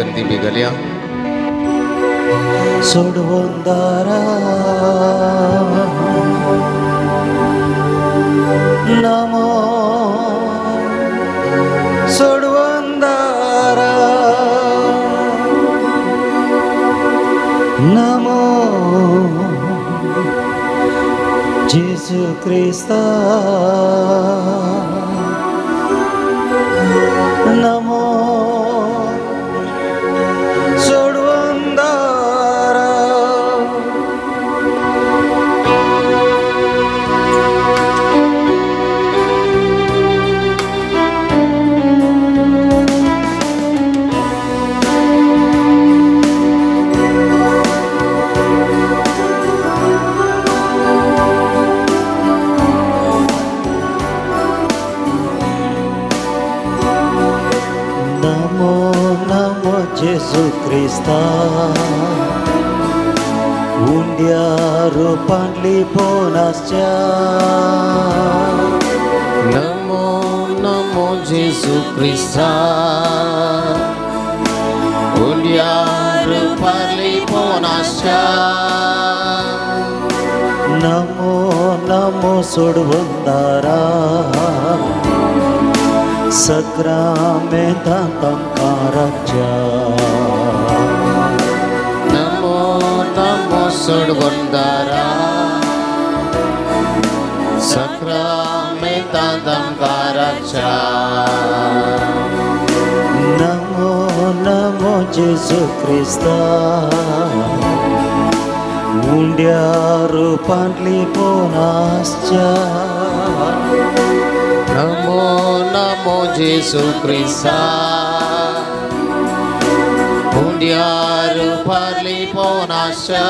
गंदी बिगल्या सोडवंदारा नमो सोडवंदारा नमो जेसू क्रिस्ता नमो सोडवंदारा. नमो नमो जेसू क्रिस्ता उंड्या रुपांतली पोनासच्या नमो नमो जेसू क्रिस्ता उंड्यार पारली पोनासच्या नमो नमो सोडवंदारा सक्रामेंतां तांकां राखच्या नमो नमो सोडवंदारा सक्रामेंतां तांकां राखच्या नमो नमो जेसू क्रिस्ता उंड्या रुपांतली पोनासच्या नमो नमो जेसू क्रिस्ता उंड्यार पारली पोनासच्या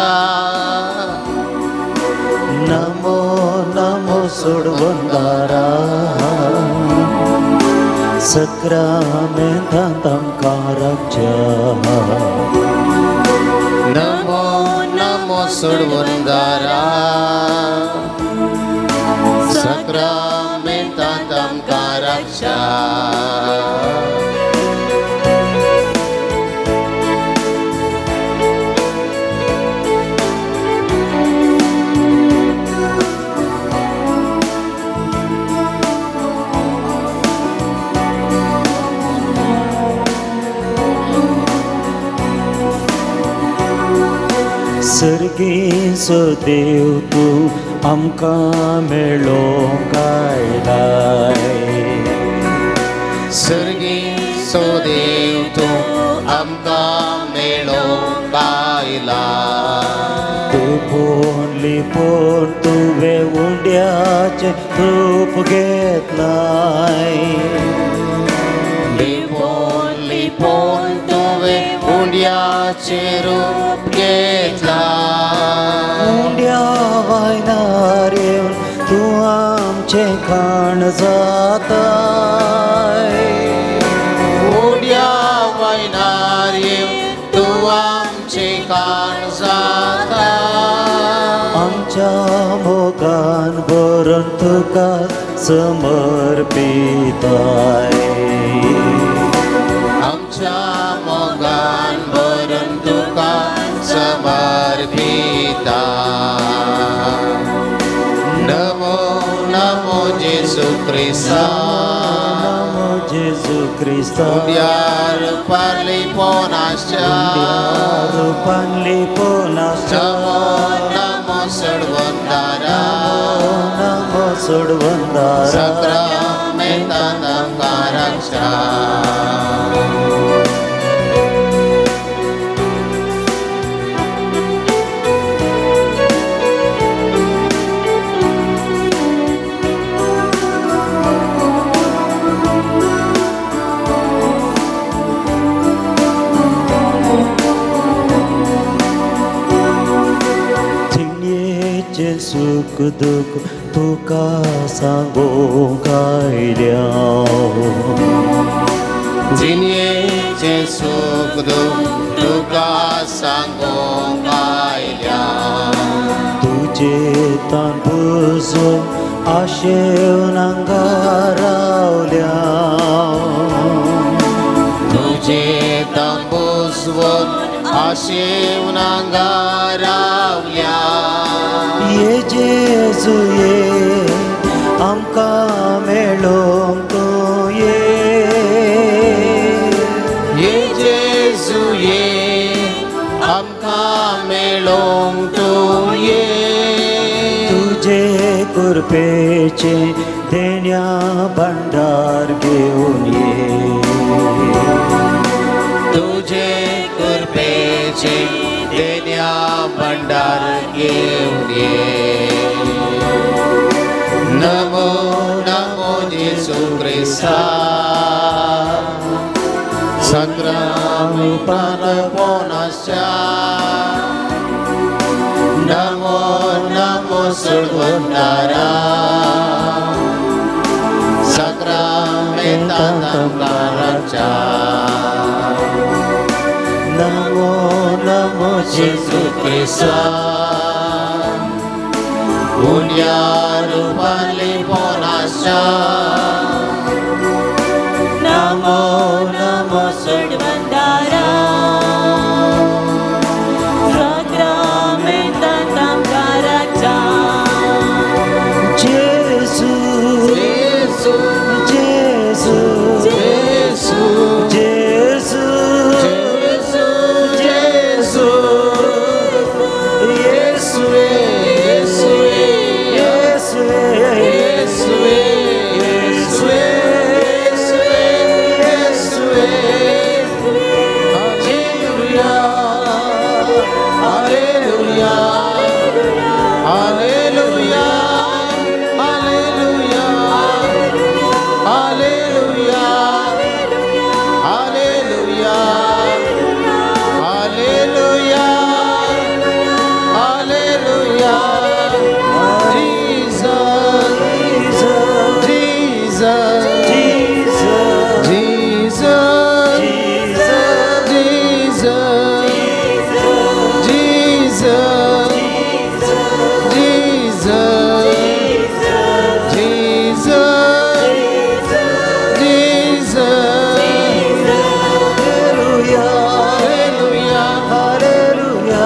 नमो नमो सोडवंदारा सक्रामेंतां तांकां राखच्या नमो नमो सोडवंदारा सक्रामेंतां तांकां राखच्या. सर्गीचो देव तूं आमकां मेळोंक आयलाय सर्गीचो देव तूं आमकां मेळोंक आयला लिपोन लिपोन तुवें उंड्याचें रूप घेतलाय लिपोन लिपोन तुवें उंड्याचें रूप घेतलां उंड्या वायनार येवन तूं आमचें खाण जाताय उंड्या वयनार येवन तूं आमचें खाण जाता आमच्या मोगान भरून तुका समर्पिताय आमच्या मोगान भरून तुका समर्पिता. नमो नमो जेसू क्रिस्ता नमो जेसू क्रिस्ता उंड्यार पारली पोनासच्या रुपांतली पोनासच्या नमो नमो सोडवंदारा नमो सोडवंदारा सक्रामेंतां तांकां राखच्या. जिणेचें सुख दुख तुका सांगूंक आयल्या जिणेचें सुख दुख तुका सांगूंक आयल्या तुजे तान पुजून आशेवन हांगा रावल्या तुजे तांबूस बुजवून आशेवन हांगा रावल्या. ये जेजू ये, आमकां मेळोंक तूं ये. ये जेजू ये, आमकां मेळोंक तूं ये. तुजे कृपेचे देण्या भंडार घेवन ये. तुझे कृपेचे देण्या भंडार घेवन ये. नमो नमो जेसू क्रिस्ता, संग्राम पोनाच्या. नमो नमो सोडवणारा, साक्रामेंताच्या. नमो नमो जेसू क्रिस्ता, उण्या रुपाली पोनाच्या. नमो नमो सोडवंदारा, साक्रामेंताच्या. जेजू, जेसू, जेजू, जेसू, जेजू, जेसू, जेसू, येसुवे, येसुवे, येसुवे, येसुवे, येसुवे, येसुवे, येसुवे. Hallelujah, hallelujah, hallelujah, hallelujah, hallelujah, hallelujah, hallelujah, hallelujah. Jesus, Jesus, Jesus, Jesus, Jesus, Jesus, Jesus, Jesus, Jesus. Hallelujah, Hallelujah, hallelujah,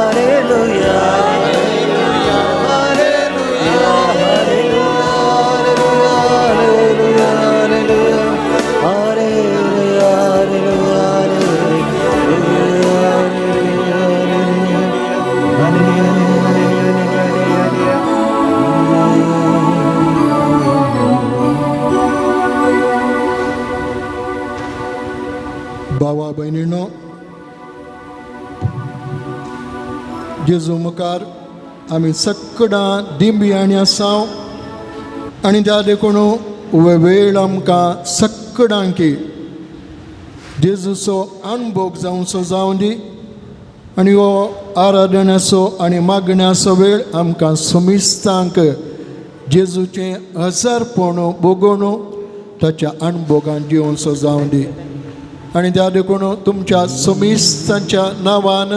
hallelujah, hallelujah, hallelujah, hallelujah, hallelujah. भावा भयणीनो, जेजू मुखार आमी सकडां दिंबियांनी आसा आनी त्या देखून वेळ आमकां सकडांकी जेजूचो अणभोग जावचो जावं दी आनी हो आराधनाचो आनी मागण्याचो वेळ आमकां समिस्तांक जेजूचें हजारपण भोगोवन ताच्या अणभोगान जिवनचो जावं दी. आनी त्या देखून तुमच्या समिस्तांच्या नांवान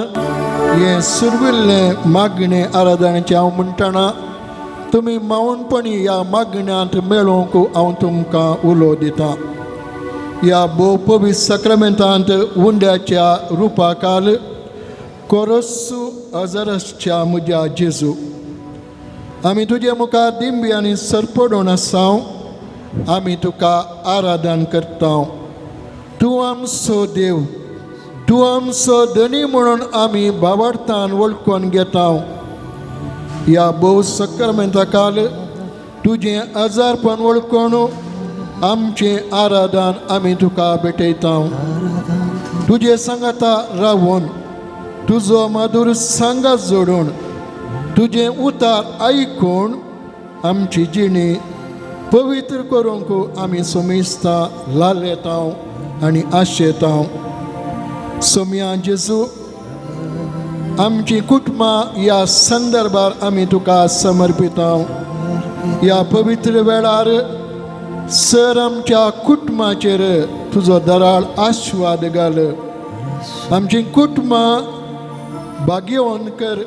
हें सुरविल्लें मागणें आराधनाचें हांव म्हणटना तुमी मावनपणी ह्या मागण्यांत मेळोवंक हांव तुमकां उलो दितां. ह्या भोव पवित्र साक्रामेंतांत उंड्याच्या रुपाकाल कोरस्सू अजरसच्या म्हज्या जेजू, आमी तुजे मुखार दिंबी आनी सरपडून आसाव. आमी तुका आराधन करता. तूं आमचो देव, तूं आमचो धनी म्हणून आमी बावडतान वळखून घेता. ह्या भोव सक्रामेंता काल तुजें आजारपण वळखून आमचें आराधन आमी तुका भेटयता. तुजे सांगाता रावून, तुजो माधुर सांगात जोडून, तुजें उतार आयकून आमची जिणी पवित्र करूंक आमी सोमिस्ता लालेता आनी आशेता. सोमया जेजू, आमची कुटुंबां ह्या संदर्भार आमी तुका समर्पिता. ह्या पवित्र वेळार सर आमच्या कुटुंबाचेर तुजो दराळ आशिर्वाद घाल. आमची कुटुंबां भाग्यवन कर.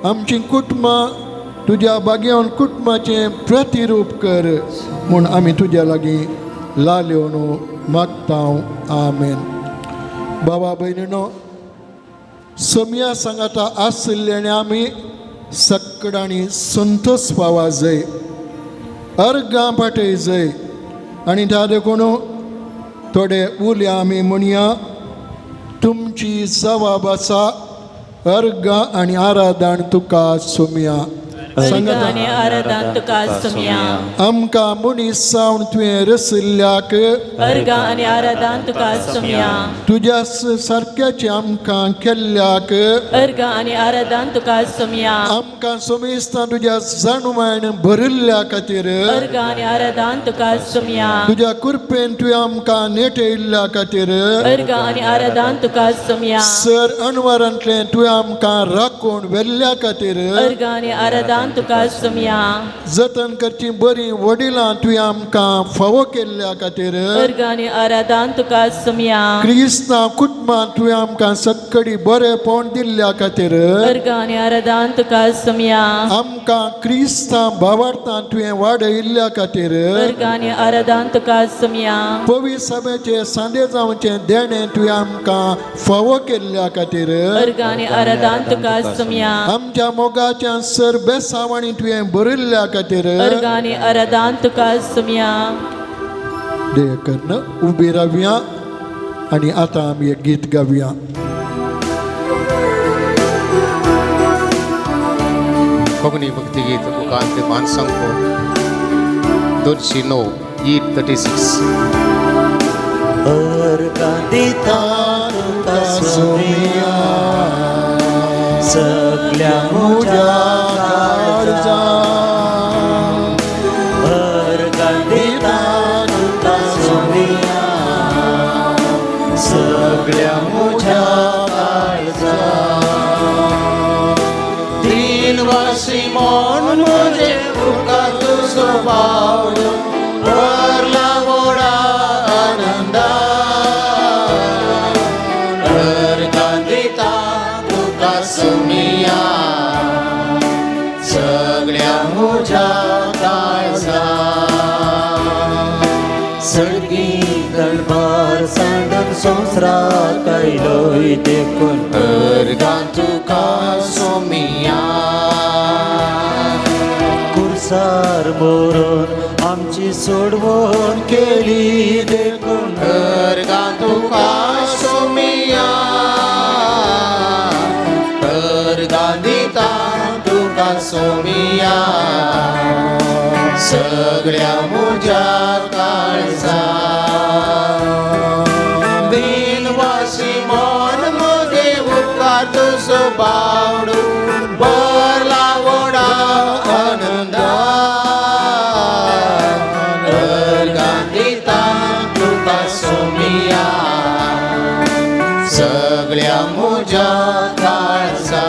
आमची कुटुंबां तुज्या भाग्यवन कुटुंबाचें प्रतिरूप कर म्हूण आमी तुज्या लागीं लाल येवन मागता. आमेन. बाबा भयणीनो, सोमया सांगाता आशिल्ल्याने आमी सकडांनी संतोष पावा जाय, अर्गां पाटय जाय. आनी त्या देखून थोडे उल्या आमी म्हणया, तुमची जबाब आसा अर्गां आनी आराधन तुका सोमया. अर्घ आनी आराधन तुका सोमया. आमकां मनीस जावन तुवें रसिल्ल्याक अर्घ आनी आराधन तुका सोमया. तुज्या सारक्याचें आमकां केल्ल्याक अर्घ आनी आराधन तुका सोमया. आमकां सोमेस्तां तुज्या जाणवायन भरिल्ल्या खातीर अर्घ आनी आराधन तुका सोमया. तुज्या कृपेन तुवें आमकां नेटयल्ल्या खातीर अर्घ आनी आराधन तुका सोमया. सर अणवारांतलें तुवें आमकां राखून व्हेल्ल्या खातीर अर्घ आनी आराधन तुका सोमया. जतन करची बरीं वडिलां तुवें आमकां फावो केल्ल्या खातीर अर्घ आनी आराधन तुका सोमया. क्रिस्तांव कुटुंबांत तुवें आमकां सक्कडी बरेपण दिल्ल्या खातीर अर्घ आनी आराधन तुका सोमया. आमकां क्रिस्तांव भावार्थान तुवें वाडयल्ल्या खातीर अर्घ आनी आराधन तुका सोमया. पवी सभेचे सांदे जावचें देणें तुवें आमकां फावो केल्ल्या खातीर अर्घ आनी आराधन तुका सोमया. आमच्या मोगाच्या सर बेसावाणी तुवें भरिल्ल्या खातीर अर्घ आनी आराधन तुका सोमया. दया करून उबी रावया आनी आतां आमी एक गीत गावया. कोंकणी भक्तिगीत मुखांत मानसंको 209 836. अर्घां दिता तुका सोमया, सगल्या म्हज्या काळजा. अर्घां दिता तुका सोमया, सगल्या म्हज्या काळजा. तीन वासी मोन म्हजे उपकार तुजो बावडो भरला व्हडा आनंदा. अर्घां दिता तुका सोमया, सगळ्या म्हज्या काळजा. सडगी दळबार सांडून संवसाराक आयलोय देखून अर्घां तुका सोमया. कुर्सार मरून आमची सोडवण केली देखून अर्घां तुका सोमया. अर्घां दिता तुका सोमया, सगळ्या म्हज्या काळजा. दिनवासी मन म्हजे उपकार तुजो बावडो भरला व्हडा आनंदा. अर्घां दिता तुका सोमया, सगळ्या म्हज्या काळजा.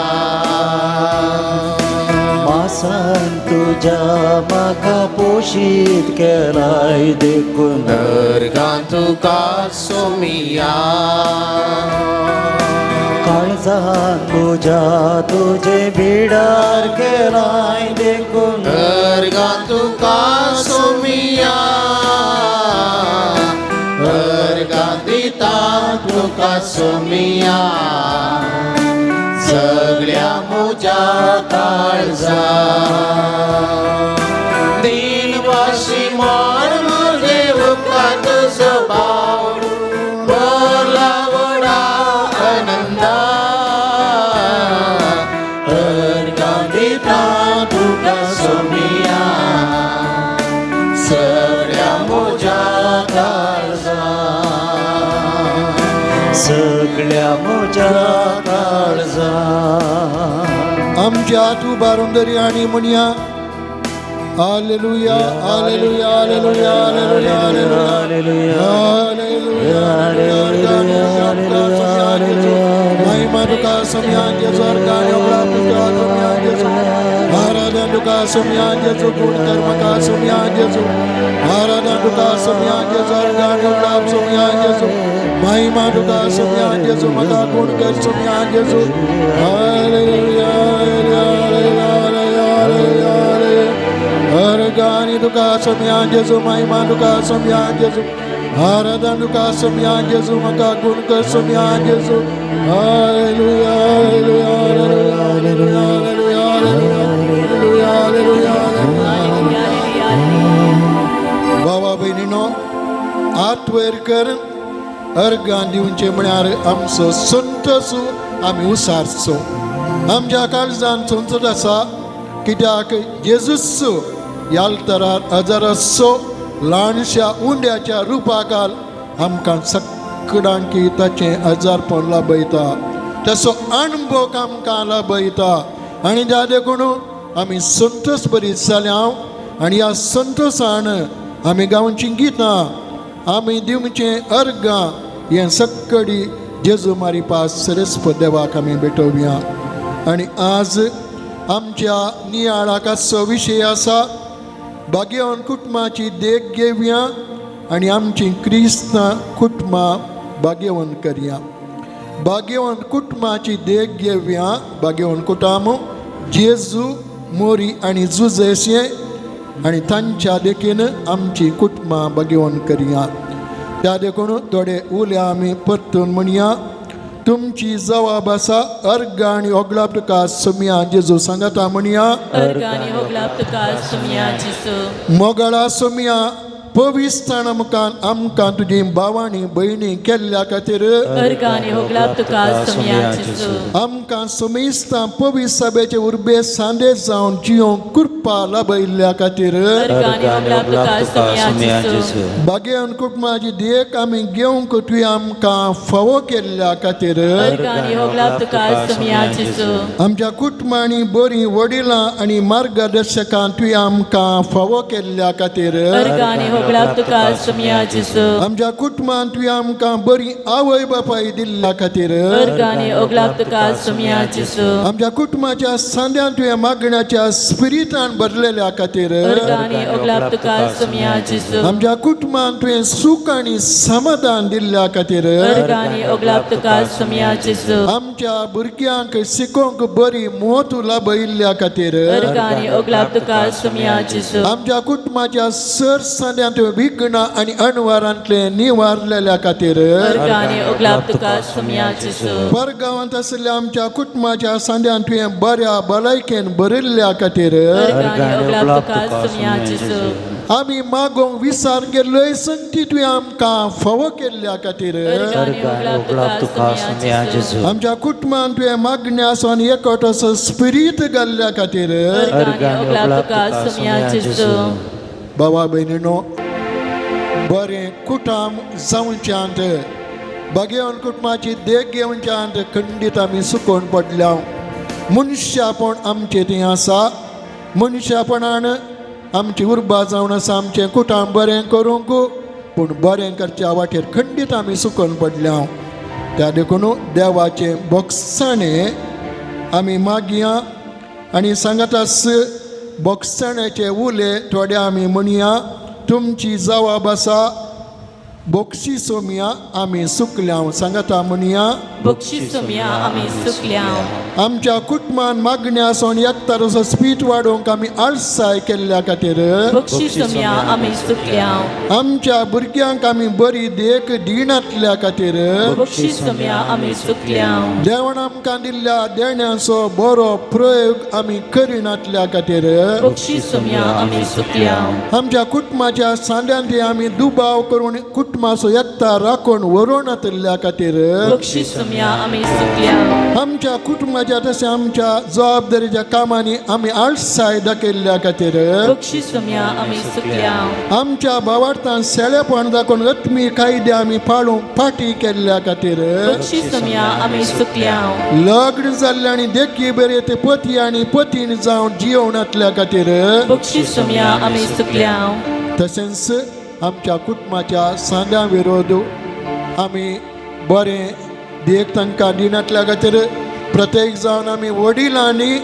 मासान तुज्या म्हाका पोशीत केलाय देखून अर्घां तुका सोमया. काळजान म्हज्या तुजें बिडार केलाय देखून अर्घां तुका सोमया. अर्घां दिता तुका सोमया, सगळ्या म्हज्या काळजा. दिनवासी मन म्हजे उपकार तुजो बावडो भरला व्हडा आनंदा. अर्घां दिता तुका सोमया, सगळ्या म्हज्या काळजा. सगळ्या म्हज्या काळजा. आमच्या हात उबारून दरी आनी म्हणया, hallelujah, hallelujah, hallelujah, hallelujah, hallelujah, hallelujah. महिमा तुका सोमया जेजू, अर्घां उपरांत तुका सोमया जेजू, आराधन तुका सोमया जेजू, गुण कर्म सोमया जेजू, आराधन तुका सोमया जेजू, अर्घां उपरांत सोमया जेजू, महिमा तुका सोमया जेजू, म्हाका गुण कर सोमया जेजू. Hallelujah, hallelujah, hallelujah, hallelujah. अर्घांनी तुका सोमया जेजू, महिमा तुका सोमया जेजू, आराधन तुका सोम्या जेजू म्हाका गुण कर सोम्या जेजू. Hallelujah hallelujah hallelujah hallelujah hallelujah hallelujah hallelujah. बाबा भयणीनो हात वयर कर अर्गां दिवचें म्हळ्यार आमचो संतोस आमी उसारचो. आमच्या काळजान संतोस आसा कित्याक जेजूस ह्या तरार हजाराचो ल्हानशा उंड्याच्या रुपाकाल आमकां सगळ्यांकी ताचें हजारपण लाभयता, तसो अणभव आमकां लाभयता. आनी त्या देखून आमी संतोस बरी जाल्या आनी ह्या संतोसान आमी गावचीं गितां आमी दिवचें अर्गां हें सगळी जेजू मारी पास सरस्प देवाक आमी भेटोवया. आनी आज आमच्या नियाळाक आसचो विशय आसा भाग्यवान कुटुंबाची देख घेवया आनी आमची क्रिस्तां कुटुंबां भाग्यवान करया. भाग्यवान कुटुंबाची देख घेवया. भाग्यवान कुटुंब जेजू मोरी आनी जुजेसे आनी तांच्या देखीन आमची कुटुंबां भाग्यवान करया. त्या देखून थोडे उले आमी परतून म्हणया. तुमची जवाब आसा अर्गां आनी ओगलाप तुका सोम्या जेजू सांगता म्हणया. अर्गां आनी होगलाप तुका सोम्या जेजू. मोगाळा सोम्या पविस्तान मुखान आमकां तुजी भावांनी भयणी केल्ल्या खातीर अर्गां आनी होगलाप तुका सोम्या जेजू. आमकां सोमेस्तां पवित्र सभेचे उर्बे सांदेश जावन जियोंक कृपा लाभयिल्ल्या खातीर अर्गां आनी होगलाप तुका सोम्या जेजू. भाग्यवान कुटुंबाची देख आमी घेवंक तुवें आमकां फावो केल्ल्या खातीर अर्गां आनी होगलाप तुका सोम्या जेजू. आमच्या कुटुंबांनी बरीं वडिलां आनी मार्गदर्शकां तुवें आमकां फावो केल्ल्या खातीर अर्गां आनी होगलाप तुका सोम्या जेजू. आमच्या कुटुंबान तुवें आमकां बरी आवय बापाय दिल्ल्या खातीर अर्गां आनी होगलाप तुका सोम्या जेजू. आमच्या कुटुंबाच्या सांद्यान तुवें मागण्याच्या स्पिरिटान भरलेल्या खातीर अर्गां आनी होगलाप तुका सोम्या जेजू. आमच्या कुटुंबान तुवें सूख आनी समाधान दिल्ल्या खातीर अर्गां आनी होगलाप तुका सोम्या जेजू. आमच्या भुरग्यांक शिकोवंक बरी मोत लाभयिल्ल्या खातीर अर्गां आनी होगलाप तुका सोम्या जेजू. आमच्या कुटुंबाच्या सर सांद्यान तुवें विघ्नां आनी अणवारांतले निवारलेल्या खातीर अर्गां आनी होगलाप तुका सोम्या जेजू. परगांवांत आशिल्ल्या आमच्या कुटुंबाच्या सांद्यान तुवें बऱ्या भलायकेन भरिल्ल्या खातीर अर्गां आनी होगलाप तुका सोम्या जेजू. आमी मागोवंक विसार गेल्लोय संती तुवें आमकां फावो केल्ल्या खातीर अर्गां आनी होगलाप तुका सोम्या जेजू. आमच्या कुटुंबान तुवें मागण्या आसून एकवट असो स्पिरीत घाल्ल्या खातीर अर्गां आनी होगलाप तुका सोम्या जेजू. बाबा भयणीनो बरें कुटुंब जावच्यांत भाग्यवान कुटुंबाची देख घेवच्यांत खंडीत आमी सुकोवन पडल्या. मनशापण आमचें थंय आसा. मनशापणान आमची उर्बा जावन आसा आमचें कुटुंब बरें करूंक, पूण बरें करच्या वाटेर खंडीत आमी सुकोवन पडल्या. त्या देखून देवाचें बोगसाणें आमी मागया आनी सांगतास बोगसाण्याचे उले थोडे आमी म्हणया. तुमची जवाब आसा बोक्षी सोम्या आमी सुकल्या सांगता म्हणया. बोक्षी सोम्या आमी सुकल्या. आमच्या कुटुंबान मागण्या आसून एकतार स्पीट वाडोवंक आमी आळसाय केल्ल्या खातीर बोक्षी सोम्या आमी सुकल्या. आमच्या भुरग्यांक आमी बरी देख दिनातल्या खातीर बोक्षी सोम्या आमी सुकल्या. देवान आमकां दिल्ल्या देण्याचो बरो प्रयोग आमी करिनातल्या खातीर बोक्षी सोम्या आमी सुकल्या. आमच्या कुटुंबाच्या सांद्यांत आमी दुबाव करून कुटुंबाचो एकता राखून व्हरोनातल्या खातीर बोक्षी सोम्या आमी सुकल्या. आमच्या कुटुंबाच्या तशें आमच्या जबाबदारीच्या कामांनी आमी आळसाय दाखयल्ल्या खातीर बोक्षी सोम्या आमी सुकल्या. आमच्या भावार्थान सेळेपण दाखोवन आत्मी कायदे आमी पाळूंक फाटी केल्ल्या खातीर बोक्षी सोम्या आमी सुकल्या. लग्न जाल्ले आनी देखी बरे ते पती आनी पतीन जावन जियोवनातल्या खातीर बोक्षी सोम्या आमी सुकल्या. तशेंच आमच्या कुटुंबाच्या सांद्या विरोध आमी बरें देख तांकां दिनातल्या खातीर प्रत्येक जावन आमी वडिलांनी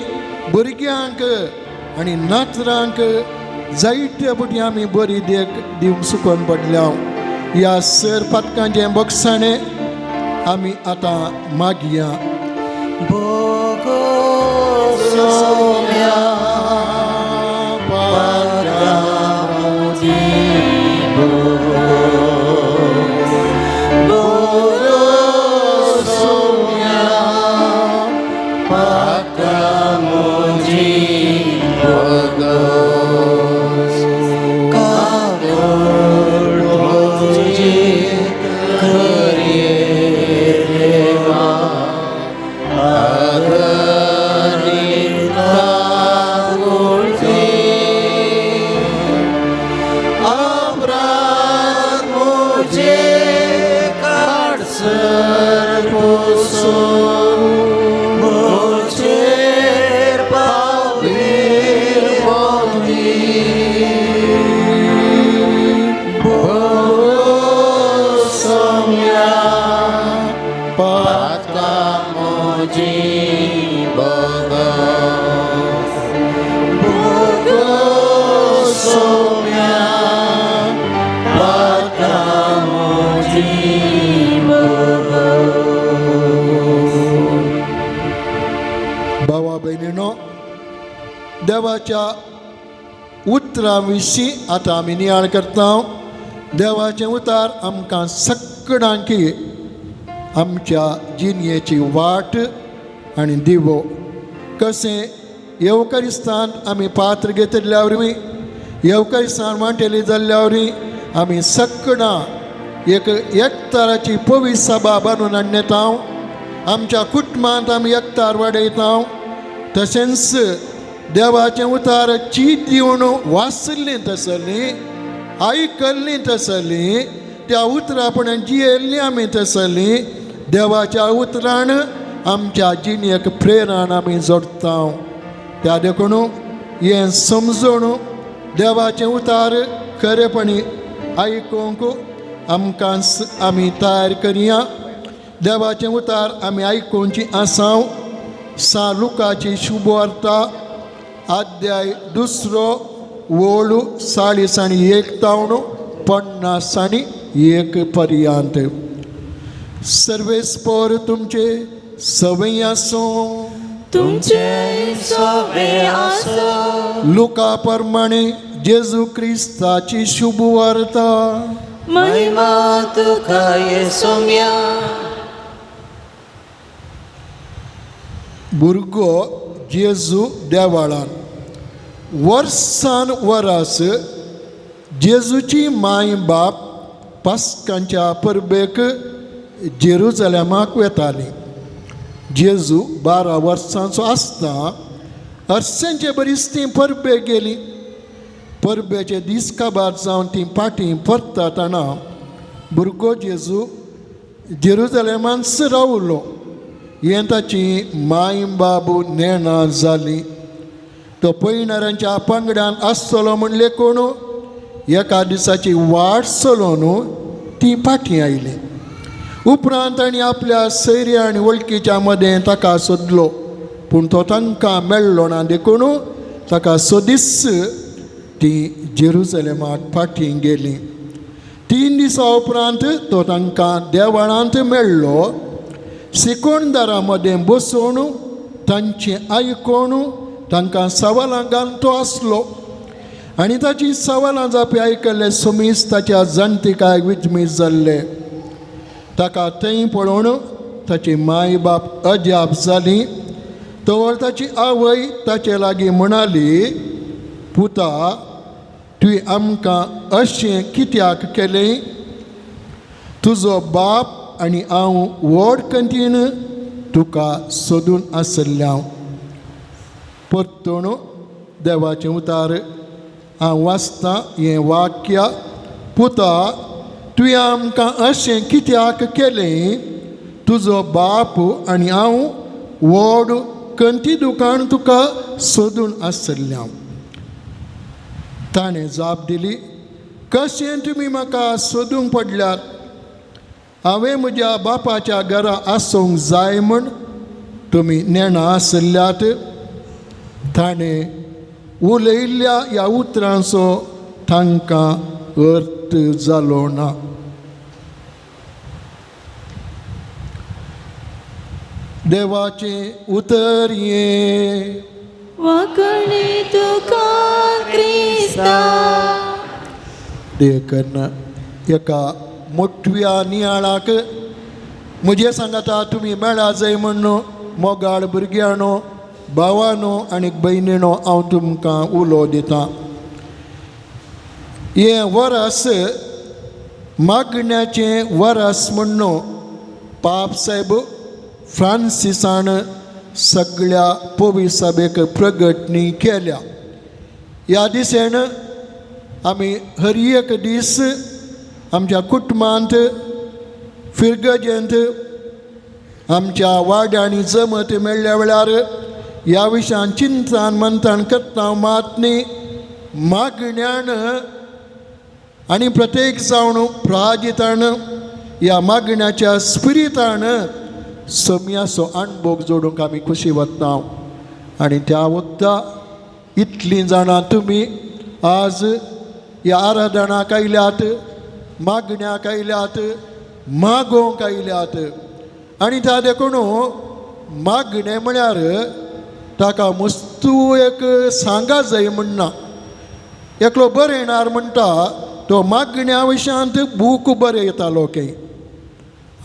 भुरग्यांक आनी नातरांक जायते फावटी आमी बरी देख दिवंक सुकोवन पडल्या. ह्या सर पातकांचें बोगसाणें आमी आतां मागया. देवाच्या उतरां विशीं आतां आमी नियाळ करता. देवाचें उतार आमकां सगळ्यांकी आमच्या जिणयेची वाट आनी दिवो. कशें येवकारिस्तान आमी पात्र घेतिल्ल्या वरवीं, येवकारिस्तान वांटेली जाल्ल्या वरवीं आमी सगळां एक एकताराची पवित्र सभा बांदून हाडून येता. आमच्या कुटुंबांत आमी एकतार वाडयता. तशेंच देवाचें उतार चीत दिवन वाचल्लीं तसलीं, आयकल्लीं तसलीं, त्या उतरापणान जियेल्लीं आमी तसलीं. देवाच्या उतरान आमच्या जिणेक प्रेरण आमी जोडटा. त्या देखून हें समजून देवाचें उतार खरेपणी आयकूंक आमकां आमी तयार करया. देवाचें उतार आमी आयकुची आसा. सा लुकाची शुभवार्ता अध्याय 2 ओळ 40 आनी 1 तावन 50 आनी 1 पर्यंत. सर्वेस्पोर तुमचे सवय आसूं. तुमचे सवे आसो. लुका प्रमाणे जेजू क्रिस्ताची शुभवार्ता. महिमा तुका येसुम्या. भुरगो जेजू देवाळान वर्सान वरास जेजूची माय बाप पास्कांच्या परबेक जेरुजलेमाक वेताली. जेजू 12 वर्सांचो आसता अर्सेंचे बरीच ती परबेक गेली. परबेचे दीस काबार जावन ती पाटी परतातना भुरगो जेजू जेरुजलेमांत रावलो. हें ताची माय बाबू नेणा जाली. तो पयणाऱ्यांच्या पंगडान आसतलो म्हणले कोण एका दिसाची वाट चलोवन ती फाटीं आयली. उपरांत तांणी आपल्या सैर्या आनी वळखीच्या मदें ताका सोदलो, पूण तो तांकां मेळ्ळो ना. देखून ताका सोदीस ती जेरुजलेमाक फाटीं गेली. 3 दिसां उपरांत तो तांकां देवळांत मेळ्ळो. शिकोणदारां मदें बसोवन तांचें आयकून तांकां सवालां घालून तो आसलो आनी ताची सवालां जापी आयकल्ले सुमीस ताच्या जाणटिकायक विजमीस जाल्ले. ताका थंय पळोवन ताची माय बाप अजाप जाली. तवर ताची आवय ताचे लागीं म्हणाली, पुता तुवें आमकां अशें कित्याक केलें? तुजो बाप आनी हांव व्हड कंतीन तुका सोदून आसल्ले हांव. परतून देवाचें उतार हांव वाचतां हें वाक्य, पुता तुवें आमकां अशें कित्याक केलें? तुजो बाप आनी हांव व्हड कंती दुकान तुका सोदून आसल्ले हांव. ताणें जाप दिली, कशें तुमी म्हाका सोदूंक पडल्यात? हांवें म्हज्या बापाच्या घरा आसूंक जाय म्हूण तुमी नेणां आसल्यात. ताणें उलयल्ल्या ह्या उतरांचो तांकां अर्थ जालो ना. देवाचें उतर हें. वाकणे तुका क्रिस्ता. देखून एका मोटव्या नियाळाक म्हजे सांगाता तुमी मेळा जाय म्हण मोगाळ भुरग्यांनो, भावानो आनी भयणीनो हांव तुमकां उलो दितां. हें वरस मागण्याचें वरस म्हण्ण पाप साहेब फ्रांसिसान सगळ्या पवित्र सभेक प्रगटणी केल्या. ह्या दिसेन आमी हर एक दीस आमच्या कुटुंबांत, फिरगजेंत, आमच्या वाड्यांनी जमत मेळ्ळ्या वेळार ह्या विशयान चिंतन मंथन करता. मात न्ही मागण्यान आनी प्रत्येक जावन प्राजितान ह्या मागण्याच्या स्पिरितान सम्याचो अणभोग जोडूंक आमी खुशी वता. आनी त्या वखदा इतलीं जाणां तुमी आज ह्या आराधनाक आयल्यात, मागण्याक आयल्यात, मागोवंक आयल्यात. आनी त्या देखून मागणें म्हळ्यार ताका वस्तू एक सांगा जाय म्हणना. एकलो बरयणार म्हणटा तो मागण्या विशयांत बूक बरयतालो की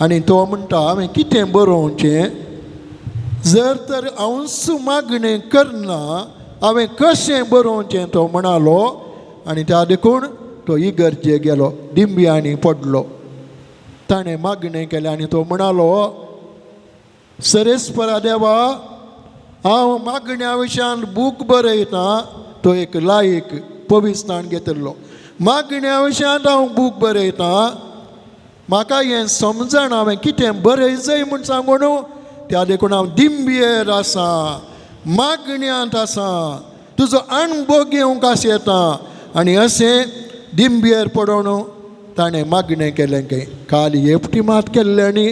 आनी तो म्हणटा हांवें कितें बरोवचें, जर तर हांवच मागणें करना हांवें कशें बरोवचें तो म्हणालो. आनी त्या देखून तो इगर्जे गेलो, दिंब्यांनी पडलो, ताणें मागणें केलें आनी तो म्हणालो, सरेस्परा देवा, हांव मागण्या विशयान बूक बरयतां. तो एक लायक पविस्तान घेतिल्लो. मागण्या विशयांत हांव बूक बरयतां, म्हाका हें समजना हांवें कितें बरयजय म्हूण सांगून, त्या देखून हांव दिंब्येर आसा, मागण्यांत आसा, तुजो अणभव घेवंक आस येता. आनी अशें दिंब्येर पडोवन ताणें मागणें केलें. काय काल एकटी मात केल्लें आनी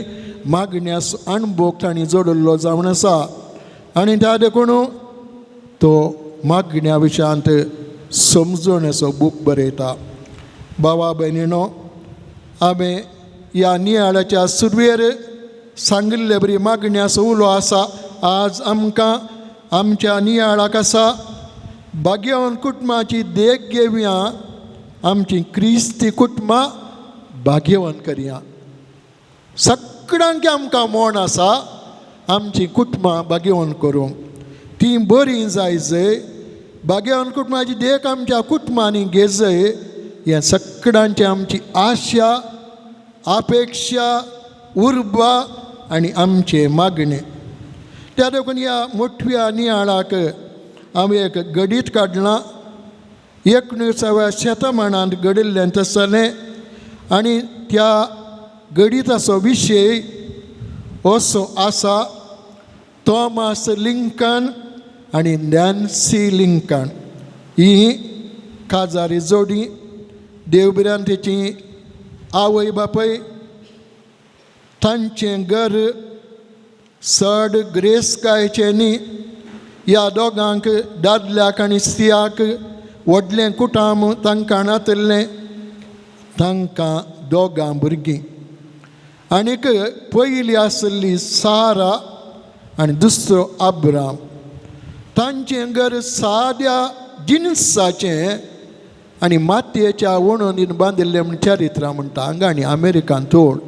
मागण्यास अणभव ताणें जोडिल्लो जावन आसा. आनी त्या देखून तो मागण्या विशयांत समजून असो बूक बरयता. बाबा भयणीनो, हांवें ह्या नियाळाच्या सुरवेर सांगिल्ले बरी मागण्याचो उलो आसा. आज आमकां आमच्या नियाळाक आसा भाग्यवान कुटुंबाची देख घेवया, आमची क्रिस्ती कुटुंबां भाग्यवान करया. सगळ्यांक आमकां मोण आसा आमची कुटुंबां भाग्यवान करूंक, तीं बरीं जाय जय. भाग्यवान कुटुंबाची देख आमच्या कुटुंबांनी घेजय. हें सगळ्यांची आमची आशा, अपेक्षा, उर्बा आनी आमचें मागणें. त्या देखून ह्या मोठव्या नियाळाक आमी एक घडीत काडलां. 19व्या शतमानांत घडिल्लें तसलें आनी त्या घडिताचो विशय असो आसा, थॉमस लिंकन आनी नॅन्सी लिंकन ही काजारी जोडी. देवभिरांतेची आवय बापय, तांचें घर चड ग्रेसकायचें न्ही. ह्या दोगांक, दादल्याक आनी स्त्रियाक, व्हडलें कुटाम तांकां नातिल्लें. तांकां दोगां भुरगीं, आनीक पयली आशिल्ली सारा आनी दुसरो अब्राम. तांचें घर साद्या जिनसाचें आनी मातयेच्या वणोनीन बांदिल्लें म्हूण चरित्रां म्हणटा. हांगा आनी अमेरिकान थोड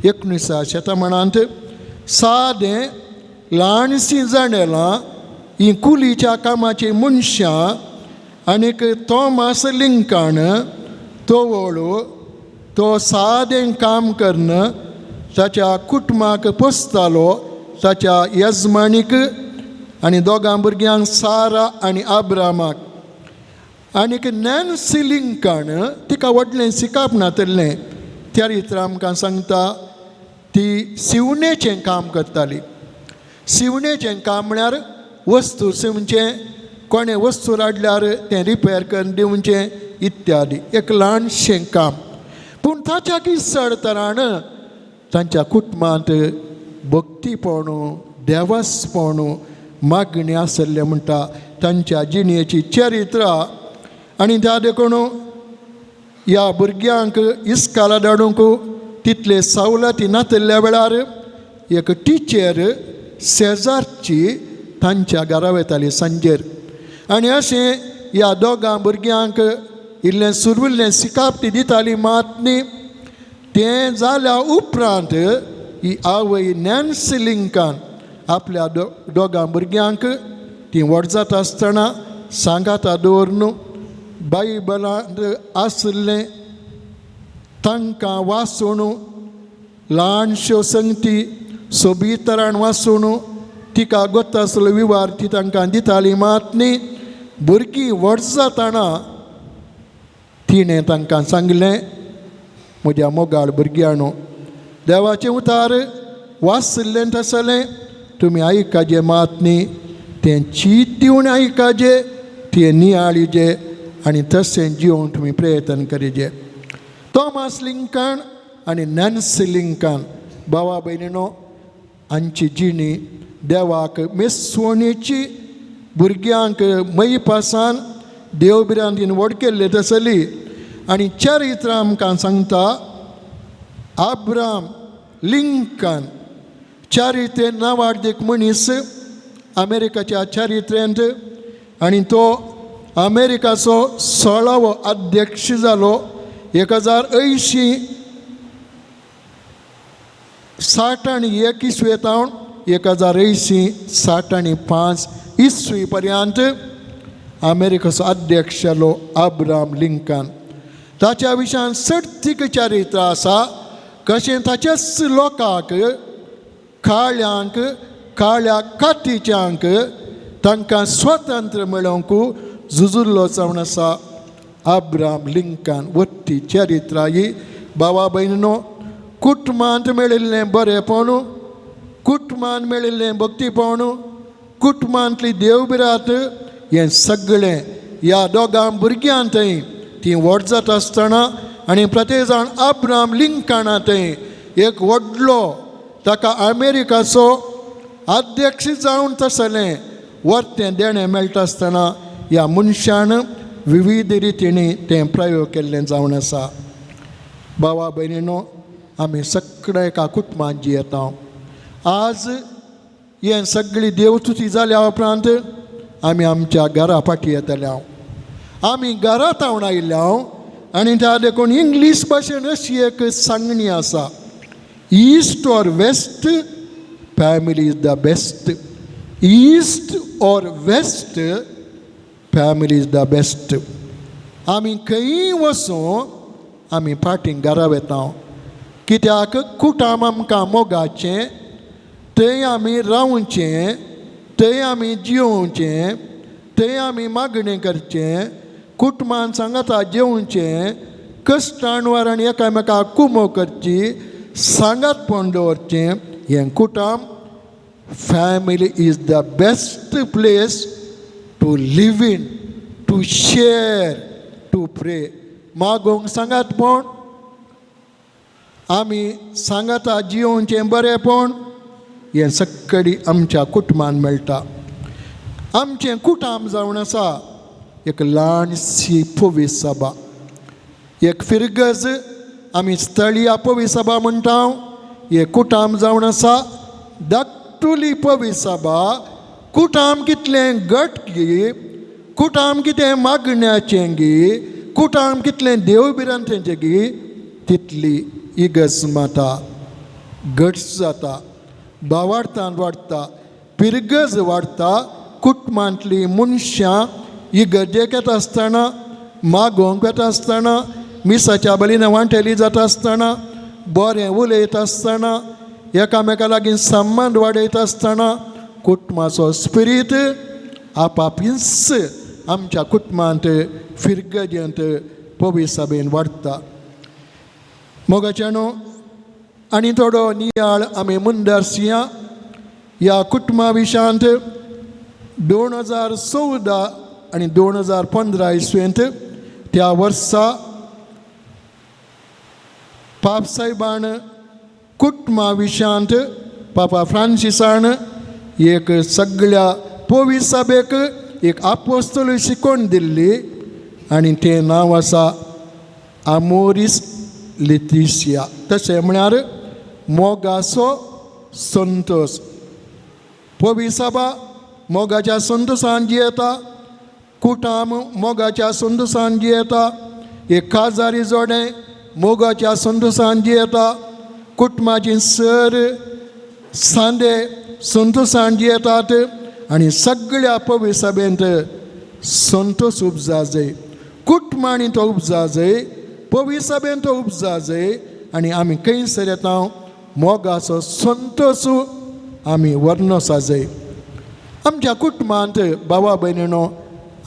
19व्या शतमानांत सादें ल्हानशीं जाणेलां हीं कुलीच्या कामाचीं मनशां. आनीक थॉमस लिंकन तवळ तो सादें काम करून ताच्या कुटुंबाक पोसतालो, ताच्या येजमानीक आनी दोगां भुरग्यांक, सारा आनी आब्रामाक. आनीक नॅन्सी लिंकन तिका व्हडलें शिकप नातिल्लें. चरित्र आमकां सांगता ती शिवणेचें काम करताली. शिवणेचें काम म्हळ्यार वस्तू शिवचें, कोणें वस्तू हाडल्यार तें रिपेर करून दिवचें इत्यादी एक ल्हानशें काम. पूण ताच्याकय चड तरान तांच्या कुटुंबांत भक्तीपण, देवस्पण, मागणी आसलें म्हणटा तांच्या जिणेची चरित्रां. आनी त्या देखून ह्या भुरग्यांक इस्काला धाडूंक तितले सवलती नातिल्ल्या वेळार एक टिचर शेजारची तांच्या घरा वयताली सांजेर. आनी अशें ह्या दोगां भुरग्यांक इल्लें सुरविल्लें शिकाप ती दिताली मात न्ही. तें जाल्या उपरांत ही आवय नॅन्सी लिंकन आपल्या दोगां भुरग्यांक ती व्हड जाता आसतना सांगाता दवरून बायबलांत आशिल्लें तांकां वाचून, ल्हानश्यो संगती सोबीत तरान वाचून तिका गोत्ता आसलो विवार ती तांकां दिताली मात न्ही. भुरगीं व्हड जातना तिणें तांकां सांगलें, म्हज्या मोगाळ भुरग्यांनो, देवाचें उतार वाचिल्लें तसलें तुमी आयकाजे मात न्ही, तें चीत दिवन आयकाजे, तें नियाळीजे आनी तशें जिवंक तुमी प्रयत्न करीजे. थॉमस लिंकन आनी नॅन्सी लिंकन भावा भयणीनो, हांची जिणी देवाक मेसवणेची, भुरग्यांक मयपासान देवभिरांतीन व्हड केल्ले तसली. आनी चरित्र आमकां सांगता आब्राम लिंकन चारित्रे नावार्दीक मनीस. अमेरिकाच्या चारित्र्यांत आनी तो अमेरिकाचो 16वो अध्यक्ष जालो 1080 61 इसवेतावन 1080 65 इसवी पर्यंत अमेरिकाचो अध्यक्ष जालो अब्राम लिंकन. ताच्या विशयान चडतीक चारित्र आसा, कशें ताच्याच लोकांक, काळ्यांक, काळ्या कातीच्यांक तांकां स्वतंत्र मेळोवंक झुजुल्लो जावन आसा अब्राम लिंकन. वट्टी चरित्रां ही भावा भयणीनो, कुटुंबांत मेळिल्लें बरेंपण, कुटुंबांत मेळिल्लें भक्तीपण, कुटुंबांतली देवबिरात, हें सगळें ह्या दोगां भुरग्यां थंय ती व्हड जाता आसतना आनी प्रत्येक जाण अब्राम लिंकना थंय एक व्हडलो ताका अमेरिकाचो अध्यक्ष जावन तसलें वर्तें देणें मेळटा आसतना ह्या मनशान विविध रितींनी तें प्रयोग केल्लें जावन आसा. भावा भयणीनो, आमी सगळे एका कुटुंबांत जियेता. आज हें सगळी देवतुती जाल्या उपरांत आमी आमच्या घरा फाटी येतले. आमी घरांत हांव आयिल्ले हांव आनी त्या देखून इंग्लीश भाशेन अशी एक सांगणी आसा, "East or West, family is the best. East or West, family is the best." आमी खंयी वचूं, आमी फाटीं घरा वेता, कित्याक कुटाम आमकां मोगाचें. थंय आमी रावचें, थंय आमी जियोवचें, थंय आमी मागणें करचें, कुटुंबान सांगाता जेवचें, कश्टान आनी एकामेकाक कुमो करची, सांगातपण दवरचें. हें कुटाम, family is the best place to live in, to share, to pray. मागोंक सांगातपण, आमी सांगाता जियोवचें बरेंपण, हें सगळी आमच्या कुटुंबान मेळटा. आमचें कुटाम जावन आसा एक ल्हानशी पवी सभा, एक फिरगज, आमी स्थळीय पवी सभा म्हणटा. हे कुटाम जावन आसा धाकटुली पवी सभा. कुटाम कितलें घट गी, कुटाम कितें मागण्याचें गी, कुटाम कितलें देव भिरांतेचें गी, तितली इगर्ज माता घट जाता, भावार्थान वाडटा, पिरगज वाडटा. कुटुंबांतली मनशां इगर्जेक येता आसतना, मागोवंक वता आसतना, मिसाच्या बलीन वांटेली जाता आसतना, बरें उलयता आसतना, एकामेका लागीं संबंद वाडयता आसतना कुटुंबाचो स्पिरीत आपापीच आमच्या कुटुंबांत, फिरगजेंत, पवी सभेन वाडटा. मोगाच्यानो, आनी थोडो नियाळ आमी मुंदरसिया ह्या कुटुंबा विशयांत. 2014 आनी 2015 इसवेंत, त्या वर्सा पाप साहेबान कुटुंबा विशयांत, पापा फ्रांसिसान एक सगळ्या पवी सभेक एक आपोस्तोल शिकोवन दिल्ली आनी तें नांव आसा आमोरीस लिथिसिया, तशें म्हळ्यार मोगाचो संतोष. पवी सभा मोगाच्या संतोषान जियेता, कुटाम मोगाच्या संतोषान जियेता, एक काजारी जोडें मोगाच्या संतोषान जियेता, कुटुंबाची सर सांदे संतोषान जियेतात आनी सगळ्या पवी सभेंत संतोष उपजा जाय. कुटुंबांनी तो उपजा जाय, पवी सभेंत तो उपजा जाय आनी आमी खंयसर येता मोगाचो संतोष आमी वर्णोसा जाय. आमच्या कुटुंबांत भावा भयणीनो,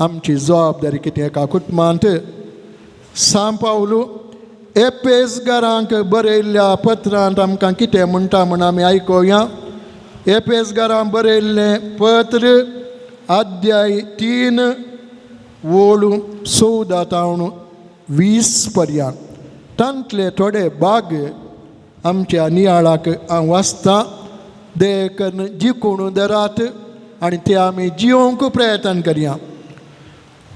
आमची जबाबदारी कितें एका कुटुंबांत? सांव पावलू एपेसगारांक बरयल्ल्या पत्रांत आमकां कितें म्हणटा म्हण आमी आयकुया. एपेसगारांक बरयल्लें पत्र, अध्याय 3, ओळू 14 तावन 20 पर्यंत, तांतले थोडे भाग आमच्या नियाळाक हांव वाचतां. देखून जिखून धरात आनी ते आमी जियोवंक प्रयत्न करया.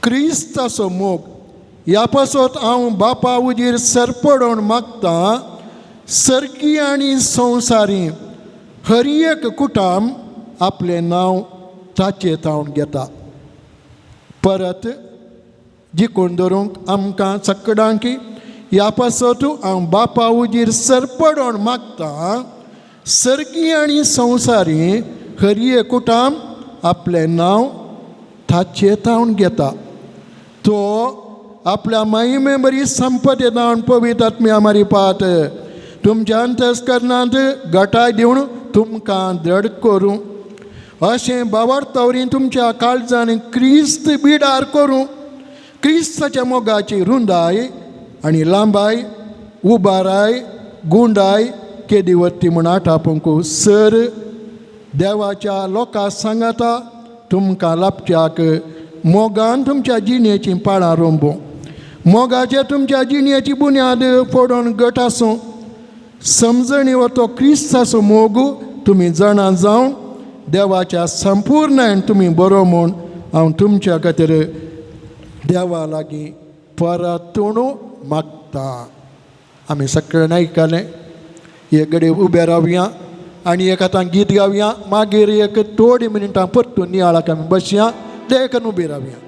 क्रिस्ताचो मोग. ह्या पासत हांव बापा हुजीर सरपडोवन मागतां, सर्गी आनी संवसारी हर एक कुटाम आपलें नांव ताचे तावन घेता. परत जिखून धरूंक आमकां सगळ्यांकी ह्या पासत हांव बापा उजीर सरपडोन मागता. सर्गी आनी संवसारी हर एकूटाम आपलें नांव ताचे तावन घेता. तो आपल्या महिमे बरी संपत्ती जावन पवित्र आत्म्या मारिपात तुमच्या अंतस्करणांत गटाय दिवन तुमकां दृढ करूं. अशें बावार्थावरी तुमच्या काळजान क्रिस्त बिडार करूं. क्रिस्ताच्या मोगाची रुंदाय आनी लांबाय उबाराय गुंडाय केदी वत्ती म्हूण आठापूंक सर देवाच्या लोकां सांगाता तुमकां लाभच्याक मोगान तुमच्या जिणेचीं पाळां रोंबूं. मोगाचे तुमच्या जिणेची बुन्याद फोडून गट आसूं. समजणी हो तो क्रिस्ताचो मोग तुमी जाणा जावन देवाच्या संपूर्णायन तुमी बरो म्हूण हांव तुमच्या खातीर देवा लागीं परतून मागता. आमी सगळ्यांनी आयकलें. एक घडी उबे रावया आनी एक आतां गीत गावया. मागीर एक थोडी मिनटां परतून नियाळाक आमी बसया. देखून उबी रावया.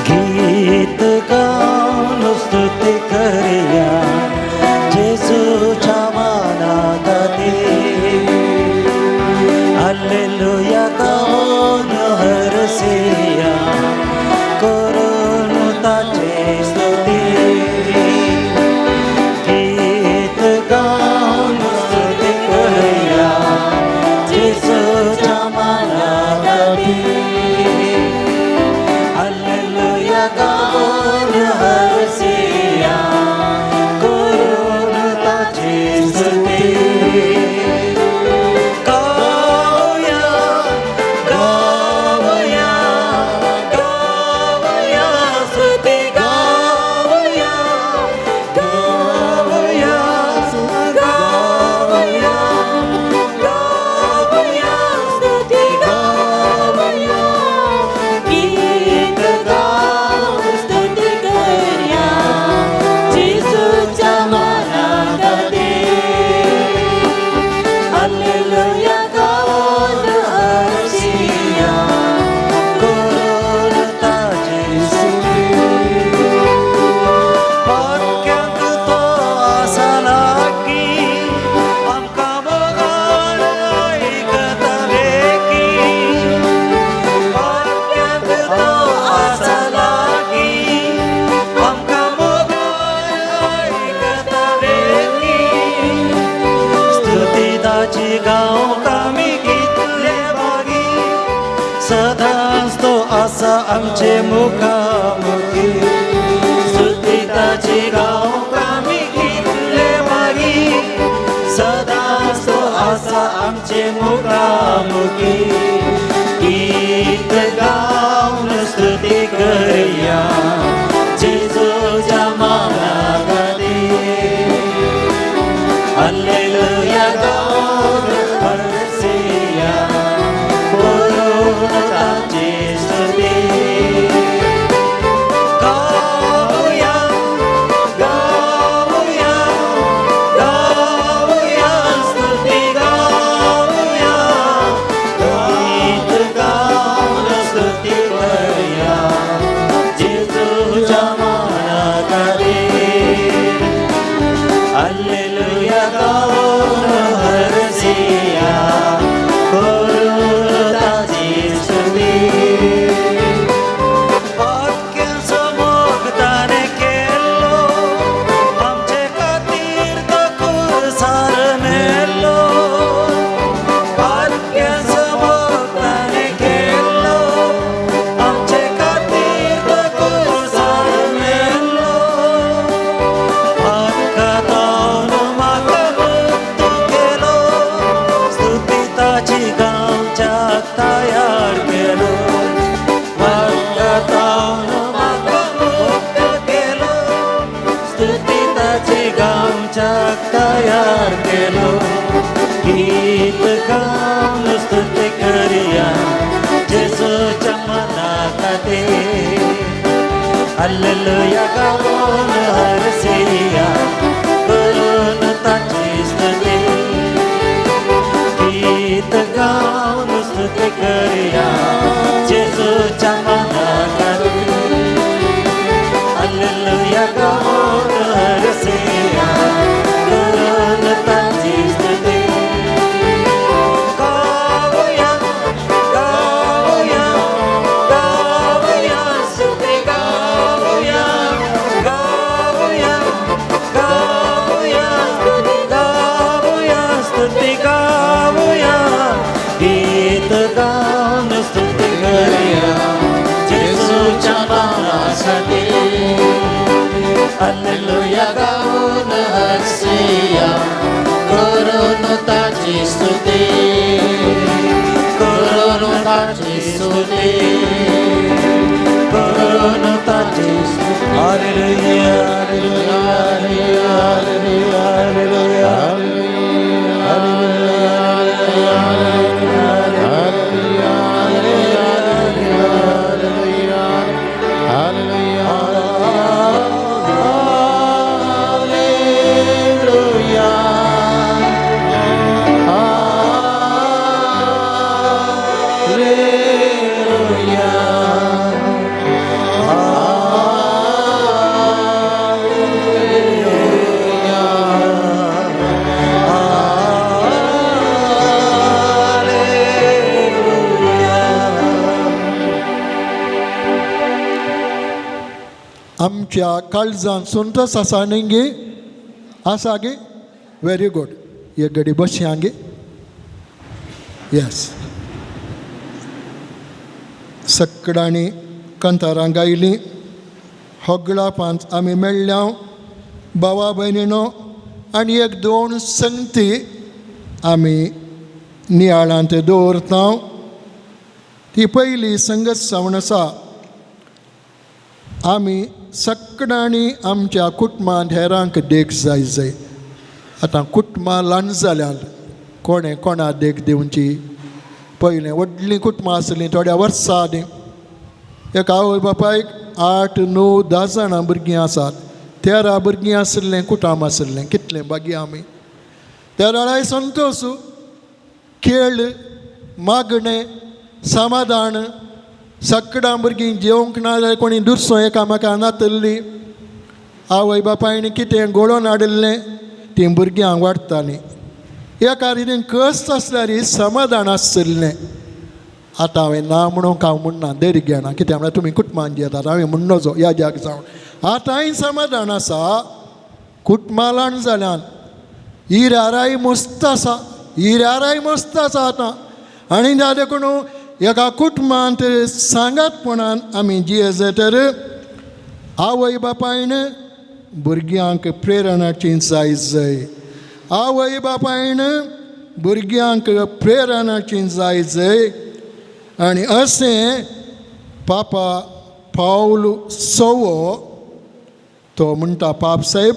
गीत तयार केलो, वखदान म्हाका मुक्त केलो, स्तुती ताची गावच्याक तयार केलो. गीत गावन स्तुती करया जेजूच्या मना खातीर, हल्लेलुया गावन हरसिया करून ताची स्तुती. गीत गावन स्तुती करया जेजूच्या मना खातीर, हल्लेलुया गावन हरसिया करून ताची स्तुती. गावया गावया गावया स्तुती गावया, गावया गावया गावया स्तुती गावया. गीत गावन स्तुती करया जेजूच्या नावासाठी, हल्लेलुया गाऊन हरसिया करून ताची स्तुती, करून ताची स्तुती, करून ताची स्तुती. Hallelujah hallelujah hallelujah hallelujah hallelujah hallelujah hallelujah hallelujah hallelujah. आमच्या काळजान संतोष आसा न्ही गे? आसा गे? Very good. एक घडी बसया गे. येस, सकडांनी कांतारां गायलीं, होगळापांत आमी मेळ्ळ्या भावा भयणीनो, आनी एक दोन संगती आमी नियाळांत दवरता. ती पयली संगत जावन आसा, आमी सकडांनी आमच्या कुटुंबांत हेरांक देख जाय जाय. आतां कुटुंबां ल्हान जाल्यान कोणें कोणा देख दिवची? पयलें व्हडलीं कुटुंबां आसलीं थोड्या वर्सां आदीं, एक आवय बापायक 8 9 10 जाणां भुरगीं आसात, 13 भुरगीं आशिल्लें कुटुंब आशिल्लें. कितलें भागी आमी. त्या वेळार संतोश, खेळ, मागणें, समाधान. सगळ्यां भुरगीं जेवंक ना जाल्यार कोणी दुसरो एकामेका नातल्ली. आवय बापायन कितें गोळोवन हाडिल्लें तीं भुरग्यांक वाडटालीं. एका रितीन कश्ट आसल्यार समाधान आशिल्लें. आतां हांवें ना म्हणूंक हांव म्हणना, देरी घेना, कित्याक म्हळ्यार तुमी कुटुंबान येतात, हांवें म्हणनजो ह्या जाग जावन. आतांय समाधान आसा, कुटुंबां ल्हान जाल्यान इराराय मस्त आसा, इराराय मस्त आसा आतां. आनी त्या देखून एका कुटुंबांत सांगातपणान आमी जियेत तर आवय बापायन भुरग्यांक प्रेरणाची जाय जाय. आवय बापायन भुरग्यांक प्रेरणाची जाय जाय. आनी अशें पापा पावल सवो तो म्हणटा, पाप साहेब,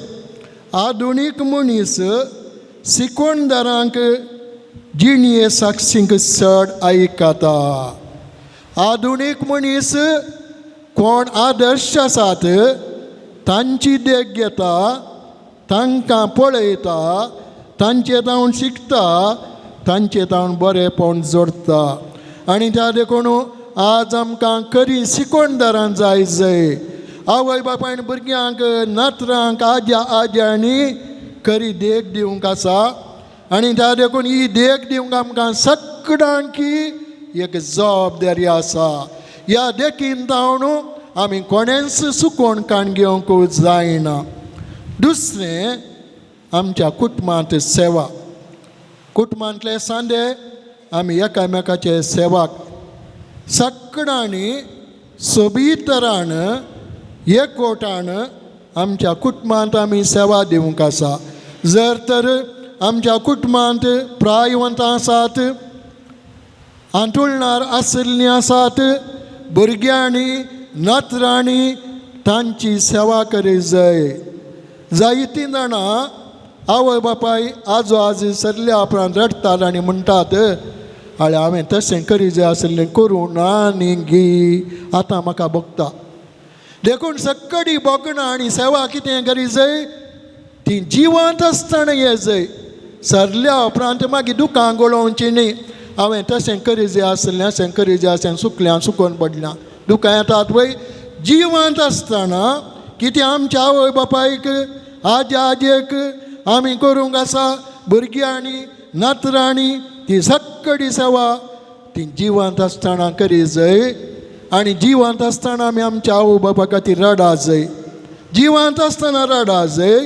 आधुनीक मनीस शिकवणदारांक जिणये साक्षींक चड आयकता. आधुनीक मनीस कोण आदर्श आसात तांची देख घेता, तांकां पळयता, तांचे जावन शिकता, तांचे जावन बरेपण जोडटा. आनी त्या देखून आज आमकां खरी शिकवणदारां जाय जाय. आवय बापायन भुरग्यांक, नातरांक, आज्या आज्यांनी खरी देख दिवंक आसा. आनी त्या देखून ही देख दिवंक आमकां सगळ्यांकी एक जबाबदारी आसा. ह्या देखीन जावन आमी कोणेंच सुकोवन काण घेवंक जायना. दुसरें, आमच्या कुटुंबांत सेवा. कुटुंबांतले सांदे आमी एकामेकाचे सेवाक सगळ्यांनी सोबीतरान एकवटान आमच्या कुटुंबांत आमी सेवा दिवंक आसा. जर तर आमच्या कुटुंबांत प्रायवंत आसात, आंतुळणार आशिल्लीं आसात भुरग्यांनी नातरांनी तांची सेवा करी जाय. जायतीं जाणां आवय बापाय आजो आजी सरल्या उपरांत रडटात आनी म्हणटात आळे हांवें तशें करी जाय आशिल्लें करूं ना न्ही गी आतां म्हाका भोगता. देखून सक्कडी भोगणां आनी सेवा कितें करी जाय ती जिवंत आसतना ये जाय. सरल्या उपरांत मागीर दुकां गळोवची न्ही हांवें तशें करी जाय आसलें अशें करी जाय आसलें सुकल्यां सुकोवन पडल्यां दुकां येतात वय. जिवंत आसतना कितें आमच्या आवय बापायक आजी आजयेक आमी करूंक आसा भुरग्यांनी नातरांनी ती सक्कडी सेवा ती जिवंत आसतना करी जाय. आनी जिवंत आसतना आमी आमच्या आवय बापा खातीर रडा जाय. जिवंत आसतना रडा जाय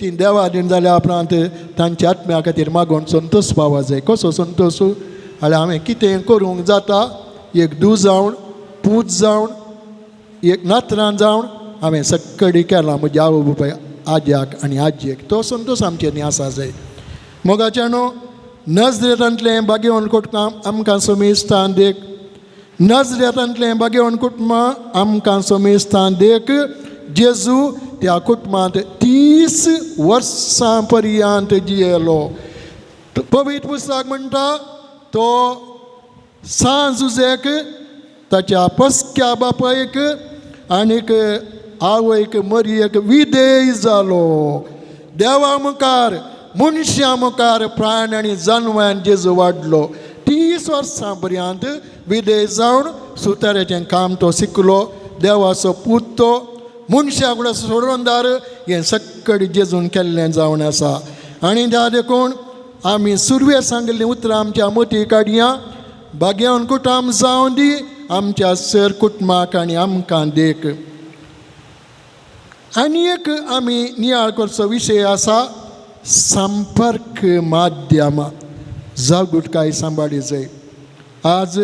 ती देवा दीन जाल्या उपरांत तांच्या आत्म्या खातीर मागून संतोश पावा जाय. कसो संतोश जाल्यार हांवें कितें करूंक जाता एक दू जावन पूत जावन एक नातरां जावन हांवें सक्कडी केलां म्हज्या आवय बापाय आज्याक आनी आजयेक. तो संतोश आमचे न्ही आसा जाय. मोगाच्या न्हू नजरेतांतलें बागेवन कुटुंब आमकां समेस्तान देख. नजरेतांतलें बागेवन कुटुंब आमकां समेस्तान देख. जेजू त्या कुटुंबांत 30 वर्सां पर्यंत जियेलो. पवित्र पुस्तक म्हणटा तो सांजुजेक ताच्या पसक्या बापायक आनीक आवयक मरयेक विधेय जालो. देवा मुखार मनशां मुखार प्राण आनी जानव्यान जेजू वाडलो. 30 वर्सां पर्यंत विधेय जावन सुताराचें काम तो शिकलो. देवाचो पूत तो मनशां कडेन सोडवणदार हें सक्कडी जेजून केल्लें जावन आसा. आनी त्या देखून आमी सुरवे सांगिल्लीं उतरां आमच्या मती काडया. भाग्यान कुटुंब जावं दी आमच्या सर कुटुंबाक आनी आमकां देख. आनी एक आमी नियाळ करचो विशय आसा संपर्क माध्यमां जागृताय सांबाळी जाय. आज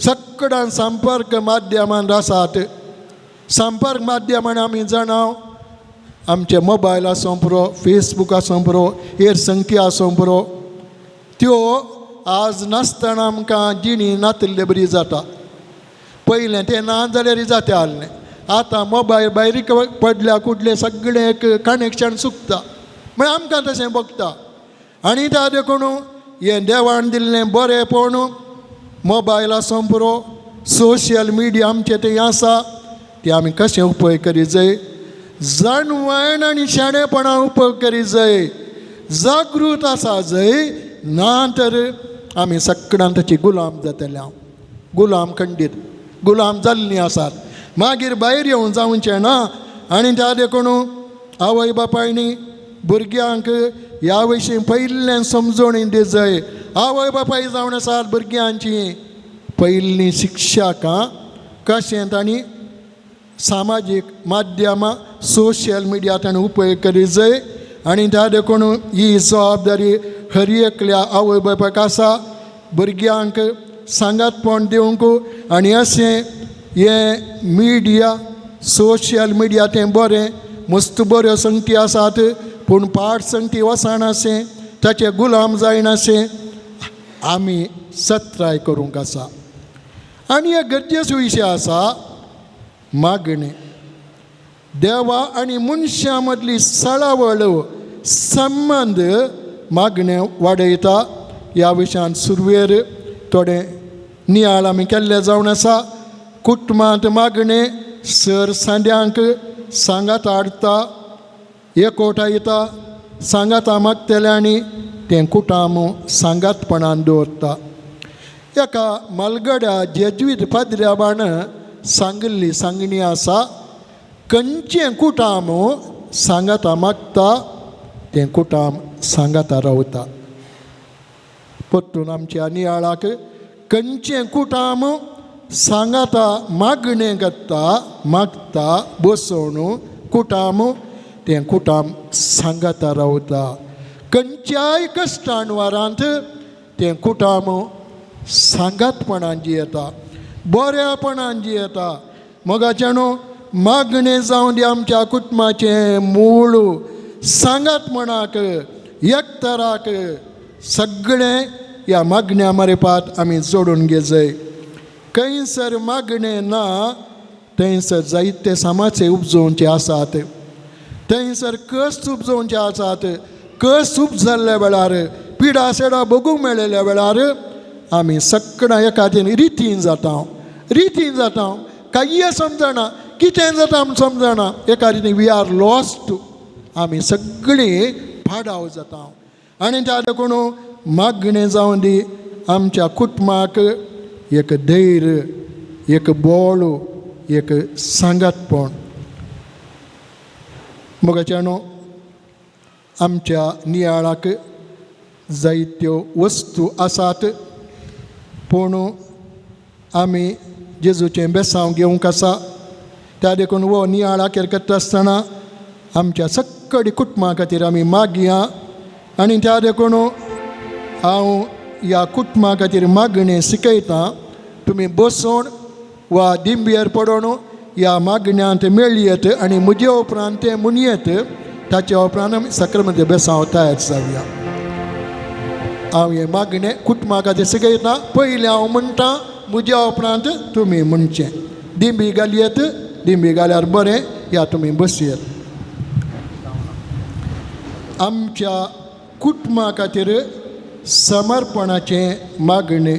सक्कडान संपर्क माध्यमान आसात. संपर्क माध्यमान आमी जाणा आमचे मोबायल आसूं पुरो फेसबूक आसूं पुरो हेर संख्या आसूं पुरो त्यो आज नासतना आमकां जिणी नातिल्ले बरी जाता. पयलें तें ना जाल्यार जाता आहलें. आतां मोबायल भायर पडल्या कुडले सगळें एक कनेक्शन चुकता म्हळ्यार आमकां तशें भोगता. आनी त्या देखून हें देवान दिल्लें बरेंपण मोबायल आसूं पुरो सोशल मिडिया आमचें तें आसा ती आमी कशें उपयोग करी जाय. जाणवायन आनी शाणेपणां उपयोग करी जाय. जागृत आसा जाय ना तर आमी सगळ्यां ताची गुलाम जातले. हांव गुलाम खंडीत गुलाम जाल्लीं आसात मागीर भायर येवन जावचें ना. आनी त्या देखून आवय बापायनी भुरग्यांक ह्या विशीं पयल्ल्यान समजोणी दी जाय. आवय बापाय जावन आसात भुरग्यांची पयलीं शिक्षकां कशें तांणी सामाजीक माध्यमां सोशल मिडिया ताणें उपयोग करी जाय. आनी त्या देखून ही जबाबदारी हर एकल्या आवय बापायक आसा भुरग्यांक सांगातपण दिवंक. आनी अशें हें मिडिया सोशल मिडिया तें बरें मस्त बऱ्यो संगती आसात पूण पाड संगती वचनाशें ताचे गुलाम जायनाशें आमी सत्राय करूंक आसा. आनी एक गरजेचो विशय आसा मागणें. देवा आनी मनशां मदली सळावळ संबंद मागणें वाडयता. ह्या विशयान सुरवेर थोडे नियाळ आमी केल्ले जावन आसा. कुटुंबांत मागणें सर सांड्यांक सांगात हाडटा एकवटायता सांगाता मागतल्यांनी तें कुटाम सांगातपणान दवरता. एका मालगड्या जेज्वीत पाद्र्याबान सांगिल्ली सांगणी आसा खंयचें कुटाम सांगाता मागता तें कुटाम सांगाता रावता. परतून आमच्या नियाळाक खंयचें कुटाम सांगाता मागणें करता मागता बसोवन कुटाम तें कुटाम सांगाता रावता. खंयच्याय कश्टान वारांत तें कुटाम सांगातपणान जियेता बऱ्यापणान जियेता. मोगाचें न्हू मागणें जावं दी आमच्या कुटुंबाचें मूळ सांगातपणाक एकतराक सगळें ह्या मागण्या मारिपात आमी जोडून घेजय. खंयसर मागणें ना थंयसर जायते समाचे उपजोवचे आसात, थंयसर कश्ट उपजोवचे आसात. कश्ट उपजल्ल्या वेळार, पिडा सेडा भोगूंक मेळिल्ल्या वेळार आमी सगळ्यां एकादेन रितीन जाता, रितीन जाता, कांय समजना, कितें जाता आमी समजना. एका रितीन we are lost, आमी सगळीं पाडाव जाता. आनी त्या देखून मागणें जावन दी आमच्या कुटुंबाक एक धैर्य, एक बोळ, एक सांगातपण. मोगाच्या न्हू, आमच्या नियाळाक जायत्यो वस्तू आसात, पूण आमी जेजूचें बेसांव घेवंक आसा. त्या देखून हो नियाळाकेर करता आसतना आमच्या सगळी कुटुंबा खातीर आमी मागया. आनी त्या देखून हांव ह्या कुटुंबा खातीर मागणें शिकयतां. तुमी बसून वा दिंबेर पडोन ह्या मागण्यांत मेळयेत आनी म्हजे उपरांत तें म्हणयेत. ताच्या उपरांत आमी सक्रमध्ये बेसांव तयार जावया. हांव हें मागणें कुटुंबा खातीर शिकयतां. पयलें हांव म्हणटा, म्हज्या उपरांत तुमी म्हणचें. दिंबी घालयेत, दिंबी घाल्यार बरें, या तुमी बसयेत. आमच्या कुटुंबा खातीर समर्पणाचें मागणें,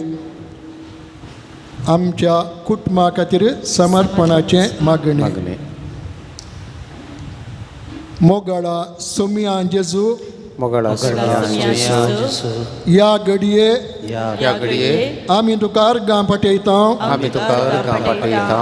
आमच्या कुटुंबा खातीर समर्पणाचें मागणें. मोगाळा सोमिया जेजू, ह्या घडये ह्या घडये आमी तुका अर्गां पाठयता, आमी तुका अर्गां पाठयता.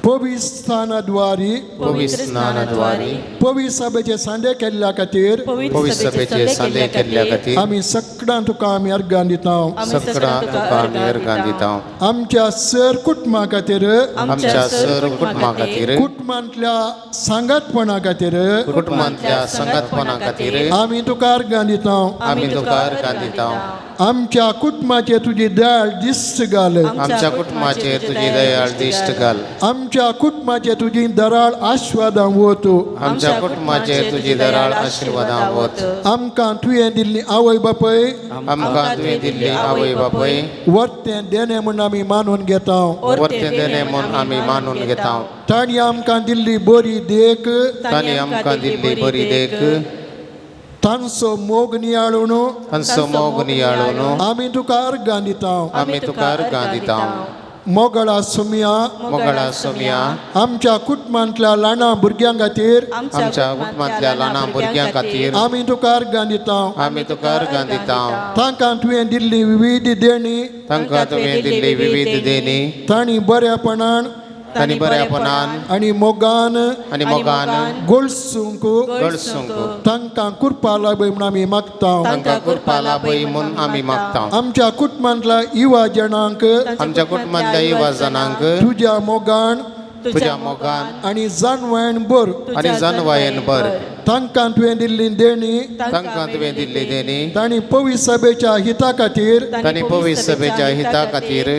पवित्र स्नानाद्वारी, पवित्र स्नानाद्वारी, पवित्र सभेचे सांदे केल्ल्या खातीर, पवित्र सभेचे सांदे केल्ल्या खातीर आमी सगळ्यां तुका आमी अर्गां दिता. सगळ्यां तुका आमी अर्गां दिता. आमच्या सर कुटुंबा खातीर, आमच्या सर कुटुंबा खातीर, कुटुंबांतल्या सांगातपणा खातीर, कुटुंबांतल्या सांगातपणा खातीर आमी तुका अर्गां दिता. आमी तुका अर्गां दिता. आमच्या कुटुंबाचेर तुजी दयाळ दिश्ट घाल, आमच्या कुटुंबाचेर तुजी दयाळ दिश्ट घाल. आमच्या कुटुंबाचेर तुजी दराळ आशिर्वादां वत, आमच्या कुटुंबाचेर तुजी दराळ आशिर्वादां वत. आमकां तुवें दिल्ली आवय बापूय, आमकां तुवें दिल्ली आवय बापूय वर्तें देणें म्हूण आमी मानून घेता. वर्तें देणें म्हूण आमी मानून घेता. तांणी आमकां दिल्ली बरी देख, तांणी आमकां दिल्ली बरी देख, तांचो मोग नियाळून, तांचो मोग नियाळून आमी तुका अर्गां दिता. आमी तुका अर्गां दिता. मोगळा सुमिया, मोगळा सुमिया, आमच्या कुटुंबांतल्या ल्हाना भुरग्यां खातीर, आमच्या कुटुंबांतल्या ल्हाना भुरग्यां खातीर आमी तुका अर्गां दिता. आमी तुका अर्गां दिता. तांकां तुवें दिल्ली विविध देणी, तांकां तुवें दिल्ली विविध देणी, तांणी बऱ्यापणान, तांणी बऱ्यापणान आनी मोगान, आनी मोगान गोळसूंक, गळसूंक तांकां कृपा लाभय म्हूण आमी मागता. तांकां कृपा लाभय म्हूण आमी मागता. आमच्या कुटुंबांतल्या युवा जणांक, आमच्या कुटुंबांतल्या युवा जणांक तुज्या मोगान, तुज्या मोगान आनी जाणवायन भर, आनी जाणवायेन भर. तांकां तुवें दिल्ली देणी, तांकां तुवें दिल्ली देणी, तांणी पवित्र सभेच्या हिता खातीर, तांणी पवित्र सभेच्या हिता खातीर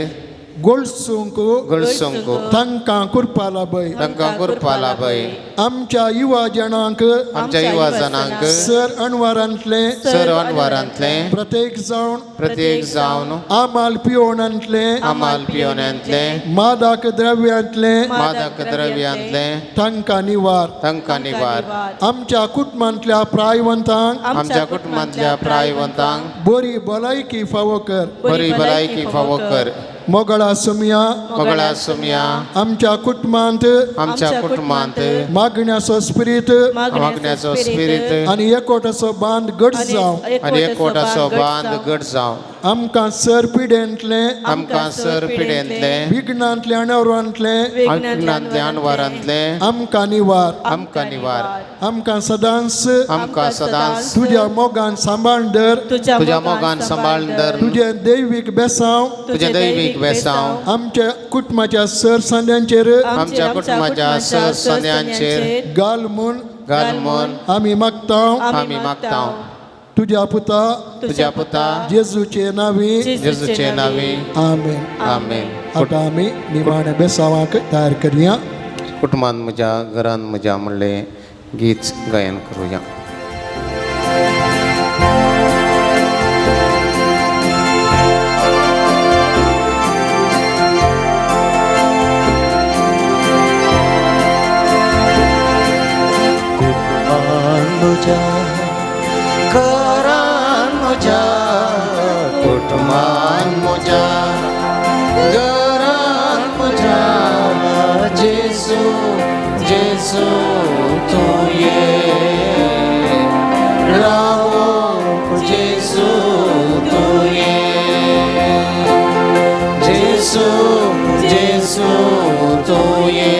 गोळसूंक, गळसूंक तांकां कृपा लाभय. तांकां कृपा लाभय. आमच्या युवा जणांक, आमच्या युवा जणांक, सर अणवारांतले, सर अणवारांतले, प्रत्येक जावन, प्रत्येक जावन, आमाल पिवणांतले, आमाल पिवण्यांतले, मादक द्रव्यांतले, मादक द्रव्यांतले तांकां निवार. तांकां निवार. आमच्या कुटुंबांतल्या प्रायवंतांक, आमच्या कुटुंबांतल्या प्रायवंतांक बरी भलायकी फावो कर, बरी भलायकी फावो कर. मोगळा सुमिया, मोगळा सुमिया, आमच्या कुटुंबांत, आमच्या कुटुंबांत मागण्याचो स्पिरीत, मागण्याचो स्पिरीत आनी एकवटाचो बांद घट जावं, आनी एकवटाचो बांद घट जावं. आमकां सर पिडेंतले, आमकां सर पिडेंतले, विघ्नांतले, अणवरांतले, विघ्नांतले अणवारांतले आमकां निवार. आमकां निवार. आमकां सदांच, आमकां सदांच तुज्या मोगान सांबाळ धर, तुज्या मोगान सांबाळ धर, तुजें दैवीक बेसांव, तुजें दैवीक बेसांव आमच्या कुटुंबाच्या सर सांद्यांचेर, आमच्या कुटुंबाच्या सर सांद्यांचेर घाल म्हूण, घाल म्हूण आमी मागता. आमी मागता. तुज्या पुता, तुज्या पुता, जेजूचे नांवी, जेजूचे नांवी, आमेन. आमेन. आतां आमी निमाणे बेसांवाक तयार करया. कुटुंबान म्हज्या, घरान म्हज्या म्हणलें गीत गायन करुया. म्हज्या घरान म्हज्या कुटुंबान म्हज्या घरान म्हज्या जेजू जेजू तूं ये रावोंक जेजू तूं ये जेजू जेजू तूं ये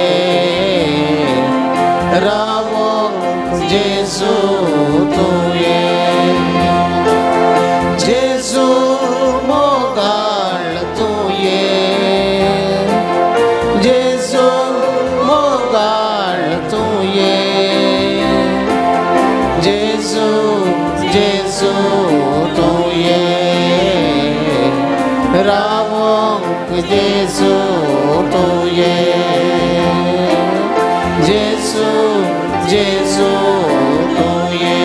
रावोंक जेजू तूं ये जेजू मोगाळ तूं ये जेजू मोगाळ तूं ये जेजू जेजू तूं ये रावोंक जेजू तूं ये जेजू जेजू तूं ये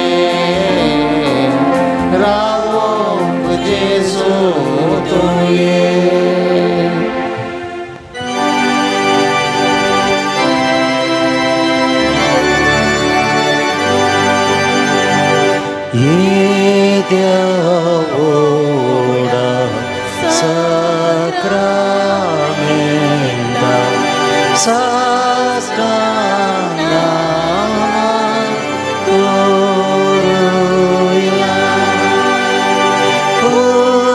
रावोंक जेजू तूं ये. येद्या व्हडा साक्रामेंता साष्टांगां करुया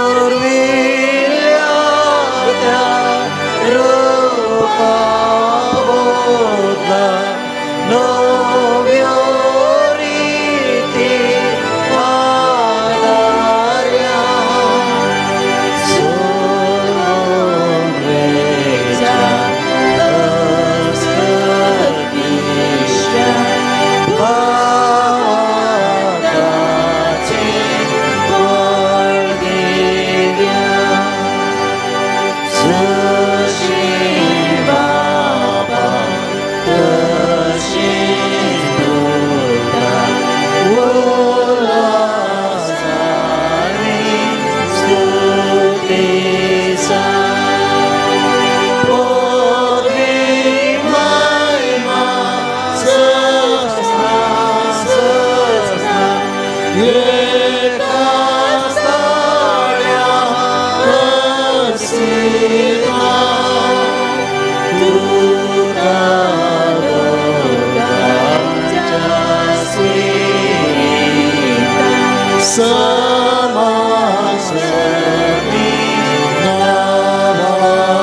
पुर्विल्ल्या त्या रुपा बदला नव्यो रिती आदार्या सोलवेच्या अस्कतीच्या भावार्थाचे बळ दिल्या जशी बाबा तशीच पुता उल्हासाने स्तुतीचा पदवी महिमा सस्ना सस्ना एकाच ताळ्या वसिता तुका दोगांच्या स्पिरिता समासनी नावार्ता.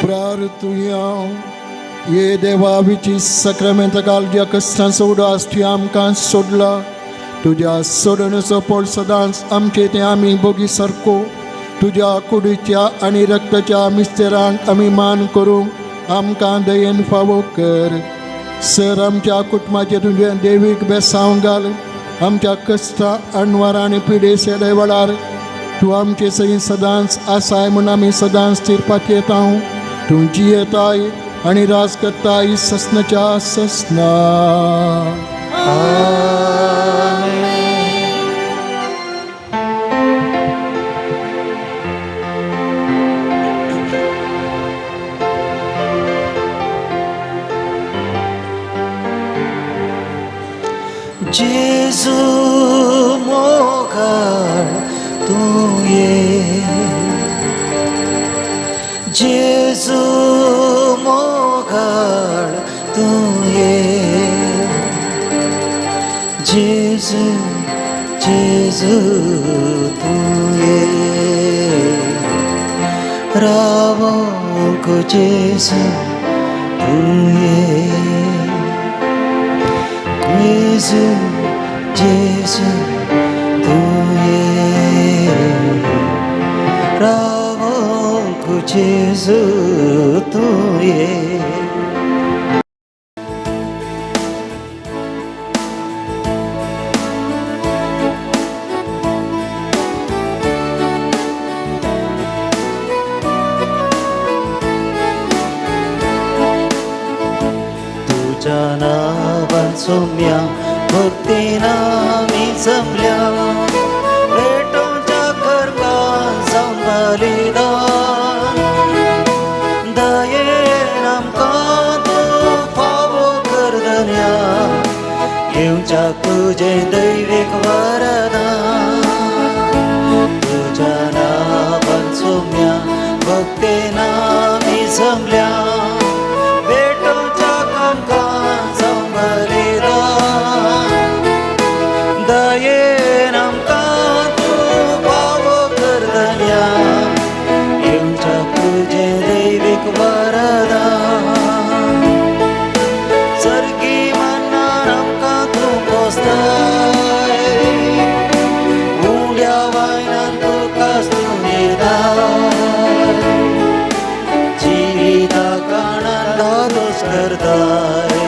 प्रार्थुया. ये देवा विची सक्रामेंत घाल कश्टांचो उडास तुवें आमकां सोडला. तुज्या सोडणेचो पोट सदांच आमचे ते आमी भोगी सारको तुज्या कुडीच्या आनी रक्ताच्या मिस्तेरांक आमी मान करूंक आमकां दयेन फावो कर. सर आमच्या कुटुंबाचेर तुजें देवीक बेसांव घाल. आमच्या कश्टां अणवार आनी पिडेसे वेळार तूं आमचे सई सदांच आसाय म्हूण आमी सदांच थिरपाक येता. तूं जियेताय आनी राज करताय ससनाच्या ससना. आमेन. जेजू मोगाळ तूं ये जेजू मोगाळ तूं ये जेजू जेजू तूं ये रावोंक जेजू तूं ये जेजू जेजू तूं ये रावोंक जेजू तूं ये. तुझ्या नावान सोम्या भक्तीन आमी जमल्या भेटोवच्या खरगान जावन बलिदान. तुजें दैवीक वरदान तुज्या नांवान सोम्या भक्तेन आमी जमल्या भेटोवच्या आमकां जावं बलिदान दयेन आमकां तूं पावो कर धन्या येवच्या तुजें दैवीक वरदान सर्गी मनान आमकां तूं पोसताय उंड्या वायनान तुका स्तुतिदाय जिविताक आनंदादोस करताय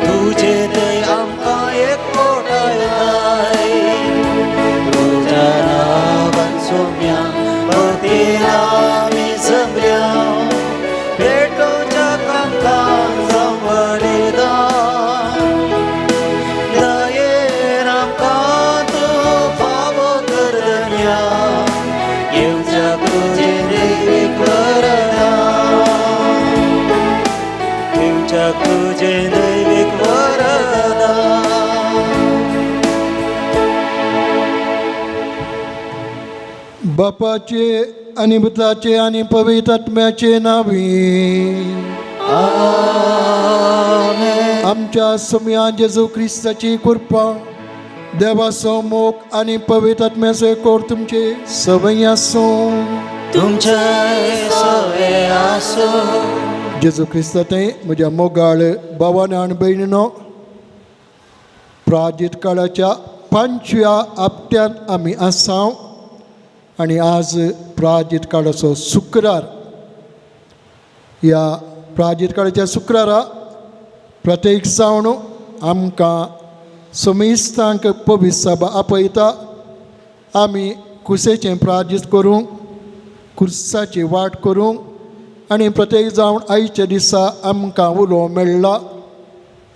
तुजे थंय आमकां एकवटायताय तुज्या नांवान सोम्या भक्तीन आमी जमल्या भेटोवच्या आमकां जावं बलिदान दयेन आमकां तूं फावो कर धन्या येवच्या तुजें दैवीक वरदान येवच्या तुजें दैवीक वरदान. बापाचे आनी पुताचे आनी पवित्र आत्म्याचे नावी. आमच्या सोम्या जेजू क्रिस्ताची कृपा, देवाचो मोग आनी पवित्र आत्म्याचो एकोर तुमचे सवय आसूं. तुमचे सवे आसूं. जेजू क्रिस्तांत म्हज्या मोगाळ भावान आनी भयणीनो, प्राजीत काळाच्या 5व्या हप्त्यांत आमी आसा आनी आज प्राजीत काळाचो शुक्रार. ह्या प्राजीत काळाच्या शुक्रारा प्रत्येक जावन आमकां समेस्तांक पवित्र सभा आपयता. आमी कुसेचें प्राजीत करूंक, कुर्साची वाट करूंक आनी प्रत्येक जावन आयच्या दिसा आमकां उलो मेळ्ळा.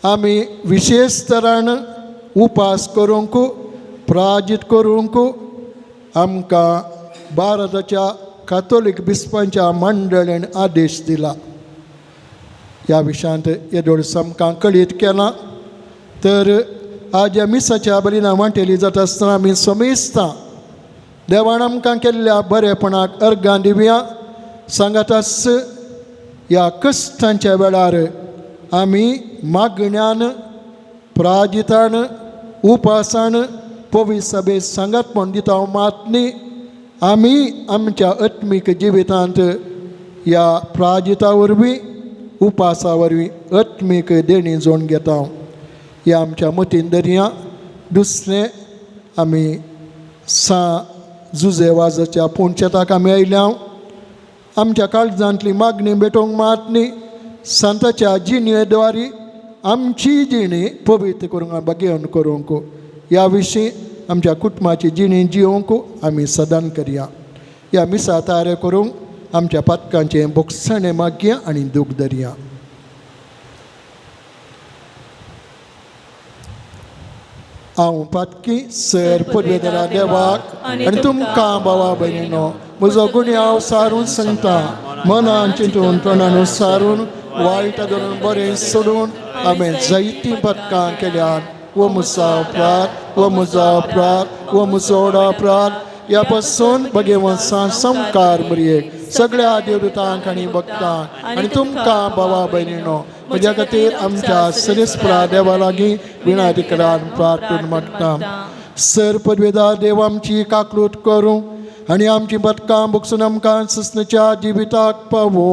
आमी विशेश तरान उपास करूंक, प्राजीत करूंक आमकां भारताच्या कातोलीक बिस्पांच्या मंडळान आदेश दिला. ह्या विशयांत येदोळ आमकां कळीत केलां. तर आज ह्या मिसाच्या बलिना वांटेली जाता आसतना आमी समेस्तां देवान आमकां केल्ल्या बरेपणाक अर्गां दिवया. सांगाताच ह्या कश्टांच्या वेळार आमी मागण्यान, प्राजितान, उपासान पवित्र सभेत सांगात म्हण दिता मात न्ही, आमी आमच्या आत्मीक जिवितांत ह्या प्राजिता वरवीं, उपासा वरवीं आत्मीक देणी जोडून घेता. ह्या आमच्या मतीन दरया. दुसरें, आमी सा जुजे वाजाच्या पुणशेताक आमी आयल्या. आमच्या काळजांतली मागणी भेटोवंक मात न्ही, सांताच्या जिणेद्वारी आमची जिणी पवित्र करूंक, भगेवन करूंक, ह्या विशीं आमच्या कुटुंबाची जिणी जियोवंक आमी सदान करया. ह्या मिसा तयार करूंक आमच्या पातकांचें बोगसणें मागया आनी दूख धरया. हांव पातकी सर पुर्वेदरा देवाक आनी तुमकां भावा भयणीनो म्हजो गुन्यांव सारून सांगता. मनान चिंतून, तोंडान सारून, वायट धरून बरें सोडून हांवें जायतीं पदकां केल्यात. वो म्हजो अपराध, वो म्हजो अपराध, वो म्हजो अपराध. ह्या पासून भगवंत संकार मरयेक सगळ्या देवदूतांक आनी भक्तांक आनी तुमकां भावा भयणीनो म्हज्या खातीर आमच्या सरेस्परा देवा लागीं विनायती करान प्रार्थना मागता. सर पदवेदार देव आमची काकलूत करूं आनी आमची बदकां भोगसून आमकां ससनाच्या जिविताक पावो.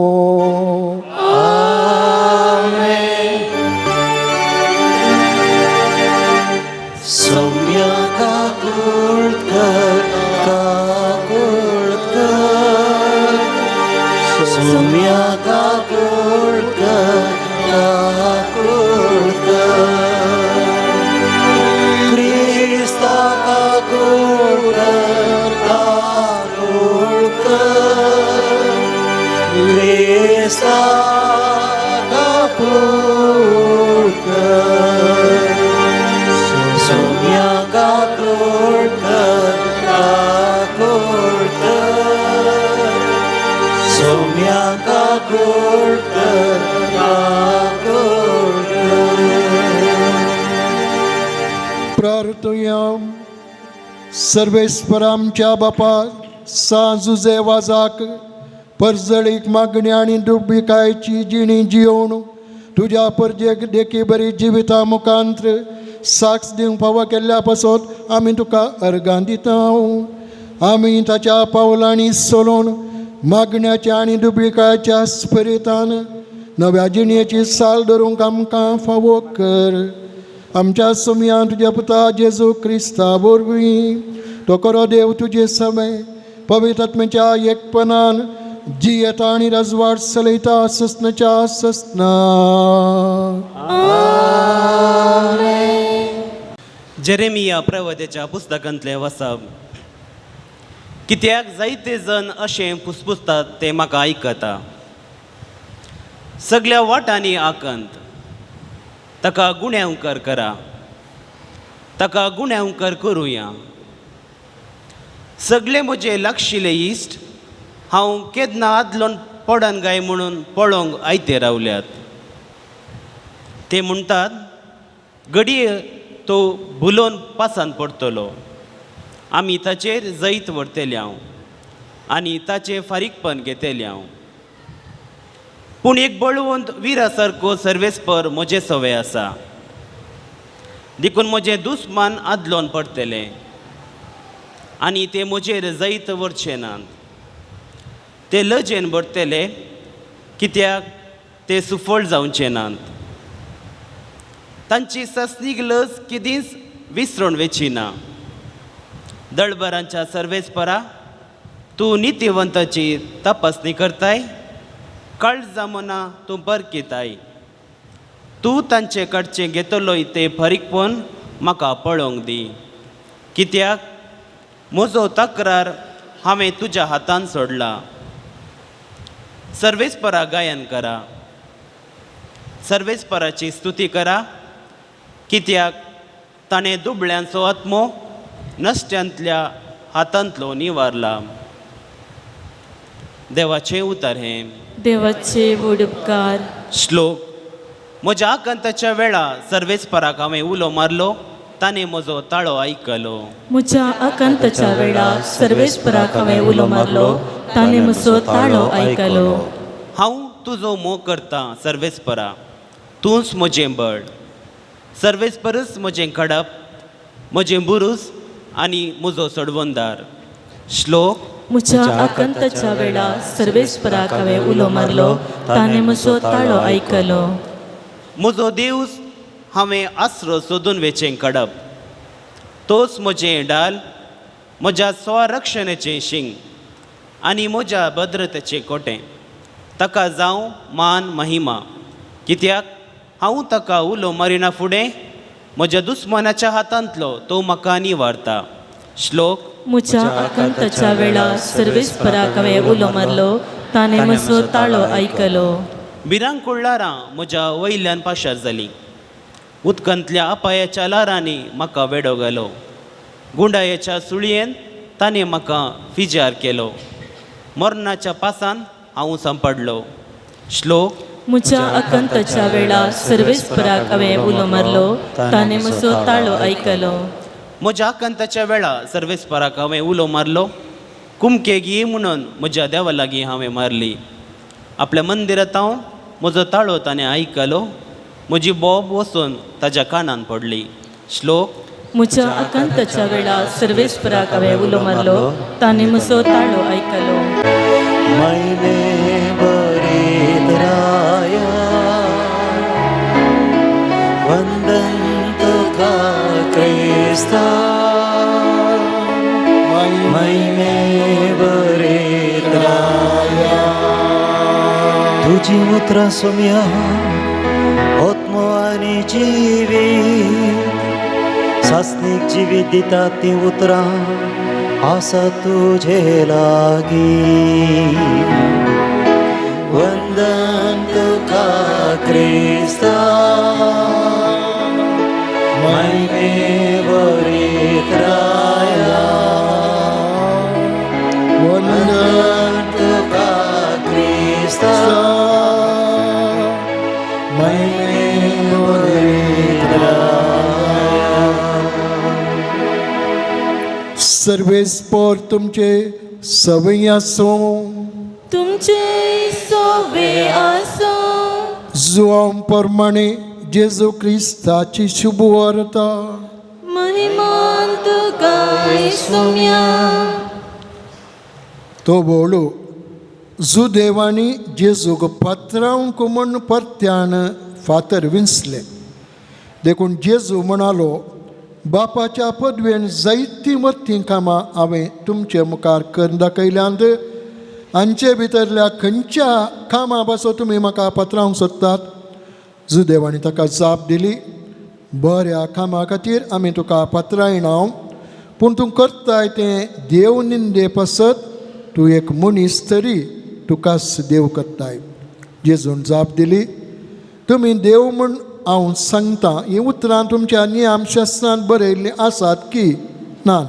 सौम्या काकूळ कर, काकूळ कर, सौम्या काकूळ कर, काकूळ कर, क्रिस्ता काकूळ कर, काकूळ कर, क्रिस्ता काकूळ कर, सौम्या काकूळ कर, काकूळ कर, सौम्या काकूळ कर, काकूळ कर. मागुया. सर्वेस्पर आमच्या बापा सांत जुझे वाजाक परजळीक मागणी आनी दुबिकायची जिणी जियोवन तुज्या परजेक देखी बरी जिविता मुखांत्र साक्ष दिवंक फावो केल्ल्या पासत आमी तुका अर्गां दिता. आमी ताच्या पावलांनी चलोवन मागण्याच्या आनी दुबिकायच्या स्पिरितान नव्या जिणेची साल धरूंक आमकां फावो कर. आमच्या सोमयान तुज्या पुता जेजू क्रिस्ता वरवीं तो खरो देव तुजे समें पवित्र आत्म्याच्या एकपणान जियेता आनी रजवाड चलयता ससनाच्या ससना. जेरेमिया प्रवदेच्या पुस्तकांतले वसप. कित्याक जायते जण अशें फुसफुसतात ते म्हाका आयकता. सगल्या वाटांनी आकंत ताका गुण्यांवकर करा, ताका गुण्यांवकर करुया. सगळे म्हजे लागशिल्ले इश्ट हांव केन्ना आदलोन पडन काय म्हणून पळोवंक आयते रावल्यात. ते म्हणटात घडये तो भुलोवन पासान पडटलो, आमी ताचेर जैत व्हरतले हांव आनी ताचें फारीकपण घेतलें हांव. पूण एक बळवंत विरा सारको सर्वेस्पर म्हजें सवय आसा, देखून म्हजें दुस्मान आदलोन पडटलें आनी ते म्हजेर जैत व्हरचे नात. ते लजेन भरतले कित्याक ते सुफळ जावचे नात. तांची ससनीक लज केदींच विसरून वेची ना. दळबरांच्या सर्वेस्परा तूं नितीवंताची तपासणी करताय, काळजा मना तूं परकिताय. तूं तांचे कडचें घेतलोय तें फारीकपण म्हाका पळोवंक दी, कित्याक म्हजो तक्रार हांवें तुज्या हातान सोडला. सर्वेस्परा गायन करा, सर्वेस्पराची स्तुती करा, कित्याक ताणें दुबळ्यांचो आत्मो नश्ट्यांतल्या हातांतलो निवारला. देवाचें उतर हें. देवाचे व्हड उपकार. श्लोक. म्हज्या आकांताच्या वेळा सर्वेस्पराक हांवें उलो मारलो, ताणें म्हजो ताळो आयकलो. म्हज्या आकांताच्या वेळा सर्वेस्पराक हांवें उलो मारलो, ताणें म्हजो ताळो आयकलो. हांव तुजो मोग करतां सर्वेस्परा, तूंच म्हजें बळ. सर्वेस्परच म्हजें खडप, म्हजें बुरूस आनी म्हजो सोडवणदार. श्लोक. म्हज्या आकांताच्या वेळा सर्वेस्पराक हांवें उलो मारलो, ताणें म्हजो ताळो आयकलो. म्हजो देवस हांवें आसरो सोदून वेचें कडप, तोच म्हजें डाल, म्हज्या स्वरक्षणेचें शिंग आनी म्हज्या भद्रतेचें कोटें. ताका जावं मान महिमा, कित्याक हांव ताका उलो मारिना फुडें म्हज्या दुस्मानाच्या हातांतलो तो म्हाका निवारता. श्लोक. म्हज्या आकांताच्या वेळा सर्वेस्पराक हांवें उलो मारलो, ताणें म्हजो ताळो आयकलो. भिरांकूळ ल्हारां म्हज्या वयल्यान पाशार जालीं, उदकांतल्या अपायाच्या ल्हारांनी म्हाका वेडो घालो. गुंडायेच्या सुळयेन ताणें म्हाका फिजार केलो, मरणाच्या पासान हांव सांपडलो. श्लोक. म्हज्या आकांताच्या वेळा सर्वेस्पराक हांवें उलो मारलो, ताणें म्हजो ताळो आयकलो. म्हज्या आकांताच्या वेळा सर्वेस्पराक हांवें उलो मारलो, कुमकेक ये म्हणून म्हज्या देवा लागीं हांवें मारली. आपल्या मंदिरांत हांव म्हजो ताळो ताणें आयकलो, म्हजी बोब वचून ताज्या कानान पडली. श्लोक. म्हज्या आकांताच्या वेळा सर्वेस्पराक हांवें उलो मारलो, ताणें म्हजो ताळो आयकलो. मैने बरेत राया वंदन तुका क्रिस्ता, मैने बरेत राया. तुजी उतरां सोम्या आत्मो आनी जिवीत, सासणीक जिवीत दिता तीं उतरां आसा तुजे लागीं. वंदन तुका क्रिस्ता, मैने बरेत राया. वंदन तुका क्रिस्ता, मैने बरेत राया. सर्वेस्पोर तुमचे सवय आसूं. तुमचे सोवे आसूं. जुवां प्रमाणे जेजू क्रिस्ताची शुभ वार्ता. महिमान तुका सुम्या. तो बोलू जुदेवांनी जेजूक पत्रावंक म्हूण परत्यान फातर विंचले. देखून जेजू म्हणालो, बापाच्या पदवेन जायतीं मत्तीं कामां हांवें तुमचे मुखार करून दाखयल्यांत, हांचे भितरल्या खंयच्या कामां पासून तुमी म्हाका पत्रावंक सोदतात? जुदेवांनी ताका जाप दिली, बऱ्या कामां खातीर आमी तुका पत्रायना, पूण तूं करताय तें देव निंदे पासत तूं एक मनीस तरी तुकाच देव करताय. जेजून जाप दिली, तुमी देव म्हूण हांव सांगता हीं उतरां तुमच्या नियमशास्त्रांत बरयल्लीं आसात की ना?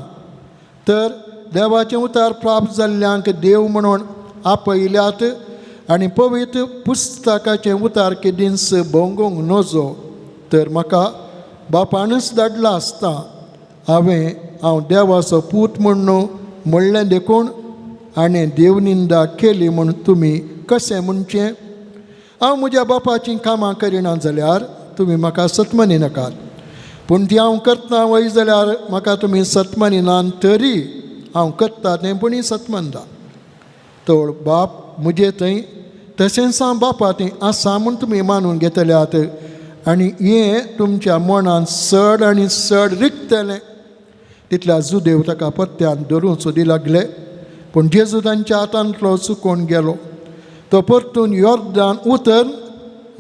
तर देवाचें उतार प्राप्त जाल्ल्यांक देव म्हणून आपयल्यात आनी पवित्र पुस्तकाचें उतार केदींच भोंगूंक नजो. तर म्हाका बापानूच धाडला आसता हांवें हांव देवाचो पूत म्हूण म्हणलें देखून आनी देवनिंदा केली म्हूण तुमी कशें म्हणचें? हांव म्हज्या बापाचीं कामां करिना जाल्यार तुमी म्हाका सतमनी नाकात, पूण ती हांव करता वय जाल्यार म्हाका तुमी सतमनी ना, तरी हांव करता तें पुणी सतमनता. तोळ बाप म्हजे थंय तशेंच हांव बापा थंय आसा म्हूण तुमी मानून घेतल्यात आनी हें तुमच्या मनांत चड आनी चड रिगतलें. तितल्या जुदेव ताका परत्यान धरूंक सोदी लागले, पूण जेजू तांच्या हातांतलो चुकोवन गेलो. तो परतून योर्दान उतर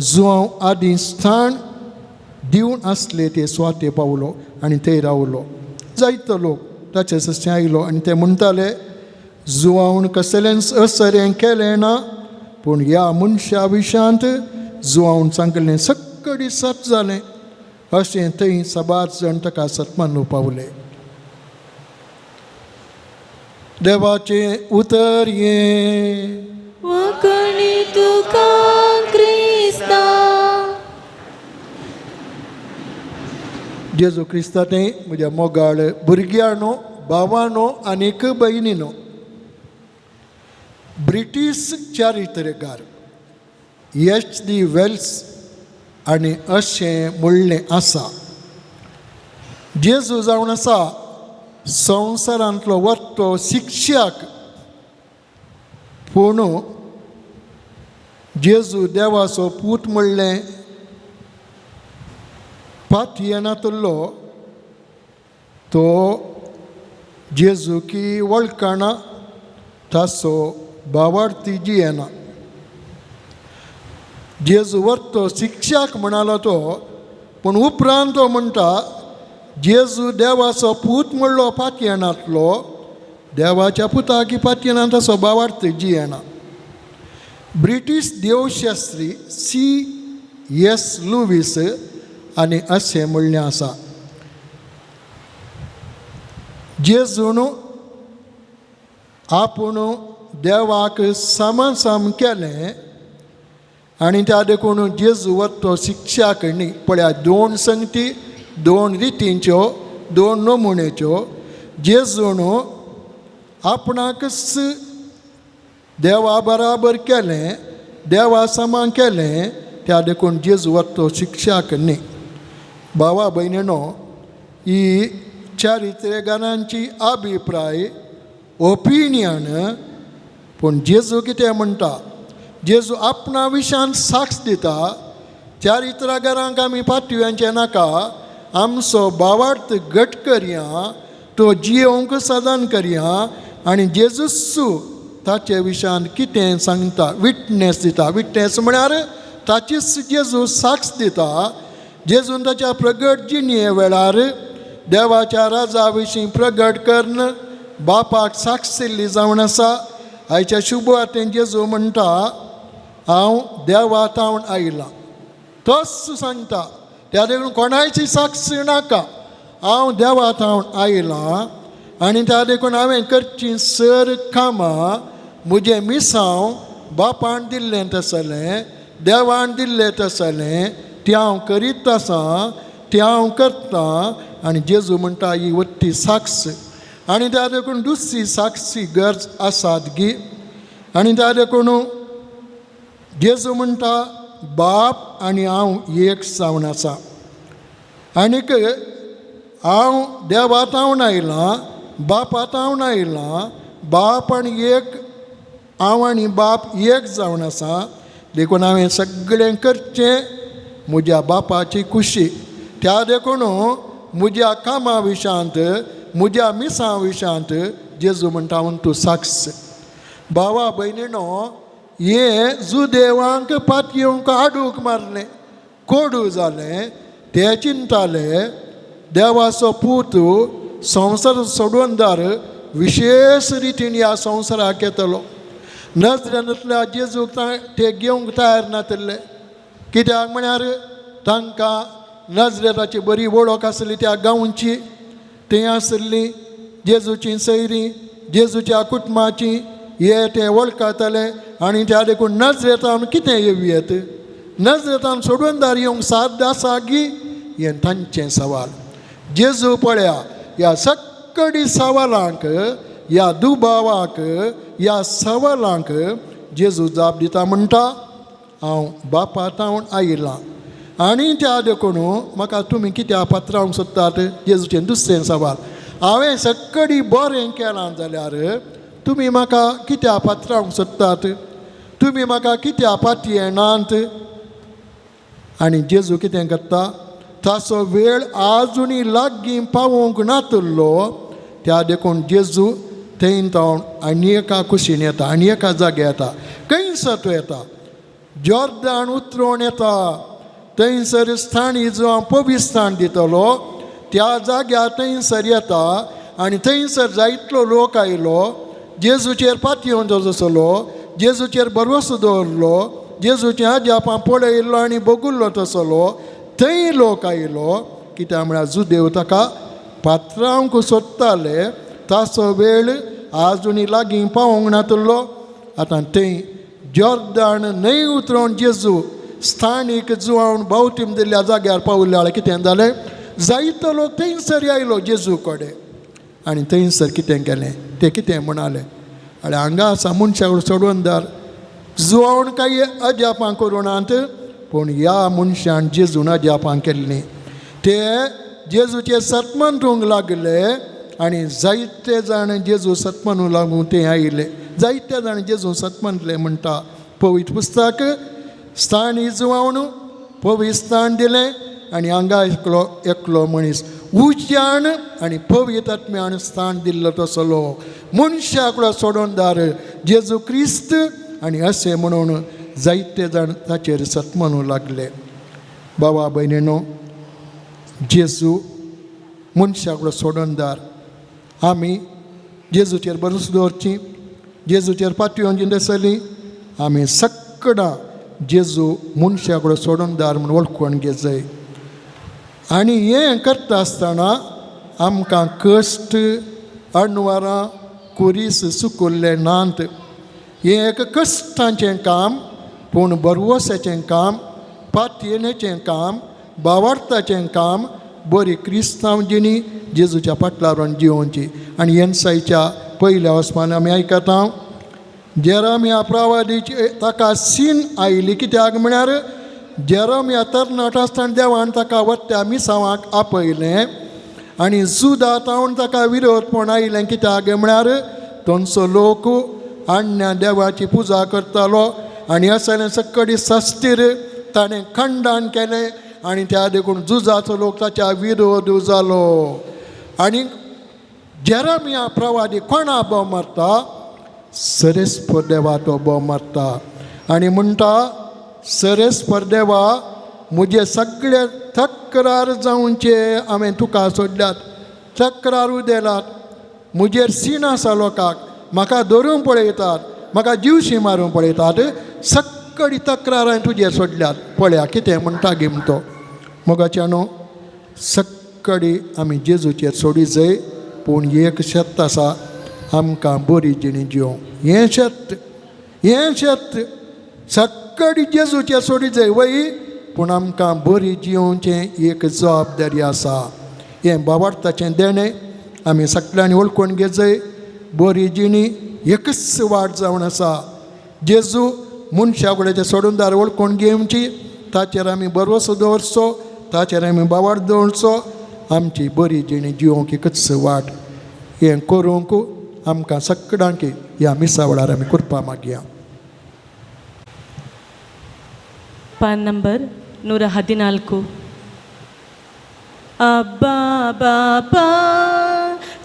जुवांव आदी स्थान दिवन आसले ते सुवाते पावलो आनी थंय रावलो. जायतो लोक ताचे ससे आयलो आनी ते म्हणटाले, जुवावन कसलेंच असरें केलें ना, पूण ह्या मनशा विशांत जुवावन सांगलें सक्कडी सत जालें. अशें थंय साबार जाण ताका सतमानू पावले. देवाचें उतर हें. वखणी तुका क्रिस्ता. जेजू क्रिस्ता तें म्हज्या मोगाळ भुरग्यांनो, भावानो आनीक भयणीनो, ब्रिटीश चारित्र्यकार एच डी वेल्स आनी अशें म्हणलें आसा, जेजू जावन आसा संवसारांतलो वत्तो शिक्षक, पूण जेजू देवाचो पूत म्हणलें पातयेनातुल्लो तो जेजू की वळखना, ताचो बावार्थी जियेना. जेजू वर्तो शिक्षक म्हणालो तो, पूण उपरांत तो म्हणटा जेजू देवाचो पूत म्हणलो पातयेनातलो, देवाच्या पुताकी पातयेना ताचो बावार्थ जियेना. ब्रिटीश देवशास्त्री सी एस लुवीस आनी अशें म्हणलें आसा, जेजून आपूण देवाक सामसाम केलें आनी त्या देखून जेजू वतो शिक्षा न्ही. पळया, दोन संगती, दोन रितींच्यो, दोन नमुनेच्यो. जेजून आपणाकच देवा बराबर केलें, देवा समान केलें, त्या देखून जेजू वतो शिक्षाक न्ही. भावा भयणीनो, ही चारित्र्यगानांची अभिप्राय, ओपिनियन, पूण जेजू कितें म्हणटा? जेजू आपणा विशयान साक्ष दिता. चारित्रागारांक आमी पातव्यांचें नाका, आमचो भावार्थ घट करया, तो जियोवंक साधन करया. आनी जेजूस ताचे विशयान कितें सांगता? विटनेस दिता. विटनेस म्हळ्यार ताचीच जेजू साक्ष दिता. जेजून ताच्या प्रगट जिणये वेळार देवाच्या राजा विशीं प्रगट करून बापाक साक्ष दिल्ली जावन आसा. आयच्या शुभवार्तेन जेजू म्हणटा, हांव देवा तावन आयलां. तोच सांगता, त्या देखून कोणायची साक्ष नाका, हांव देवा थावन आयलां आनी त्या देखून हांवें करचीं सर कामां म्हजें मिसांव बापान दिल्लें तसलें, देवान दिल्लें तसलें, तें हांव करीत आसा, तें हांव करतां. आनी जेजू म्हणटा ही वत्ती साक्ष. आनी त्या देखून दुसरी साक्षी गरज आसात गी. आनी त्या देखून जेजू म्हणटा बाप आनी हांव एक जावन आसा. आनीक हांव देवातावन आयलां, बापातावन आयलां, बाप आनी एक, हांव आनी बाप एक जावन आसा. देखून हांवें सगळें करचें म्हज्या बापाची खुशी. त्या देखून म्हज्या कामा विशांत, म्हज्या मिसां विशांत जेजू म्हणटा हांव तूं साक्ष. भावा भयणीनो, हे जुदेवांक पातयेवंक आडूक मारलें, कोडू जालें. ते चिंताले देवाचो पूत संवसार सोडवणदार विशेश रितीन ह्या संवसाराक येतलो. नजरेंतल्या जेजूक ते घेवंक तयार नातिल्ले. कित्याक म्हळ्यार तांकां नजरेताची बरी वळख आसली. त्या गांवची थंय आसली जेजूची सैरी, जेजूच्या कुटुंबाची, हे ते वळखताले. आनी त्या देखून नजरेतान कितें येवयेत, नजरेतान सोडवणदार येवंक साध्य आसा गी, हें तांचें सवाल. जेजू पळया ह्या सक्कडी सवालांक, ह्या दुबावाक, ह्या सवालांक जेजू जाप दिता. म्हणटा हांव बापातावन आयलां आनी त्या देखून म्हाका तुमी कित्याक पात्रावंक सोदतात. जेजूचें दुसरें सवाल, हांवें सक्कडी बरें केलां जाल्यार तुमी म्हाका कित्याक पात्रावंक सोदतात, तुमी म्हाका कित्याक पातयेनात. आनी जेजू कितें करता, ताचो वेळ आजुनी लागीं पावोवंक नातुल्लो. त्या देखून जेजू थंय तावन आनी एका कुशीन येता, आनी एका जाग्यार येता. खंयसर तो येता, जॉर्दान उतरोवन येता. थंयसर स्थानी जो हांव पविस्थान दितलो त्या जाग्यार थंयसर येता. आनी थंयसर जायतलो लोक आयलो, जेजूचेर पातयेवन तसलो, जेजूचेर भरवंसो दवरलो, जेजूचें अजापां पळयल्लो आनी बगुल्लो तसलो. थंय लोक आयलो कित्याक म्हळ्यार जुदेव ताका पात्रावंक सोदताले. ताचो वेळ आजुनी लागीं पावोवंक नातुल्लो. आतां थंय जॉर्दान न्हंय उतरोवन जेजू स्थानीक जुवावन बावतीम दिल्ल्या जाग्यार पावल्या कितें जालें, जायतो लोक थंयसर आयलो जेजू कडेन. आनी थंयसर कितें केलें, ते कितें म्हणाले, आनी हांगा आसा मनशाक सोडवणदार, जुवावन कांय अजापां करुनात, पूण ह्या मनशान जेजून अजापां केल्लीं. ते जेजूचे सतमंतूंक लागले आनी जायते जाण जेजू सतमनू लागून ते आयले. जायते जाण जेजू सतमनले. म्हणटा पवित्र पुस्तक स्थान जुवावन पवित्र स्थान दिलें आनी हांगा एकलो एकलो मनीस उज्यान आनी पवित्र आत्म्यान स्थान दिल्लो तसलो मनशाकलो सोडवणदार जेजू क्रिस्त. आनी अशें म्हणून जायते जाण ताचेर सतमनू लागले. बाबा भयणीनो, जेजू मनशाकलो सोडवणदार. आमी जेजूचेर भरोसो दवरची, जेजूचेर पातयेवची तसली आमी सक्कडां जेजू मनशाकडो सोडवणदार म्हूण वळखून घेत. आनी हें करता आसतना आमकां कश्ट, अणवारां, कुरीस सुकुल्ले नात. हें एक कश्टांचें काम, पूण भरवोसाचें काम, पातयेनेचें काम, बावार्थाचें काम, बरी क्रिस्तांव जिणी जेजूच्या फाटल्यान जिवोवची. आनी एनसायच्या पयल्या वसमान आमी आयकता जेरमिया प्रवादीची ताका सीन आयली. कित्याक म्हळ्यार जेरमिया तरणाटो आसतना देवान ताका वत्या मिसांवाक आपयलें आनी जुदा तावन ताका विरोधपण आयलें. कित्याक म्हळ्यार थंयचो लोक अन्य देवाची पुजा करतालो आनी असलें सक्कडी सस्तीर ताणें खंडण केलें आनी त्या देखून झुजाचो लोक ताच्या विरोध जालो. आनी जेरमिया प्रवादी कोणा बोव मारता, सरेस्पर देवा तो बोव मारता आनी म्हणटा, सरेस्पर देवा म्हजे सगळे तक्रार जावचे हांवें तुका सोडल्यात, तक्रार उदेलात, म्हजेर सीन आसा लोकांक, म्हाका धरूंक पळयतात, म्हाका जिवशी मारूंक पळयतात, सक्कडी तक्रार हांवें तुजेर सोडल्यात. पळया कितें म्हणटा गे तो. मोगाच्यानो, सक्कडी आमी जेजूचेर सोडी जाय, पूण एक शर्त आसा, आमकां बरी जिणी जिवंक. हें शर्त, हें शर्त, सक्कडी जेजूचेर सोडी जाय वय, पूण आमकां बरी जिवचें एक जबाबदारी आसा. हें बावार्थाचें देणें आमी सगळ्यांनी वळखून घेजय बरी जिणी एकच वाट जावन आसा. जेजू मनशा कडेन सोडूनदार वळखून घेवची, ताचेर आमी भरवसो दवरचो, ताचेर आमी बावार दवरचो. आमची बरी जिणी जिवंक एकच वाट. हें करूंक आमकां सगळ्यांक ह्या मिसा वेळार आमी करपा मागया. PAN number 114. ಅಬ್ಬಾ ಬಾಪಾ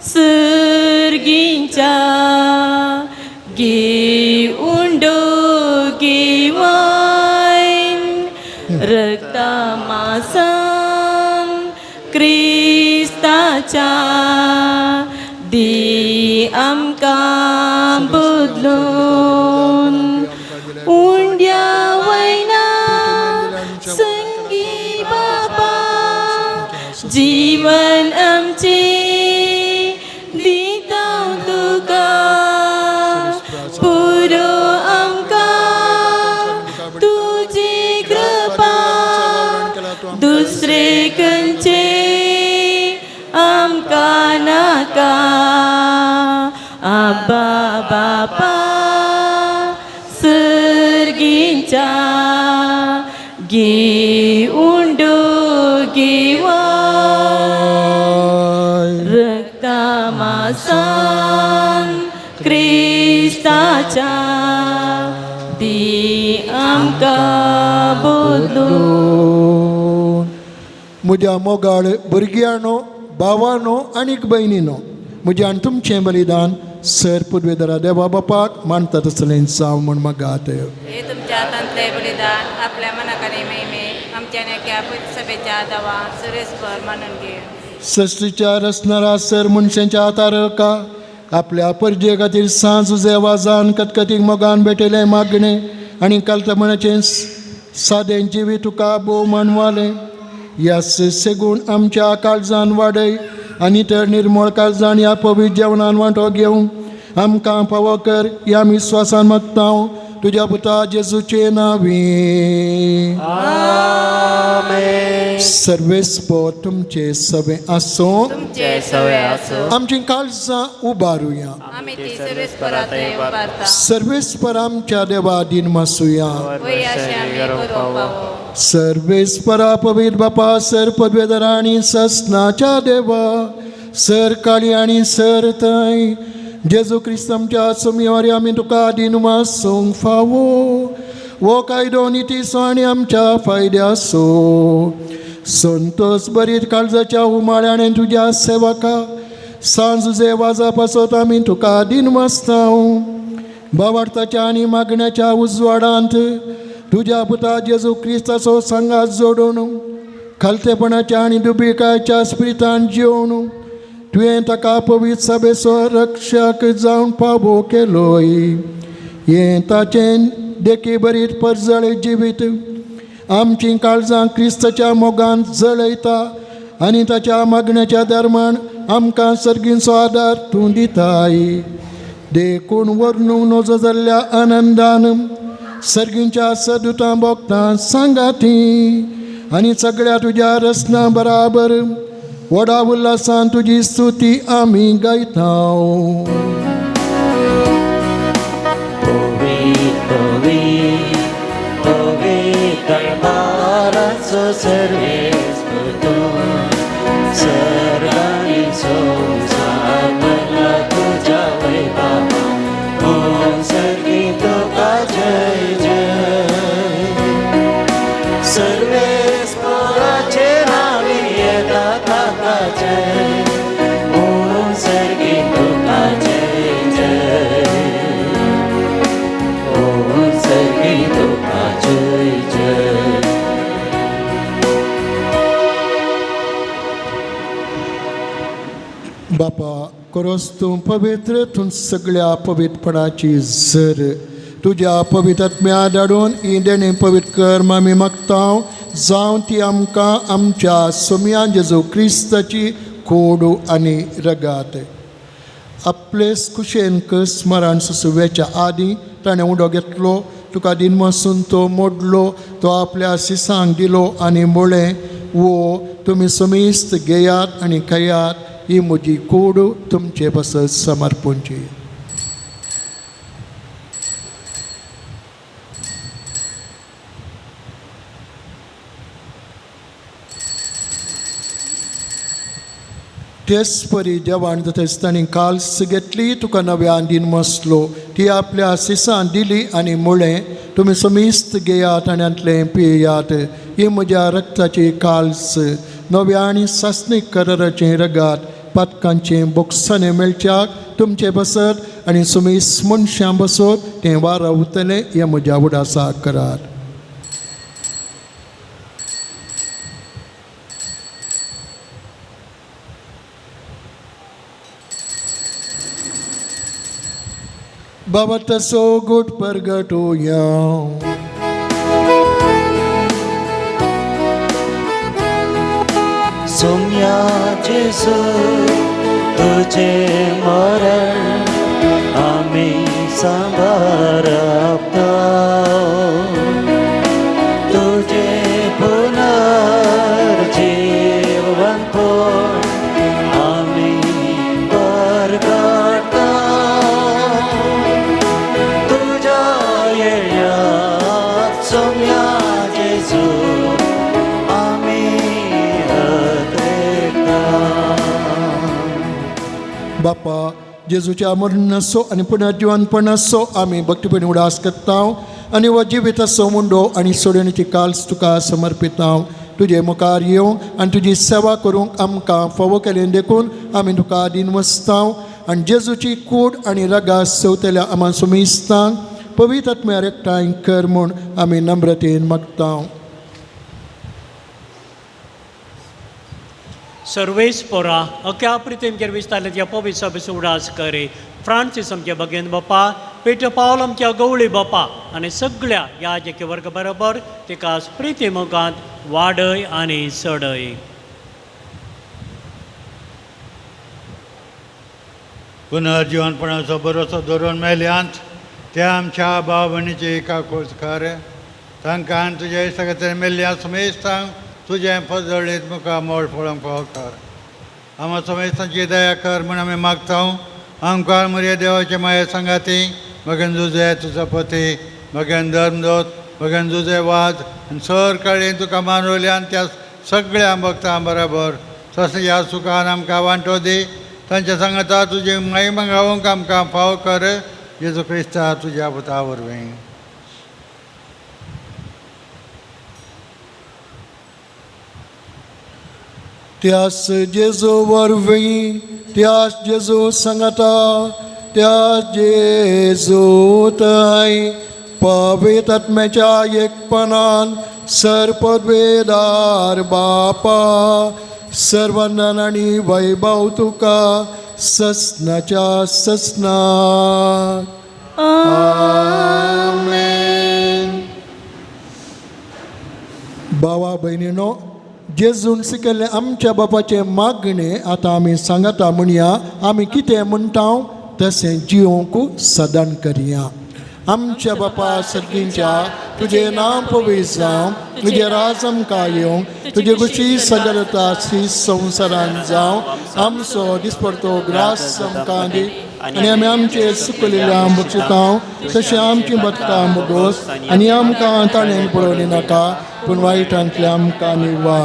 सर्गींच्या गे उंडो गे वायन रक्ता मासान क्रिस्ताच्या दी आमकां बदलून उंड्या वयना संगी बाबा जीवन आमचे दिता तुका पुरो आमकां तुजी कृपा दुसरे खंयचे आमकां नाका. आबा बापा सर्गीच्या गे उंडो गेवा रक्ता मासान क्रिस्ताच्या दी आमकां बदलून. म्हज्या मोगाळ भुरग्यांनो, भावानो आनीक भयणीनो, म्हजें आनी तुमचें बलिदान सर पुर्वेदरा देवा बापाक मानता तसलें जावं म्हूण मागात. हे तुमच्या हातांतले बलिदान आपल्या मनाकानी महिमे आमच्या नेक्या सभेच्या दवा सुरेशभर मानून घे. सृश्टीच्या रचणारा सर मनशांच्या हातार का आपल्या परजे खातीर सांज देवाजान कतकतीक मोगान भेटयलें मागणें आनी कल्तपणाचें सादें जिवीत तुका भोव मानवालें. ह्या सेगून आमच्या काळजान वाडय आनी तर निर्मळ काळजान ह्या पवित्र जेवणान वांटो घेवंक आमकां फावो कर ह्या विस्वासान मागता तुज्या पुता जेजूचे नांवी. सर्वेस्पो तुमचे सगळे आसूं. तुमचे सवे आसो. आमची काळजां उबारुया. आमी ती सर्वेस्परात उबारता. सर्वेस्पर आमच्या देवा दीन मासुया. वय अशें आमी करूंक पावो. सर्वेस्परा पवित्र बापा सर पदवेदरा आनी ससनाच्या देवा सर काळी आनी सर थंय जेजू क्रिस्त आमच्या सुमयवारी आमी तुका दीन मासूंक फावो वो कायदो नितीचो आनी आमच्या फायद्याचो. संतोस बरीत काळजाच्या उमाळ्याने तुज्या सेवका सांज वाजा पासत आमी तुका दीन वाचता. बावार्थाच्या आनी मागण्याच्या उजवाडांत तुज्या पुता जेजू क्रिस्ताचो सांगात जोडून खालतेपणाच्या आनी दुबिकायच्या स्पिरितान जेवन तुवें ताका पवित्र सभेचो रक्षक जावन पावो केलोय. हें ताचें देखी बरीत परजळे जिवीत आमचीं काळजां क्रिस्ताच्या मोगान जळयता आनी ताच्या मागण्याच्या धर्मान आमकां सर्गींचो आदार तूं दिताय. देखून वर्णूंक नजो जाल्ल्या आनंदान सर्गींच्या सदुतां भोगतां सांगाती आनी सगळ्या तुज्या रचना बराबर व्हडा उल्हासान तुजी स्तुती आमी गायता. पवित्र सर्वेस्पर तूं सर्गांनी संवसार भरला तुज्या वैभवान म्हूण सर्गी तुका जय जय. सर्वेस्पराचे नांवी येता ताका जय म्हूण सर्गी तुका जय जय म्हूण सर्गी तुका जय जय. बापा करोस तूं पवित्र तूं सगळ्या पवित्रपणाची जर तुज्या पवित्र आत्म्या धाडून ही देणें पवित्र कर आमी मागता जावं ती आमकां आमच्या सोम्या जेजू क्रिस्ताची कोडू आनी रगात. आपले कुशेन स्मरण सुसुव्याच्या आदीं ताणें उडो घेतलो तुका दिनमसून तो मोडलो तो आपल्या सिसांक दिलो आनी म्हळें वो तुमी समेस्त घेयात आनी खायात. ही म्हजी कूड तुमचे पासत समर्पणची. तेच परी देवान तशेंच तांणी काल्स घेतली, तुका नव्यान दिन मसलो, ती आपल्या सिसान दिली आनी म्हळें, तुमी समिस्त घेयात आनी हांतलें पियात, ही म्हज्या रक्ताची काल्स, नव्या आनी सासणीक कराराचें रगात, पातकांचें बोगसाणें मेळच्याक तुमचें बसत आनी सुमीस मनशां बसत तें वारावतलें, हें म्हज्या उडासाक करात. बाबा तसो गुट परगटूया. सोम्या जेजू तुझे मरण आमी सांबारता, तुझे पुनर्जीवन पण आमी परगटता, तुझ्या येण्यात सोम्या जेजू आमी हतरेता. बापा जेजूच्या मरणाचो आनी पुनर्जीवनपणाचो आमी भक्तीपणी उडास करता आनी हो जिविताचो मुंडो आनी सोडणीची काल्स तुका समर्पिता. तुजे मुखार येवंक आनी तुजी सेवा करूंक आमकां फावो केलें देखून आमी तुका दिनवसता आनी जेजूची कूड आनी रगास सेवतल्या आमा सुमिस्तांक पवित्र आत्म्यार एकठांय कर म्हूण आमी नम्रतेन मागता. सर्वेस्पोरा अख्या प्रितीमचेर विस्तारल्या पवित्र सभेचो उडास करे. फ्रांसीस आमच्या भगेन बापा, पेटर पावल आमच्या गवळी बापा आनी सगळ्या याजकी वर्ग बरोबर तिका प्रिती मुखांत वाडय आनी चडय. पुनर्जीवनपणाचो बरोसो धरून मेल्यांत त्या आमच्या भाव भयणीची काकूळ कर, तांकां तुज्या सगळ्या मेल्ल्या समेस्तांक तुजें पजळीत मुखार मोड पळोवंक फावो कर. आमा समेस्तांची दया कर म्हूण आमी मागता. आमकां मुरये देवाचे माये सांगाती मगन जुजे तुजो पती मगन धर्मदोत मगन जुजे वाज आनी सर काळी तुका मानवल्यान त्या सगळ्या भक्तां बराबर तशें ह्या सुखान आमकां वांटो दी. तांच्या सांगाता तुजी महिमा गावंक आमकां फावो कर, जेजू क्रिस्ता तुज्या पुता वरवीं. त्यास जेजू वरवीं, त्यास जेजू सांगाता, त्यास जेजू थंय पवित्र आत्म्याच्या एकपणान सर्पवेदार बापा सर्वंदन आनी वैभव तुका ससनाच्या ससनाक. आमेन. भावा भयणीनो, जेजून शिकयल्लें आमच्या बापाचें मागणें आतां आमी सांगता म्हणया. आमी कितें म्हणटा तशें जिवंक सदां करया. आमच्या बापा सर्गींच्या, तुजें नांव पवित्र जावं, तुजें राज आमकां येवं, तुजे खुशी सगळता शी संवसारान जावं. आमचो दिसपडतो ग्रास आमकां दी आनी आमी आमचे सुकलेल्या बक्षितां तशें आमची बदकां बोगोस आनी आमकां ताणें पळोवणी नाका, पूण वायटांतल्या आमकां निवा.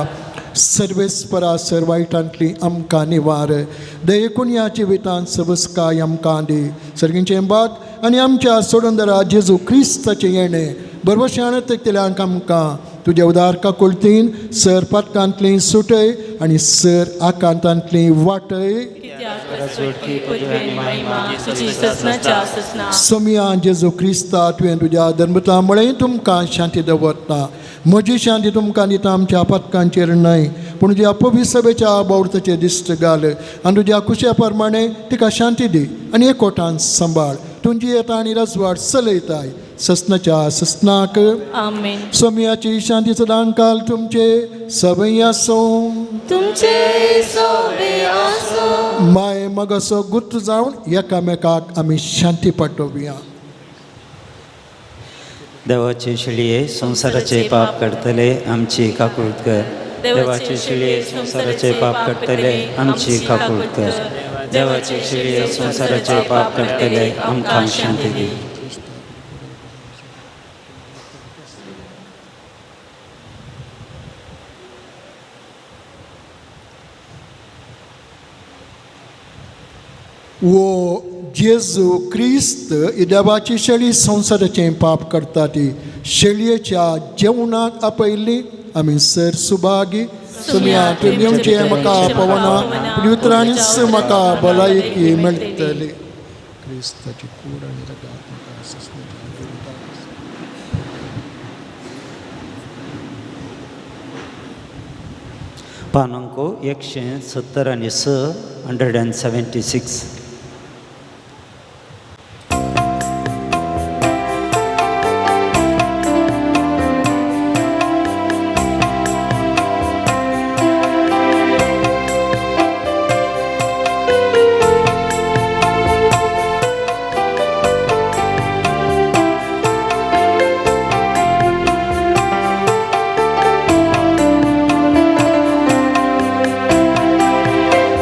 सर्वेस्परा सर वायटांतली आमकां निवार. देखून ह्या जिवितांत सबस्काय आमकां दी. सर्गींचें बाग आनी आमच्या सोडंदरा जेजू क्रिस्ताचें येणें बरवशान तेकतल्यांक आमकां तुज्या उदार काकुळतीन सर पातकांतली सुटय आनी सर आकांतांतली वाटय. सोमिया जेजू क्रिस्ता, तुवें तुज्या धर्मता म्हळें तुमकां शांती दवरता. म्हजी शांती तुमकां दिता, आमच्या पातकांचेर न्हय, पूण तुज्या पवित्र सभेच्या बावडताचेर दिश्ट घाल आनी तुज्या कुशा प्रमाणे तिका शांती दी आनी एकवटान सांबाळ. तुमची येता आनी रजवाड चलयताय ससनाच्या ससनाक. आमेन. सोमियाची शांती सदांकाल तुमचे सवय आसूं, तुमचे सोबे आसूं. माय मगसो गुप्त जावन एकामेकाक आमी शांती पाठोवया. देवाचे शिळये संवसाराचे पाप काडटले आमची काकूळत कर. देवाचे शिळये संवसाराचे पाप काडटले, आमची काकूट कर. देवाचे शिळये संवसाराचे पाप काडटले, आमकां शांती दी. वो जेजू क्रिस्त ही देवाची शेळी संवसाराचें पाप करता ती शेळयेच्या जेवणाक आपयल्ली आमी सर सुभागी. सुमया तुमी येवचें म्हाका पवना, पूण उतरांनीच म्हाका भलायकी मेळटली. क्रिस्ताची कूड आनी रगत म्हाका सस्नेच्या जिविताक. पानांको 176, 176.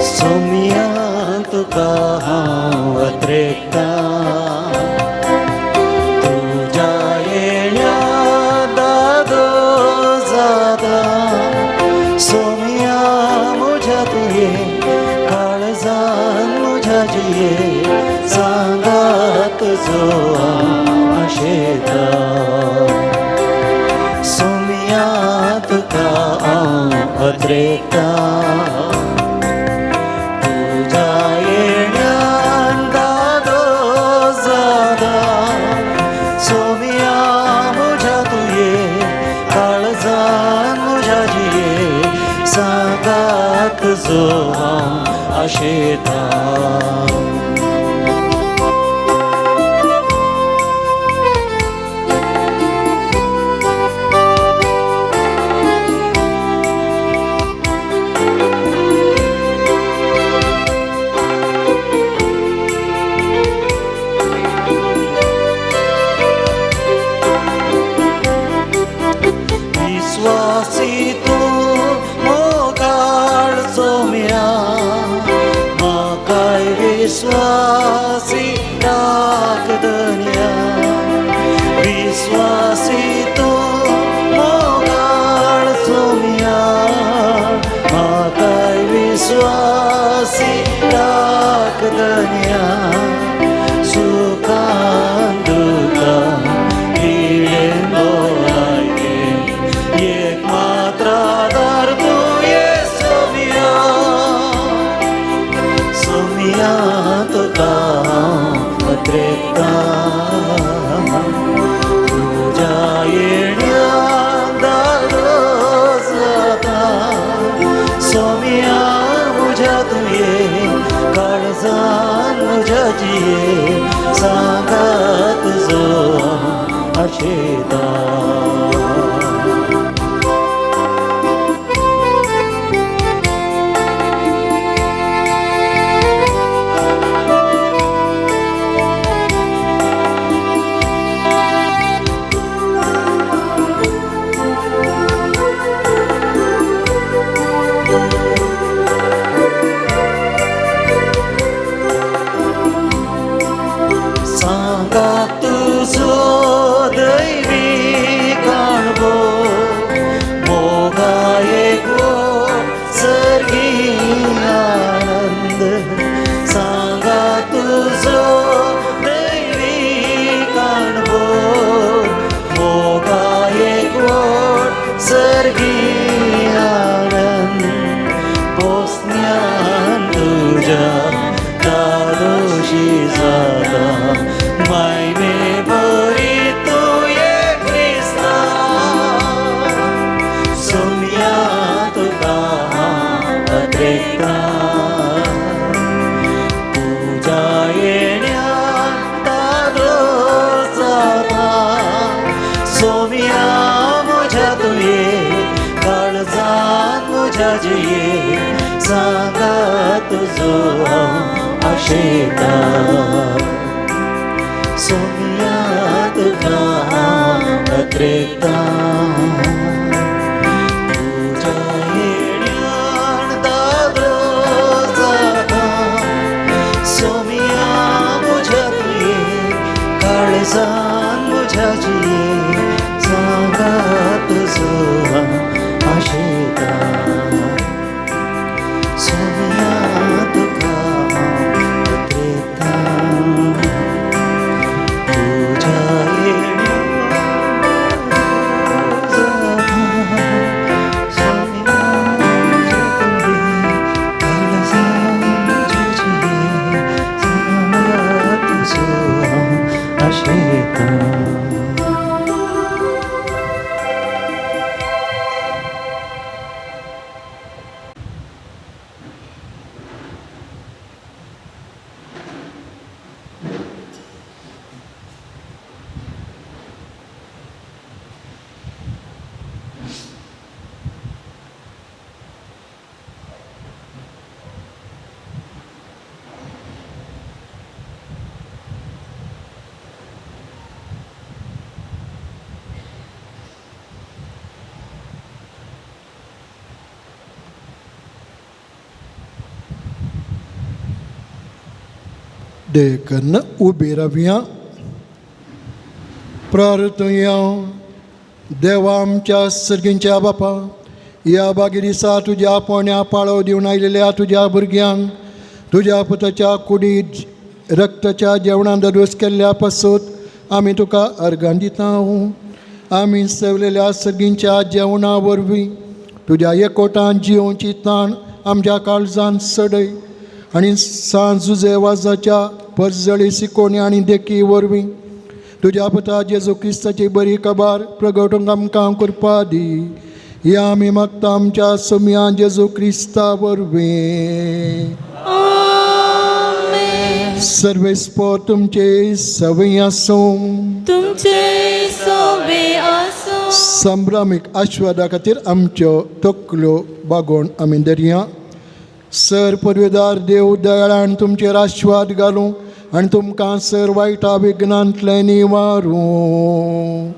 सोमिया तुका हांव अत्रेकता, तुज्या येण्या दादो जाता. सोमिया म्हज्या तुये काळजान म्हज्या जिये सांगात जो आशेता. सोमिया तुका हांव अत्रेकता, जो आशेता. विश्वासी तूं मोगाळ सोम्या, म्हाकाय विश्वासी राख धनया. विश्वासी तूं मोगाळ सोम्या, म्हाकाय विश्वासी राख धनया. सुखान दुखान पिडेन भोलायकेन एक मात्र आदार तुवें सोम्या. सोम्या तुका हांव अत्रेकता, तुज्या येण्यान दादो जाता. सोम्या म्हज्या तुवें काळजान म्हज्या जिये सांगात जो आशेता. तुजो दैवी काणगो मोगा एक सर्गी आनंद. सांगा तुजो दैवी काणगो मोगा एक सर्गी आनंद. पोसण्यान तुज्या दादोशी जाता मायने बरी तुवें क्रिस्ता. सोम्या तुका हांव अत्रेकता, तुज्या येण्यान दादो जाता. सोम्या म्हज्या तुवें काळजान म्हज्या जिये सांगा तुजो हांव आशेता. सोम्या तुका हांव अत्रेकता, तुज्या काळजान म्हज्या जिये सांगात तुजो हांव आशेतां सोम्या तुका हांव पत्रेतां तुज्या येण्या सोम्या म्हज्या तुमी काळजान म्हज्या जिये सांगात तुजो हांव आशेतां. देखून उबी रावया. प्रार्थुया. देवा आमच्या सर्गींच्या बापा, ह्या बागी दिसा तुज्या पोण्या पाळो दिवन आयलेल्या तुज्या भुरग्यांक तुज्या पुताच्या कुडीत रक्ताच्या जेवणान ददोस केल्ल्या पासत आमी तुका अर्गां दिता. आमी सेवलेल्या सर्गींच्या जेवणा वरवीं तुज्या एकवटान जियोवची ताण आमच्या काळजान सडय आनी सांज वाजाच्या परजळी शिकोवणी आनी देखी वरवीं तुज्या पुता जेजू क्रिस्ताची बरी खबर प्रगटूंक आमकां करपा दी. ह्या आमी मागता आमच्या सोम्या जेजू क्रिस्ता वरवीं. सर्वेस्पोर तुमचे सवय आसूं. तुमचे सोवे आसूं. संभ्रमीक आश्वादा खातीर आमच्यो तकल्यो बागोवन आमी दरया. सर पदवेदार देव दयाळान तुमचेर आश्वाद घालूं आनी तुमकां सर वायटा विघ्नांतलें निवारूं.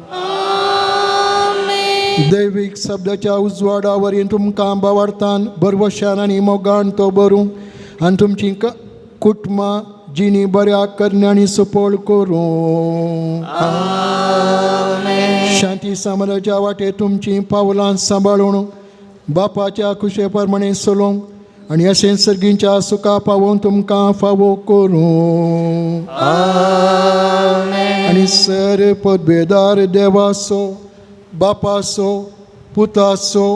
दैवीक शब्दाच्या उजवाडा वरवीं तुमकां बावार्थान भरवशान आनी मोगान तो बरूं आनी तुमची कुटुंबां जिणी बऱ्या करण्यांनी सुपळ करूं. शांती समाजाच्या वाटेर तुमचीं पावलां सांबाळून बापाच्या खुशे प्रमाणे चलोवंक आनी अशें सर्गींच्या सुखा पावोवन तुमकां फावो करूं. आनी सर पदवेदार देवाचो बापाचो पुताचो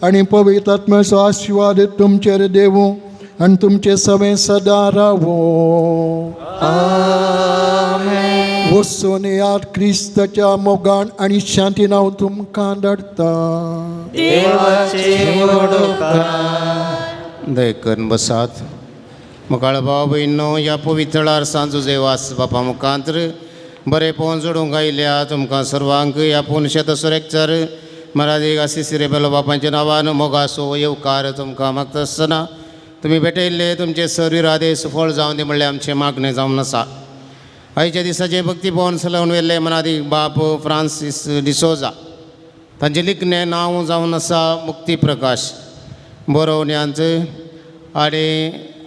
आनी पवित्र आत्म्याचो आशिर्वाद तुमचेर देवूं आनी तुमचें सवें सदां रावूं. वचून याद क्रिस्ताच्या मोगान आनी शांतीन हांव तुमकां धाडटा. दय करून बसात. मुखाळ भाव भयणो, ह्या पवित्रळार सांजू वास बापा मुखांत्र बरें पोवन जोडूंक आयल्या तुमकां सर्वांक ह्या पुनशेत सुरेकचर मराठी आसिसी रेबेलो बापांच्या नांवान मोगासो येवकार तुमकां मागता आसतना तुमी भेटयल्ले तुमचे सर्व इरादे सुफळ जावन दी म्हणल्यार आमचें मागणें जावन आसा. आयच्या दिसाचें भक्ती भवन चलोवन व्हेल्ले मनादीक बाप फ्रांसीस डिसोजा तांचें लिखणें नांव जावन आसा मुक्ती प्रकाश बरोवण्यांत आनी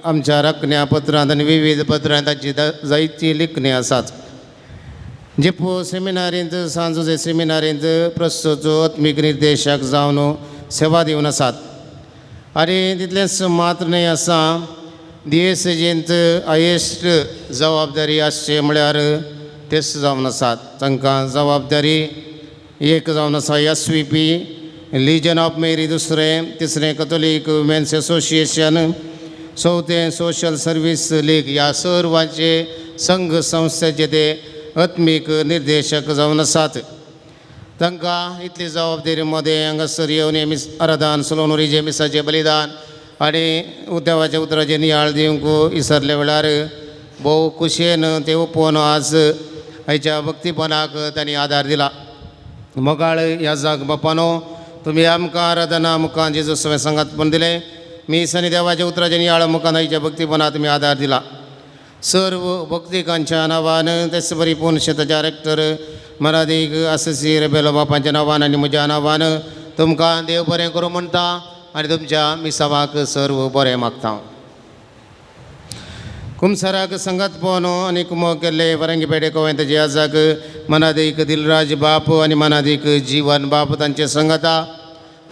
आमच्या रखण्या पत्रांत आनी विविध पत्रांत तांची जायती लिखणी आसात. जेपो सेमिनारींत सांजुजे सेमिनारींत प्रस्तुत आत्मीक निर्देशक जावन सेवा दिवन आसात. आनी तितलेंच मात्र न्हय आसा दियेसेजींत हायेस्ट जबाबदारी आसची म्हळ्यार तेच जावन आसात. तांकां जबाबदारी एक जावन आसा S V P Legion of Mary, दुसरें तिसरें कथोलीक वुमेन्स एसोसिएशन, चवथें सोशल सर्वीस लीग ह्या सर्वांचे संघ संस्थेचे ते आत्मीक निर्देशक जावन आसात. तांकां इतली जबाबदारी मदें हांगासर येवन हें मिस आराधन सलोनुरीचें मिसाचें बलिदान आनी देवाच्या उतराचें नियाळ दिवंक विसरल्या वेळार भोव खुशयेन ते उपोवन आज आयच्या भक्तीपणाक तांणी आदार दिला. मोगाळ ह्या जाग बापानो, तुमी आमकां आराधना मुखान जेजू सवें सांगात पण दिलें मीस आनी देवाच्या उतराचें नियाळ मुखान आयच्या भक्तीपणाक तुमी आदार दिला. सर्व भक्तिकांच्या नांवान तेच बरी पूर्ण शेताच्या रेक्टर मरादीक आससी रेबेलो बापांच्या नांवान आनी म्हज्या नांवान तुमकां देव बरें करूं म्हणटा आनी तुमच्या मिसावाक सर्व बरें मागता. कुमसाराक संगत पोवन आनी कुमो केल्ले वरंगीपेडे गोवेंत आजाक मनादीक दिलराज बाप आनी मनादीक जीवन बाप तांचे संगता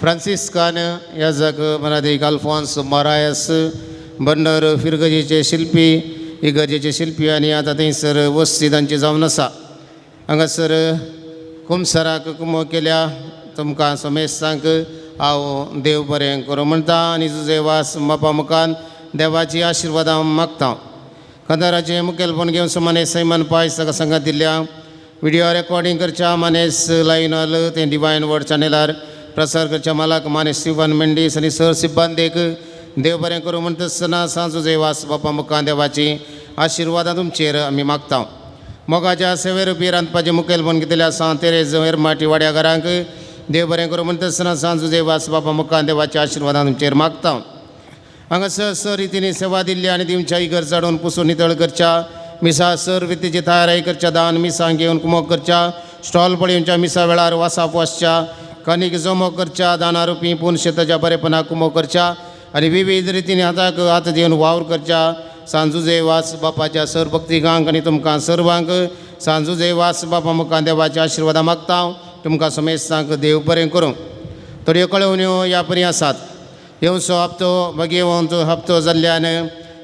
फ्रांसिस्कान याजक मनादीक अल्फोन्स मोरायस बंडर फिरगजेचे शिल्पी इगर्जेचे शिल्पी आनी आतां थंयसर वस्ती तांची जावन आसा. हांगासर कुमसराक कुमो केल्या तुमकां समेस्तांक हांव देव बरें करूं म्हणटा आनी जुजे वास बापा मुखान देवाची आशिर्वादां मागता. कंदाराचें मुखेलपण घेवन मानेस सैमान पायस ताका संगत दिल्ल्या विडियो रेकॉर्डिंग करच्या मानेस लायनल तें डिवायन वर्ड चॅनलार प्रसार करच्या मालक मानेस स्टिवन मेंडीस आनी सर सिब्बंदेक देव बरें करूं म्हणटा आसतना सांजो वास बापा मुखान देवाची आशिर्वादां तुमचेर आमी मागता. मोगाच्या सेवेरुपी रांदपाचें मुखेलपण घेतलें आसा तेरेज एरमाटी वाड्या घरांक देव बरें करूं म्हणटा आसतना सांजो वास बापा मुखान देवाच्या आशिर्वादां तुमचेर मागता. हांगासर सर रितीनी सेवा दिल्ली आनी दिवच्या इगर्ज हाडून पुसून नितळ करच्या मिसा सर रितीची तयारी करच्या दान मिसां घेवन कुमोक करच्या स्टॉल पळोवच्या मिसा वेळार वासाप वासच्या कणीक जमो करच्या दाना रुपी पूर्ण शेताच्या बरेपणाक कुमो करच्या आनी विविध रितीन हाताक हात दिवन वावर करच्या. सांजुजे वास बापाच्या सर भक्तिकांक आनी तुमकां सर्वांक सांजुजे वास बापा मुखार देवाच्या आशिर्वादां मागता. तुमकां समेस्तांक देव बरें करूं. थोड्यो कळोवण्यो ह्या परी आसात. येवचो हप्तो भगेवंत हप्तो जाल्ल्यान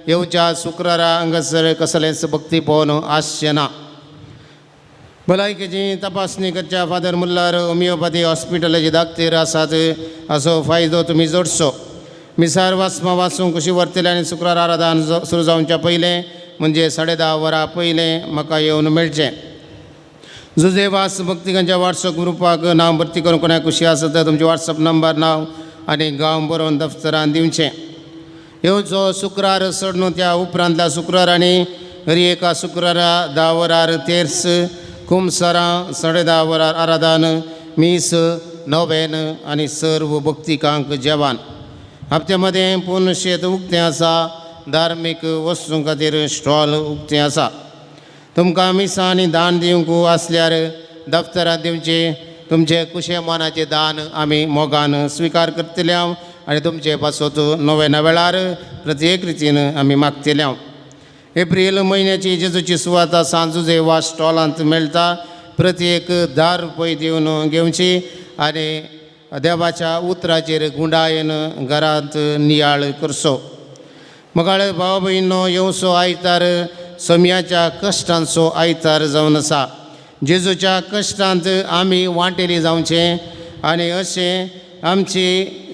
येवच्या शुक्रारा हांगासर कसलेंच भक्ती पळोवन आसचें ना. भलायकेची तपासणी करच्या फादर मुल्लार होमियोपॅथी हॉस्पिटलाचे दाखतेर आसात असो फायदो तुमी जोडचो. मिसार वाचमा वाचूंक कशी व्हरतले आनी शुक्रार आराधन सुरू जावच्या पयलें म्हणजे 10:30 वरां पयलें म्हाका येवन मेळचें. जुजे वास भक्तिकांच्या वॉट्सअप ग्रुपाक नांव भरती करूंक कोणाक खुशी आसत तर तुमचे वॉट्सअप नंबर नांव आनी गांव बरोवन दफ्तरान दिवचें. येवचो शुक्रार सोडून त्या उपरांतल्या शुक्रार आनी हरी एका शुक्रारा 10 वरार तेर्स कुमसरां 10:30 वरार आराधन मीस नोवेन आनी सर्व भक्तिकांक जेवण. हप्त्या मदें पूर्ण शेत उक्तें आसा. धार्मीक वस्तूं खातीर स्टॉल उक्तें आसा. तुमकां मिसां आनी दान दिवंक आसल्यार दफ्तरांत दिवचें. तुमचे कुशे मनाचें दान आमी मोगान स्विकार करतले हांव आनी तुमचे पासत नोवेना वेळार प्रत्येक रितीन आमी मागतले हांव. एप्रील म्हयन्याची जेजूची सुवात सांजुजे वा स्टॉलांत मेळटा. प्रत्येक 10 रुपये दिवन घेवची आनी देवाच्या उतराचेर गुंडायन घरांत नियाळ करचो. मगाळ भाव भयणो येवचो आयतार सोम्याच्या कश्टांचो आयतार जावन आसा. जेजूच्या कश्टांत आमी वांटेली जावचें आनी अशें आमची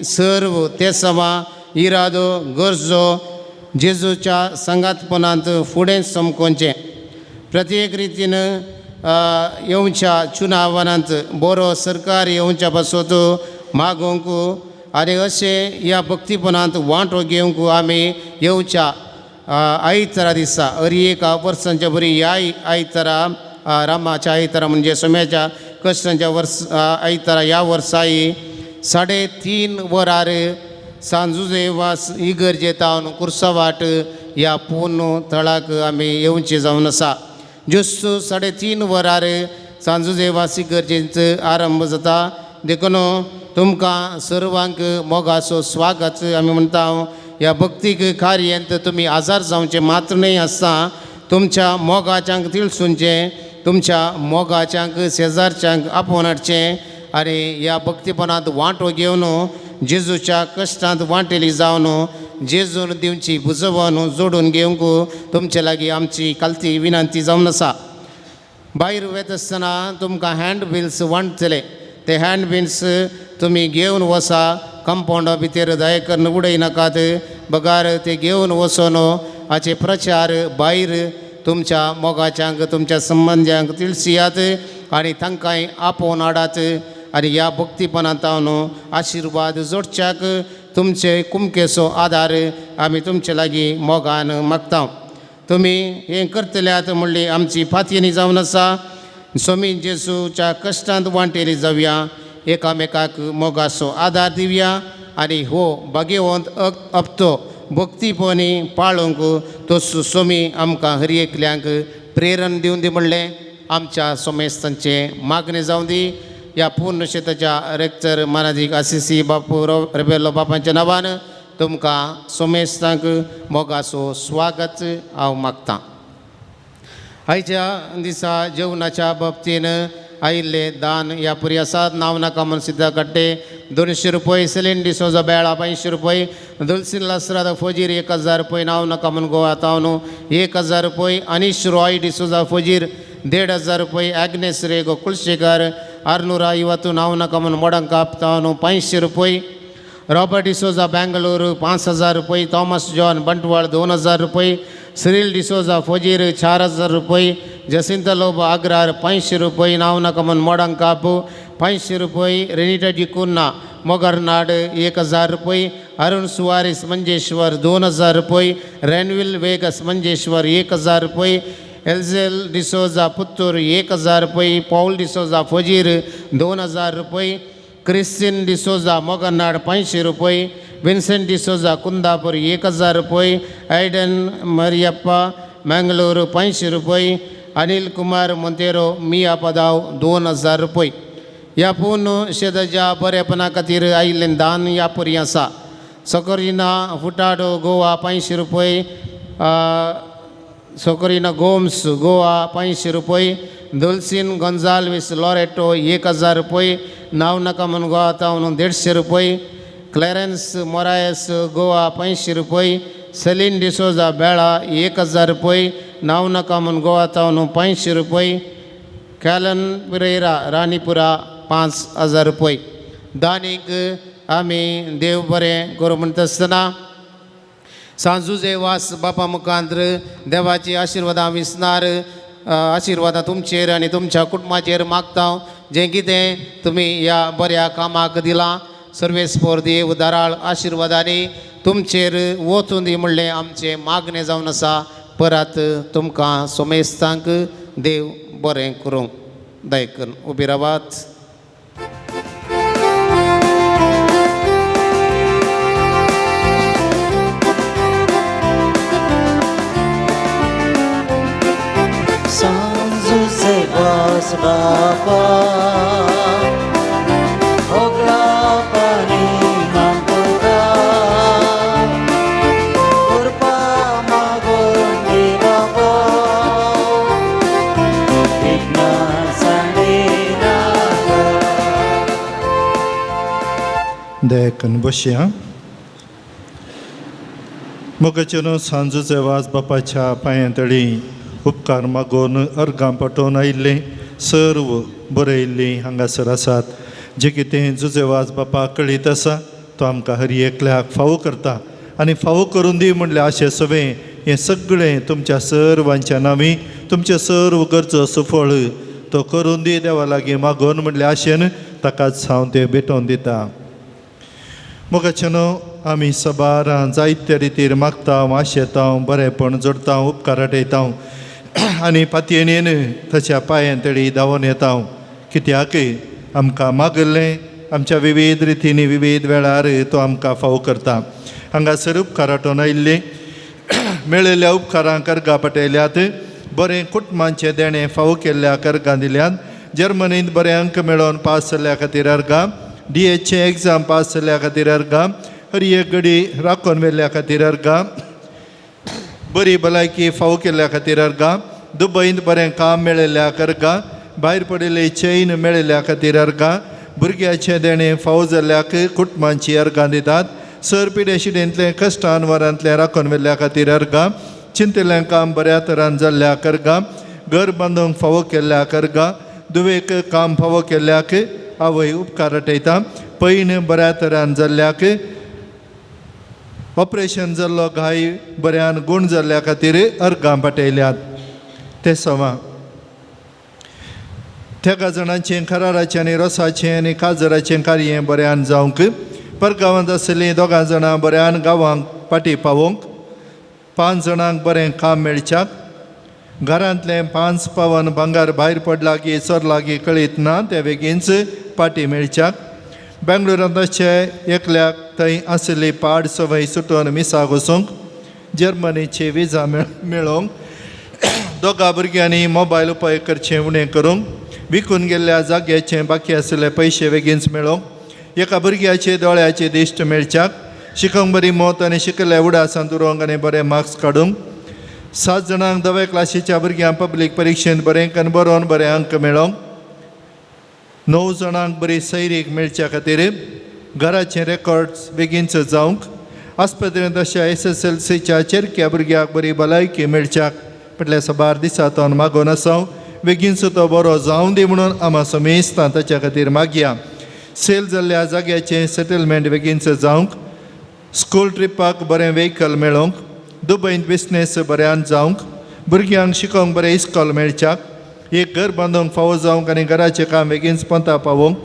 सर्व तेसवां इरादो गरजो जेजूच्या संगातपणांत फुडें समकोवचें. प्रत्येक रितीन येवच्या चुनावनांत बरो सरकार येवच्या पासत मागोवंक आनी अशें ह्या भक्तीपणांत वांटो घेवंक आमी येवच्या आयतारा दिसा हर एका वर्सांच्या बरी ह्या आयतारा रामाच्या आयतारा म्हणजे सोम्याच्या कश्टांच्या वर्स आयतारा ह्या वर्साय 3:30 वरार सांजुजे वास इगर्जेतावन कुर्सवाट ह्या पूर्ण थळाक आमी येवचे जावन आसा. ज्युस्त 3:30 वरार सांजुजे वास इगर्जेंत आरंभ जाता. देखून तुमकां सर्वांक मोगाचो स्वागत आमी म्हणटा. ह्या भक्तीक कार्यांत तुमी आजार जावचें मात्र न्हय आसता तुमच्या मोगाच्यांक तिळसुनचें तुमच्या मोगाच्यांक शेजारच्यांक आपोवन हाडचें आनी ह्या भक्तीपणांत वांटो घेवन जेजूच्या कश्टांत वांटेली जावन जेजून दिवची बुजोवन जोडून घेवंक तुमचे लागीं आमची खालती विनंती जावन आसा. भायर वता आसतना तुमकां हँड बिल्स वांटतले. ते हँड बिल्स तुमी घेवन वसा. कंपावंडा भितर दया करून उडय नाकात बगार ते घेवन वचोन हाचे प्रचार भायर तुमच्या मोगाच्यांक तुमच्या संबंद्यांक तिळसियात आनी तांकांय आपोवन हाडात आनी ह्या भक्तीपणांत आशिर्वाद जोडच्याक तुमचे कुमकेचो आदार आमी तुमचे लागीं मोगान मागता. तुमी हें करतल्यात म्हणली आमची फातयेनी जावन आसा. सोमी जेजूच्या कश्टांत वांटेली जावया एकामेकाक मोगाचो आदार दिवया आनी हो भाग्यवंत हप्तो भक्तीपणी पाळूंक तो सोमी आमकां हर एकल्यांक प्रेरण दिवन दी म्हणलें आमच्या सोमेस्तांचें मागणें जावं दी. ह्या पूर्ण शेताच्या रेक्टर मानादीक आसिसी बापू रेबेलो बापांच्या नांवान तुमकां सोमेस्तांक मोगाचो स्वागत हांव मागतां. आयच्या दिसा जेवणाच्या बाबतीन आयिल्ले दान ह्या पुरी आसात. नांव नाका म्हूण सिद्धा कट्टे 200 रुपये, सेलीन डिसोजा बेळा 500 रुपये, दुलसीन लासराद फजीर 1000 रुपये, नांव नाका म्हूण गोवा तावन 1000 रुपये, अनीश रॉय डिसोजा फजीर 1500 रुपये, आग्नेस रेगो कुलशेखर 650 नांव नाका म्हूण मोडंकाप तावन 500 रुपये, रॉबर्ट डिसोजा बेंगलोर 5000 रुपये, थॉमस जॉन बंटवाळ 2000 रुपये, सिरिल डिसोजा फजीर 4000 रुपये, जसिंता लोबो आग्रार 500 रुपये, नांव नाका म्हूण मोडंकाप 500 रुपये, रेनिटा डिकुन्ना मोगरनाड 1000 रुपये, अरुण सुवारीस मंजेश्वर 2000 रुपये, रेनविल वेगस मंजेश्वर 1000 रुपये, एल्झेल डिसोजा पुत्तूर 1000 रुपये, पॉल डिसोजा फजीर 2000 रुपये, क्रिस्टिन डिसोजा मोगरनाड 500 रुपये, विन्सेंट डिसोजा कुंदापूर 1000 रुपये, ऐडन मरियप्पा मंगळूर 500 रुपये, अनिल कुमार मोंतेरो मिया पदाव 2000 रुपये. ह्या पूर्ण शेताच्या बरेपणा खातीर आयिल्लें दान ह्या परी आसा. सोकोरिना फुटाडो गोवा 500 रुपये, सोकोरिना गोम्स गोवा 500 रुपये, दुलसीन गोन्जाल्वीस लॉरेटो 1000 रुपये, नांव नाका म्हूण गोवा तावन 150 रुपये, क्लॅरन्स मोरायस गोवा 500 रुपये, सेलीन डिसोजा बेळा 1000 रुपये, नांव नाका म्हूण गोवा तावन 500 रुपये, कॅलन पिरेरा राणीपुरा 5000 रुपये. दानीक आमी देव बरें करूं म्हणटा आसतना सांजुजे वास बापा मुखांत्र देवाची आशिर्वादां विसनार आशिर्वादां तुमचेर आनी तुमच्या कुटुंबाचेर मागता. जें कितें तुमी ह्या बऱ्या कामाक दिलां सर्वेस्पोर देव दाराळ आशिर्वादांनी तुमचेर वचूं दी म्हणलें आमचें मागणें जावन आसा. परत तुमकां सोमेस्तांक देव बरें करूं. दयकून उबी रावात. सांजुचे वास बापा होगळा पाणी मागता, कृपा मागून दे बापा, विघ्नां सांडिनाका. दयाकन बसया. मोगाचेनो सांजुचे वास बापाच्या पांयां तळी उपकार मागून अर्गां पटोवन आयिल्लें सर्व बरयिल्लीं हांगासर आसात. जें कितें जुजे वास बापा कळीत आसा तो आमकां हर एकल्याक फावो करता आनी फावो करून दी म्हणल्यार आशे सवें हें सगळें तुमच्या सर्वांच्या नांवी तुमचें सर्व गरजो सुफळ तो करून दी देवा लागीं मागून म्हणल्यार आशेन ताकाच हांव तें भेटोवन दिता. मोगाचेनो आमी सबारां जायते रितीर मागता, आशेता, बरेंपण जोडता, उपकार आटयता आनी पातयेन ताच्या पांयां तळी धांवून येता. कित्याक आमकां मागल्लें आमच्या विविध रितींनी विविध वेळार तो आमकां फावो करता. हांगासर उपकार आटोवन आयिल्लीं मेळिल्ल्या उपकारांक अर्गां पटयल्यात, बरें कुटुंबांचें देणें फावो केल्ल्या अर्गां दिल्यात, जर्मनींत बरें अंक मेळोवन पास जाल्ल्या खातीर अर्गां, डी एचचे एग्जाम पास जाल्ल्या खातीर अर्गां, हर एक गडी राखून व्हेल्ल्या खातीर अर्गां, बरी भलायकी फावो केल्ल्या खातीर अर्गां, दुबयंत बरें काम मेळिल्ल्या अर्गां, भायर पडिल्ली चैन मेळिल्ल्या खातीर अर्गां, भुरग्याचें देणें फावो जाल्ल्याक कुटुंबांची अर्गां दितात, सर पिडेशिडेंतलें कश्टान वरांतलें राखून व्हेल्ल्या खातीर अर्गां, चिंतिल्लें काम बऱ्या तरान जाल्ल्या अर्गां, घर बांदूंक फावो केल्ल्या अर्गां, दुवेक काम फावो केल्ल्याक आवय उपकार आटयता, पैण बऱ्या तरान जाल्ल्याक, ऑपरेशन जाल्लो घाय बऱ्यान गूण जाल्ल्या खातीर अर्गां पाटयल्यात. ते सवा तेगा जाणांचें खराराचें आनी रोसाचें आनी काजराचें कार्य बऱ्यान जावंक, परगांवांत आशिल्लीं दोगां जाणां बऱ्यान गांवांक पाटी पावोवंक, 5 जाणांक बरें काम मेळच्याक, घरांतलें 5 पावन भांगर भायर पडला की चोरला की कळीत ना तें बेगीनच पाटी मेळच्याक, बेंगलोरांत आसचे एकल्याक थंय आशिल्ली पाड सवय सुटोवन मिसाक वचूंक, जर्मनीची विजा मेळोवंक, दोगा भुरग्यांनी मोबायल उपाय करचें उणें करूंक, विकून गेल्ल्या जाग्याचे बाकी आशिल्ले पयशे बेगीनच मेळोवंक, एका भुरग्याचे दोळ्याचे दिश्ट मेळच्याक, शिकोंक बरी मत आनी शिकयल्ल्या उडासांत उरोंक आनी बरे मार्क्स काडूंक 7 जाणांक 10व्या क्लासीच्या भुरग्यांक पब्लीक परिक्षेंत बरें कन बरोवन बरे अंक मेळोवंक 9 जाणांक बरी सैरीक मेळच्या खातीर घराचे रेकॉर्ड्स बेगीनच जावंक आस्पत्रेंत अशा SSLCच्या चेरक्या भुरग्याक बरी भलायकी मेळच्याक म्हटल्यार साबार दिसा तो मागोवन आसा बेगीनचो तो बरो जावं दी म्हणून आमा समेस्तां ताच्या खातीर मागया. सेल जाल्ल्या जाग्याचें सेटलमेंट बेगीनच जावंक स्कूल ट्रिपाक बरें व्हेकल मेळोवंक दुबयंत बिजनेस बऱ्यान जावंक भुरग्यांक शिकोवंक बरें इस्कॉल मेळच्याक एक घर बांदूंक फावो जावंक आनी घराचें काम बेगीनच पंता पावोवंक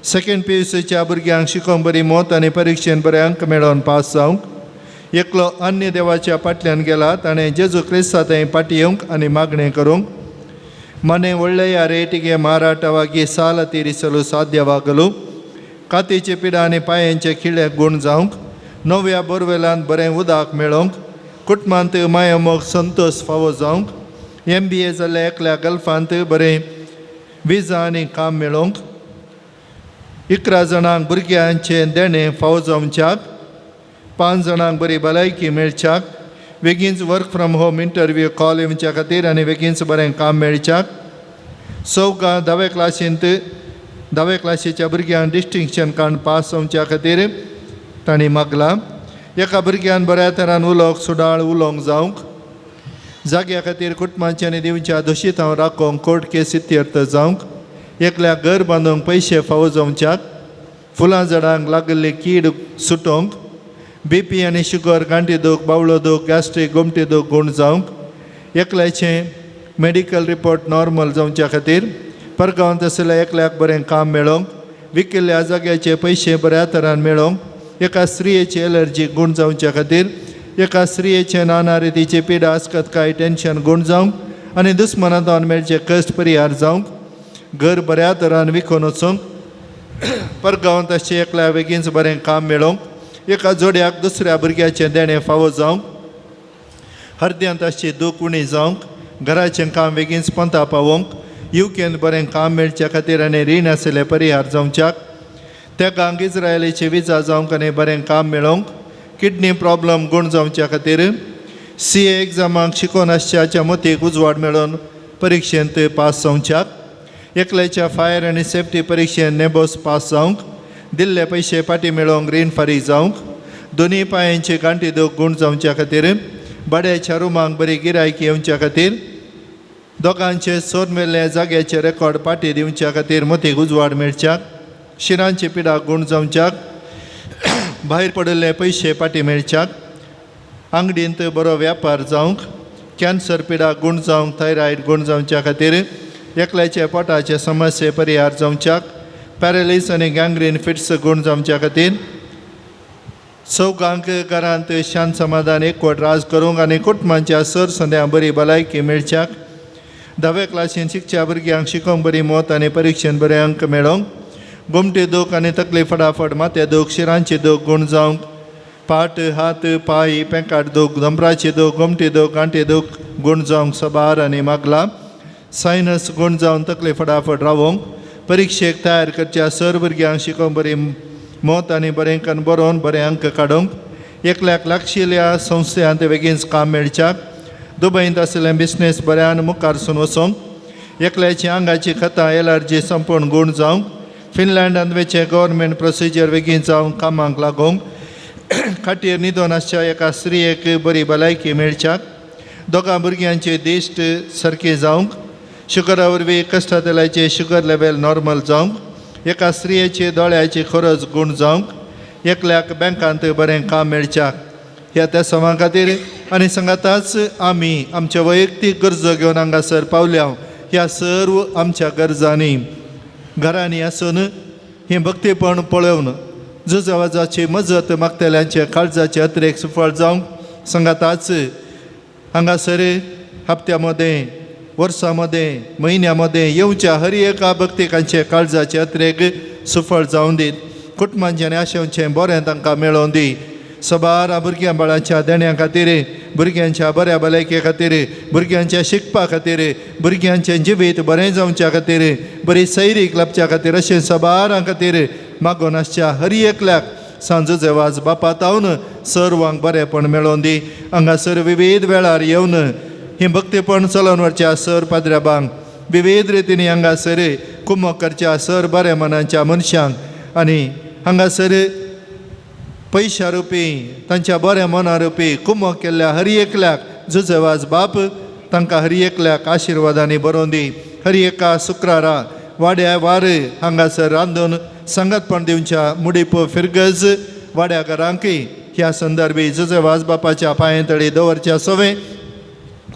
सेकेंड PUCच्या भुरग्यांक शिकोवंक बरी मत आनी परिक्षेन बरे अंक मेळोवन पास जावंक एकलो अन्य देवाच्या फाटल्यान गेला ताणें जेजू क्रिस्ता थंय फाटी येवंक आनी मागणें करूंक ಮನೆ ಒಳ್ಳೆಯ ರೇಟಿಗೆ ಮಾರಾಟವಾಗಿ ಸಾಲ ತೀರಿಸಲು ಸಾಧ್ಯವಾಗಲು कातीचे पिडा आनी पांयांचे खिळे गूण जावंक नव्या बोरवेलांत बरें उदक मेळोवंक कुटुंबांत मायामोग संतोश फावो जावंक MBA जाल्ल्या एकल्या गल्फांत बरें विजा आनी काम मेळोवंक 11 जाणांक भुरग्यांचें देणें फावो जावच्याक 5 जाणांक बरी भलायकी मेळच्याक बेगीनच work from home interview call येवच्या खातीर आनी बेगीनच बरें काम मेळच्याक 4 10व्या क्लासींत 10व्या क्लासीच्या भुरग्यांक डिस्टिंक्शन काडून पास जावच्या खातीर तांणी मागलां. एका भुरग्यान बऱ्या तरान उलोवंक सुडाळ उलोवंक जावंक जाग्या खातीर कुटुंबाच्या आनी दिवच्या दोशीत हांव राखोवंक कोर्ट केस इत्यर्थ जावंक एकल्याक घर बांदूंक पयशे फावो जावच्याक फुलां झाडांक लागिल्ली कीड सुटोवंक BP आनी शुगर गांठी दूख बावळो दूख गॅस्ट्रीक गोमटी दूख गूण जावंक एकल्याचें मेडिकल रिपोर्ट नॉर्मल जावच्या खातीर परगांवांत आशिल्ल्या एकल्याक बरें काम मेळोवंक विकिल्ल्या जाग्याचे पयशे बऱ्या तरान मेळोवंक एका स्त्रियेची एलर्जी गूण जावच्या खातीर एका स्त्रियेचे नाना रितीचे पिडा आस्कत टेन्शन गूण जावंक आनी दुस्मनांत मेळचे कश्ट परिहार जावंक घर बऱ्या तरान विकून वचूंक परगांवांत आसचें एकल्या बेगीनच बरें काम मेळोवंक एका जोड्याक दुसऱ्या भुरग्याचें देणें फावो जावंक हरद्यांत आसची दूख उणी जावंक घराचें काम बेगीनच पंता पावोवंक युकेन बरें काम मेळच्या खातीर आनी रीण आशिल्लें परिहार जावच्याक तेगांक इज्रायलीची विजा जावंक आनी बरें काम मेळोवंक किडनी प्रॉब्लम गूण जावच्या खातीर CA एग्जामाक शिकोवन आसच्याच्या मतीक उजवाड मेळोवन परिक्षेंत पास जावच्याक एकल्याच्या फायर आनी सेफ्टी परिक्षेंत नेबोस पास जावंक दिल्ले पयशे फाटी मेळोवंक रीण फारीक जावंक दोनी पांयांची गांठी दूख गूण जावच्या खातीर भाड्याच्या रुमांक बरी गिरायकी येवच्या खातीर दोगांचे सोद मेल्ले जाग्याचे रेकॉर्ड पाटी दिवच्या खातीर मतीक उजवाड मेळच्याक शिरांची पिडा गूण जावच्याक भायर पडिल्ले पयशे पाटी मेळच्याक आंगडींत बरो व्यापार जावंक कॅन्सर पिडा गूण जावंक थायरायड गूण जावच्या खातीर एकल्याचे पोटाचे समस्ये परिहार जावच्याक पॅरलीस आनी गँग्रीन फिट्स गूण जावच्या खातीर चौगांक घरांत शांत समाधान एकवट राज करूंक आनी कुटुंबांच्या सर संद्या बरी भलायकी मेळच्याक 10व्या क्लासीन शिकच्या भुरग्यांक शिकोवंक बरी मत आनी परिक्षेन बरे अंक मेळोवंक गोमटी दूख आनी तकली फटाफट माथ्या दूख शिरांची दूख गूण जावंक पाट हात पांय पेंकाट दूख धंपराची दूख गोमटी दूख गांठी दूख गूण जावंक सबार आनी मागला सायनस गूण जावन तकली फटाफट रावोवंक परिक्षेक तयार करच्या सर भुरग्यांक शिकोवंक बरी मत आनी बरें कन बरोवन बरे अंक काडूंक एकल्याक लागशिल्ल्या संस्थेंत बेगीनच काम मेळच्याक दुबयंत आशिल्लें बिजनेस बऱ्यान मुखार सून वचोंक एकल्याची आंगाची खतां एलर्जी संपूर्ण गूण जावंक फिनलँडांत वयचें गव्हर्मेंट प्रोसिजर बेगीन जावंक कामाक लागोवंक खाटीर न्हिदोन आसच्या एका स्त्रियेक बरी भलायकी मेळच्याक दोगां भुरग्यांची दिश्ट सारकी जावंक शुगरा वरवीं कश्टांतल्याचे शुगर लेवल नॉर्मल जावंक एका स्त्रियेची दोळ्याची खरज गूण जावंक एकल्याक बँकांत बरें काम मेळच्याक ह्या त्या समा खातीर आनी सांगाताच आमी आमच्या वैयक्तीक गरजो घेवन हांगासर पावल्या ह्या सर्व आमच्या गरजांनी घरांनी आसून हें भक्तीपण पळोवन जुजवाजाची मजत मागतल्यांचे काळजाचे अतिरेक सुफळ जावंक सांगाताच हांगासर हप्त्या मदें वर्सां मदें म्हयन्या मदें येवच्या हर एका भक्तिकांचे काळजाचे अतिरेक सुफळ जावं दीत कुटुंबांचें आनी आशेवचें बरें तांकां मेळोवन दी सबार भुरग्यां बाळांच्या देण्या खातीर भुरग्यांच्या बऱ्या भलायके खातीर भुरग्यांच्या शिकपा खातीर भुरग्यांचें जिवीत बरें जावच्या खातीर बरी सैरीक लाबच्या खातीर अशें सबारां खातीर मागून आसच्या हर एकल्याक सांजू वाज बापा तावन सर्वांक बरेंपण मेळोवन दी. हांगासर विविध वेळार येवन ही भक्तीपण चलोवन व्हरच्या सर पाद्र्याबांक विविध रितींनी हांगासर कुमक करच्या सर बऱ्या मनाच्या मनशांक आनी हांगासर पयशा रुपी तांच्या बऱ्या मना रुपी कुमक केल्ल्या हर एकल्याक जुजवाज बाप तांकां हर एकल्याक आशिर्वादांनी बरोवन दी. हर एका शुक्रारा वाड्या वार हांगासर रांदून सांगातपण दिवच्या मुडीप फिरगज वाड्या घरांकय ह्या संदर्भी जुजवाज बापाच्या पांये तळी दवरच्या सवे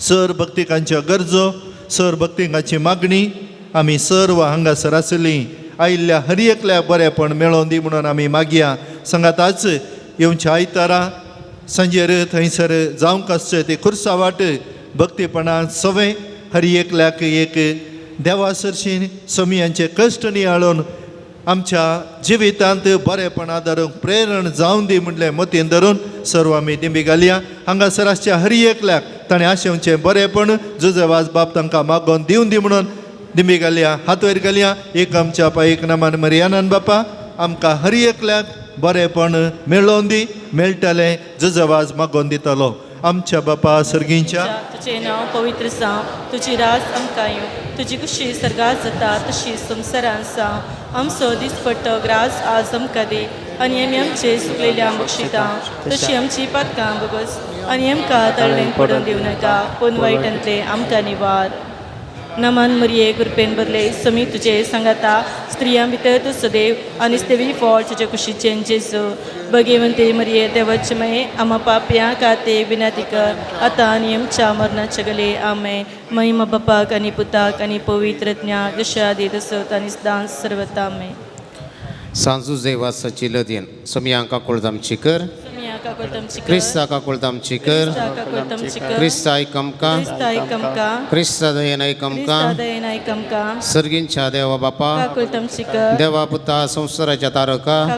सर भक्तिकांच्यो गरजो सर भक्तिकांची मागणी आमी सर्व हांगासर आसली आयिल्ल्या हर एकल्या बरेंपण मेळोवन दी म्हणून आमी मागया. सांगाताच येवच्या आयतारा सांजेर थंयसर जावंक आसचें ती खुर्सा वाट भक्तीपणान सवे हर एकल्याक एक देवा सरशीन समयांचे कश्ट नियाळून आमच्या जिवितांत बरेपणा धरूंक प्रेरण जावन दी म्हणलें मतीन धरून सर्व आमी दिंबी घालया. हांगासर आसच्या हर एकल्याक ताणें आशेवचें बरेपण जुजवाज बाप तांकां मागोवन दिवन दी म्हणून दिंबी घालया. हात वयर घालया. एक आमच्या पा एक नामान मरियानन बापा आमकां हर एकल्याक बरेपण मेळोवन दी मेळटलें जुजवाज मागोवन दितलो. आमच्या बापा सर्गींच्या तुजें नांव पवित्र जावं, तुजी राज आमकां येवं, तुजी खुशी सर्गात जाता तशी संवसारांत जावं. आमचो दिसपट्टो ग्रास आज आमकां दी आनी आमी आमचे सुकलेल्या बक्षिता तशी आमची पातकां भोगस आनी आमकां तळ्ळें पडून दिवं नाका पूण वायटांतलें आमकां निवार. नमन मरिये कृपेन भरले समी तुजे सांगाता स्त्रियां भितर तूं सदैव आनी देवी फळ तुजे कुशीचें जेजू. भगेवंते मरिये देवाचे मये आमा पापयां खातीर विनंती कर आतां आनी आमच्या मरणाच्या गले. आमेन. महिमा बापाक आनी पुताक आनी पवित्र ज्ञाक जशें आदी तसोच आनी सदांच सर्वता. आमेन. सांजू देवासाची लदीन समया काकुळत आमची कर. क्रिस्ता काकुळत आमची कर. क्रिस्ता आयक आमकां. क्रिस्ता दयेन आयक आमकां. सर्गींच्या देवा बापा देवा पुता संवसाराच्या तारका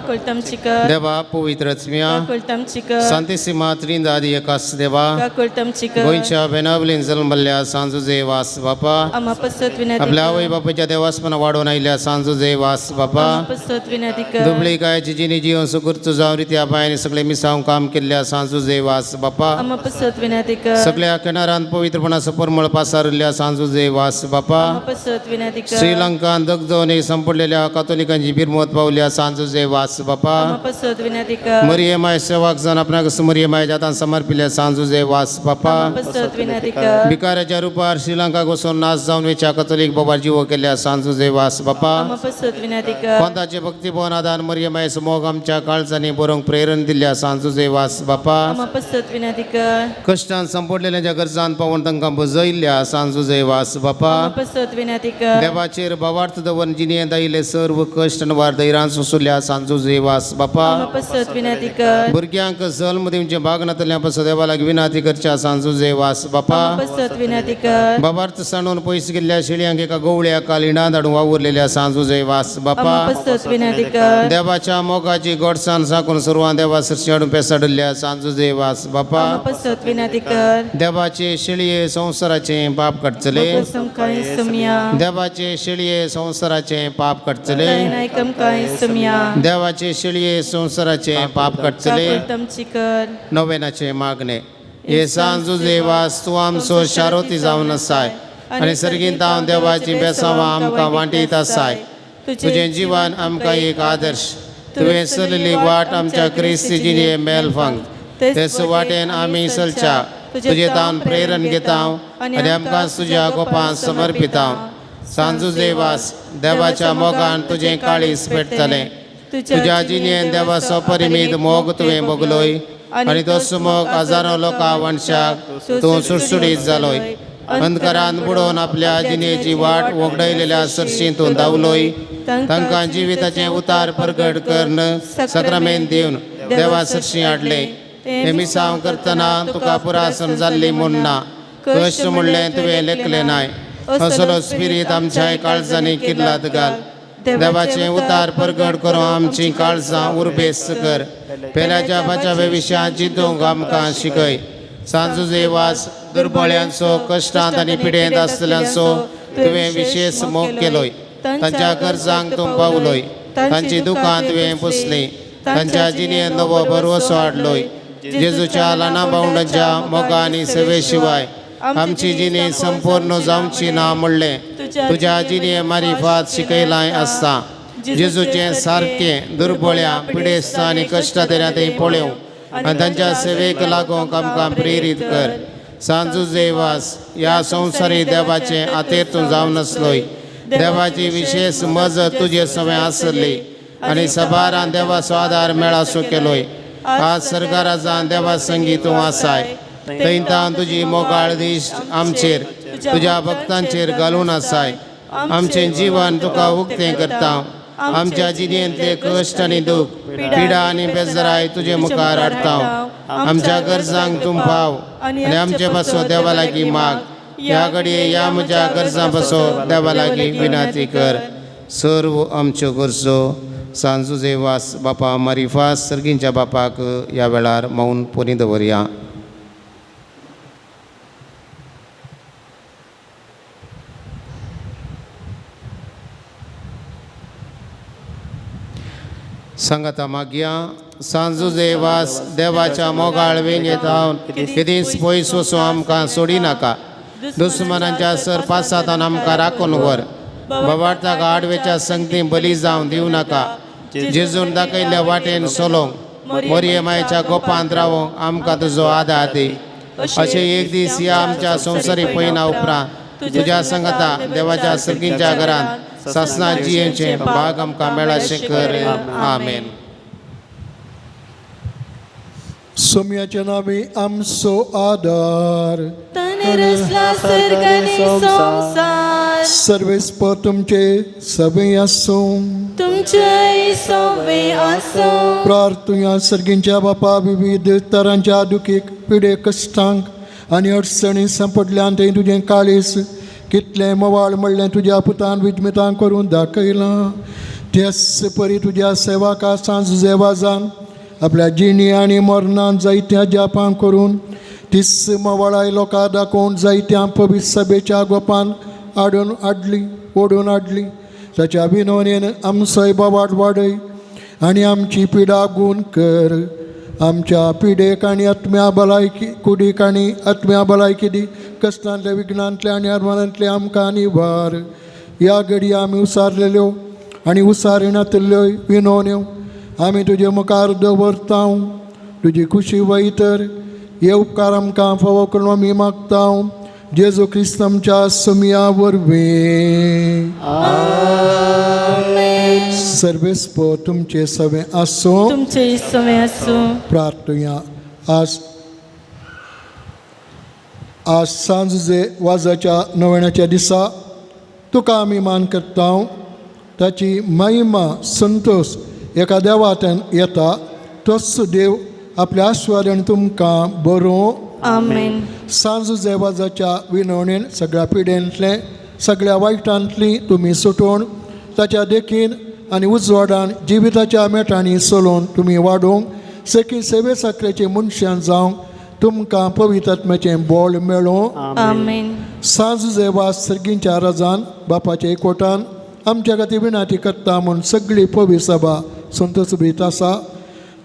देवा पवित्र आत्म्या सांतिसिमा त्रिंदादी एकास देवा गोंयच्या बेनावलीन जल्मल्ल्या सांजू वास बापा आपल्या आवय बापाच्या देवासपना वाडोवन आयिल्ल्या सांजू वास बापा दुबळी गायची जिनी जीवन सुकृत जावन रित्या पायांनी सगळे मिसावंक काम केल्ल्या सांजू वास बापा सगळ्या किनारांत पवित्रपणाचो परमळ पासारिल्ल्या सांजू वास बापा श्रीलंकान दगदोनी संपडलेल्या कातोलिकांची बिरमत पावल्या सांजू वास बापा मरिये माय सेवाक जावन आपणाक मरिये माय जातान समर्पिल्ल्या सांजू वास बापा भिकाऱ्याच्या रुपार श्रीलंकाक वचून नाश जावन वेच्या कातोलीक बाबार जिवो केल्ल्या सांजू वास बापा कोंताचे भक्ती भवन आदान मरिये माय मोग आमच्या काळजांनी बरोवंक प्रेरण दिल्ल्या सांजू वास बापा कश्टान संपडलेल्या गरजान पावून तांकां बजयल्ल्या सांजू वास बापा देवाचेर भावार्थ दवरून जिणेंत आयिल्ले सर्व कश्ट आनी वार धैर्यान सोंसुल्ल्या सांजू वास बापा भुरग्यांक जल्म दिवचें भाग नातल्या पासून देवा लागीं विनंती करच्या सांजू वास बापा बाबार्थ सांडून पयस गेल्ल्या शेळयांक एका गवळ्या कालिणां धाडून वावुरलेल्या सांजू वास बापा देवाच्या मोगाची गोडसान साकून सुरवात देवा सरशी हाडून पेसाडिल्ल्या सांजू वास बापा देवाचे शेळये संवसाराचे पाप काडचले देवाचे शेळये संवसाराचे पाप काडचले देवाचे शेळये संवसाराचे पाप काडचले. नोवेनाचे मागणे हे सांजू वास तूं आमचो शारोती जावन आसाय आनी सर्गींत हांव देवाची बेसांवां आमकां वांटीत आसाय. तुजें जिवन आमकां एक आदर्श तुवें चलयल्ली वाट आमच्या क्रिस्ती जिणे मेलफांक ते सुवाटेन आमी चलच्या तुजें तावन प्रेरण घेता आनी आमकां तुज्या गोपान समर्पिता. सांजू वास देवाच्या मोगान तुजें काळीज पेटतलें. तुज्या जिणेन देवाचो परिमीत मोग तुवें भोगलोय आनी तोच मोग हजारो लोकां वंशाक तूं सुडसुडीत जालोय. अंधकारान बुडोवन आपल्या जिणेची वाट वगडायलेल्या सरशी तूं धांवलोय. तांकां जिविताचें उतार परगट करून सक्रामेन दिवन देवा सरशी हाडलें. हें मिसांव करतना तुका पुरासन जाल्ली म्हूण ना कश्ट म्हणलें तुवें लेखलें नाय. असलो स्पिरीत आमच्या काळजांनी किल्लात घाल. देवाचें उतार परगट करून आमची काळजां उर्बेस्त कर. पेल्याच्या बाच्यावे विशयांत जितूंक आमकां शिकय. सांजू वास दुर्बळ्यांचो कश्टांत आनी पिडेंत आसतल्यांचो तुवें विशेश मोग केलोय. तांच्या गरजांक तूं पावलोय. तांची दुकां तुवें पुसलीं. तांच्या जिणेंत नवो भरवसो हाडलोय. जेजूच्या ल्हाना भावंडांच्या मोगा आनी सेवे शिवाय आमची जिणे संपूर्ण जावची ना म्हणलें तुज्या जिणे मारिफात शिकयलाय आसता. जेजूचें सारकें दुर्बळ्या पिडेस्त आनी कश्टां पळोवंक आनी तांच्या सेवेक लागूंक आमकां प्रेरीत कर. सांजू देवास ह्या संवसारी देवाचें आतेर तूं जावन आसलोय. देवाची विशेष मजत तुजे सवें आसली आनी सबारान देवाचो आदार मेळासो केलोय. आज सरकाराजान देवा संगी तूं आसाय. थंयतान तुजी मोगाळ दिश्ट आमचेर तुज्या भक्तांचेर घालून आसाय. आमचें जीवन तुका उक्तें करता. आमच्या जिणेंतले कश्ट आनी दूख पिडा आनी बेजराय तुजे मुखार हाडटा. आमच्या गरजांक तूं पाव आनी आमचे पासो देवा लागीं माग. ह्या घडये ह्या म्हज्या गरजां पासो देवा लागीं विनंती कर. सर्व आमच्यो गरजो सांजू जेवास बापा मारिफास सर्गींच्या बापाक ह्या वेळार मौन पोनी दवरया. सांगाता मागया सांजू देवास देवाच्या मोगाळ वेंगेत हांव केदींच पयस वचूं आमकां सोडी नाका. दुस्मनांच्या सरपासांत आमकां राखून व्हर. बाबार्थाक आडवेच्या संगती बली जावन दिवं नाका. जेजून दाखयल्ल्या वाटेन सोलोंक मोरये मायच्या गोपांत रावोंक आमकां तुजो आदार दी. अशें एक दीस ह्या आमच्या संवसारी पयना उपरांत तुज्या संगता देवाच्या सर्गींच्या घरांत सासना जियेचें भाग आमकां मेळाशें कर. आमेन. सोम्याच्या नावे आमचो आदार. सर्वेस्पर तुमचे सवे आसूं. तुमचे सवे आसूं. प्रार्थुया सर्गींच्या बापा विविध तरांच्या दुखीक पिडे कश्टांक आनी अडचणी सांपडल्यान तें तुजें काळीस कितलें मोवाळ म्हणलें तुज्या पुतान विजमितां करून दाखयलां. त्याच परी तुज्या सेवाका सांज जेवाजान आपल्या जिणी आनी मरणान जायत्या जापां करून तीस मवाळाय लोकां दाखोवन जायत्या पवित्र सभेच्या गोपान हाडून हाडली ओडून हाडली. ताच्या विनोनेन आमचोय बोवाट वाडय आनी आमची पिडा गूण कर. आमच्या पिडेक आनी आत्म्या भलायकी कुडीक आनी आत्म्या भलायकी दी. कश्टांतले विघ्नांतले आनी अरमानांतले आमकां निवार. ह्या घडये आमी उसारलेल्यो आनी उसारिणांतल्यो विनोन्यो आमी तुजे मुखार दवरता. तुजी खुशी वयतर हे उपकार आमकां फावो करून आमी मागता. जेजू क्रिस्त आमच्या सुमया वरवीं. सर्वेस्पर तुमचे सवें आसूं. तुमचे सवें आसूं. प्रार्थुया. आज आज सांजे वाजाच्या नव्याच्या दिसा तुका आमी मान करता. ताची महिमा संतोष एका देवांतल्यान येता. तोच देव आपल्या आस्वादन तुमकां बरोवं. आमेन. सांज देवाच्या विनवणेन सगळ्या पिडेंतलें सगळ्या वायटांतली तुमी सुटोवन ताच्या देखीन आनी उजवाडान जिविताच्या मेटांनी चलोवन तुमी वाडोवंक सखी सेवे साकरेचे मनशान जावंक तुमकां पवित्र आत्म्याचें बळ मेळों. आमेन. सांज देवा सर्गींच्या रजान बापाच्या एकवटान आमच्या खातीर विनाती करता म्हूण सगळी पवित्र सभा संतोष आसा.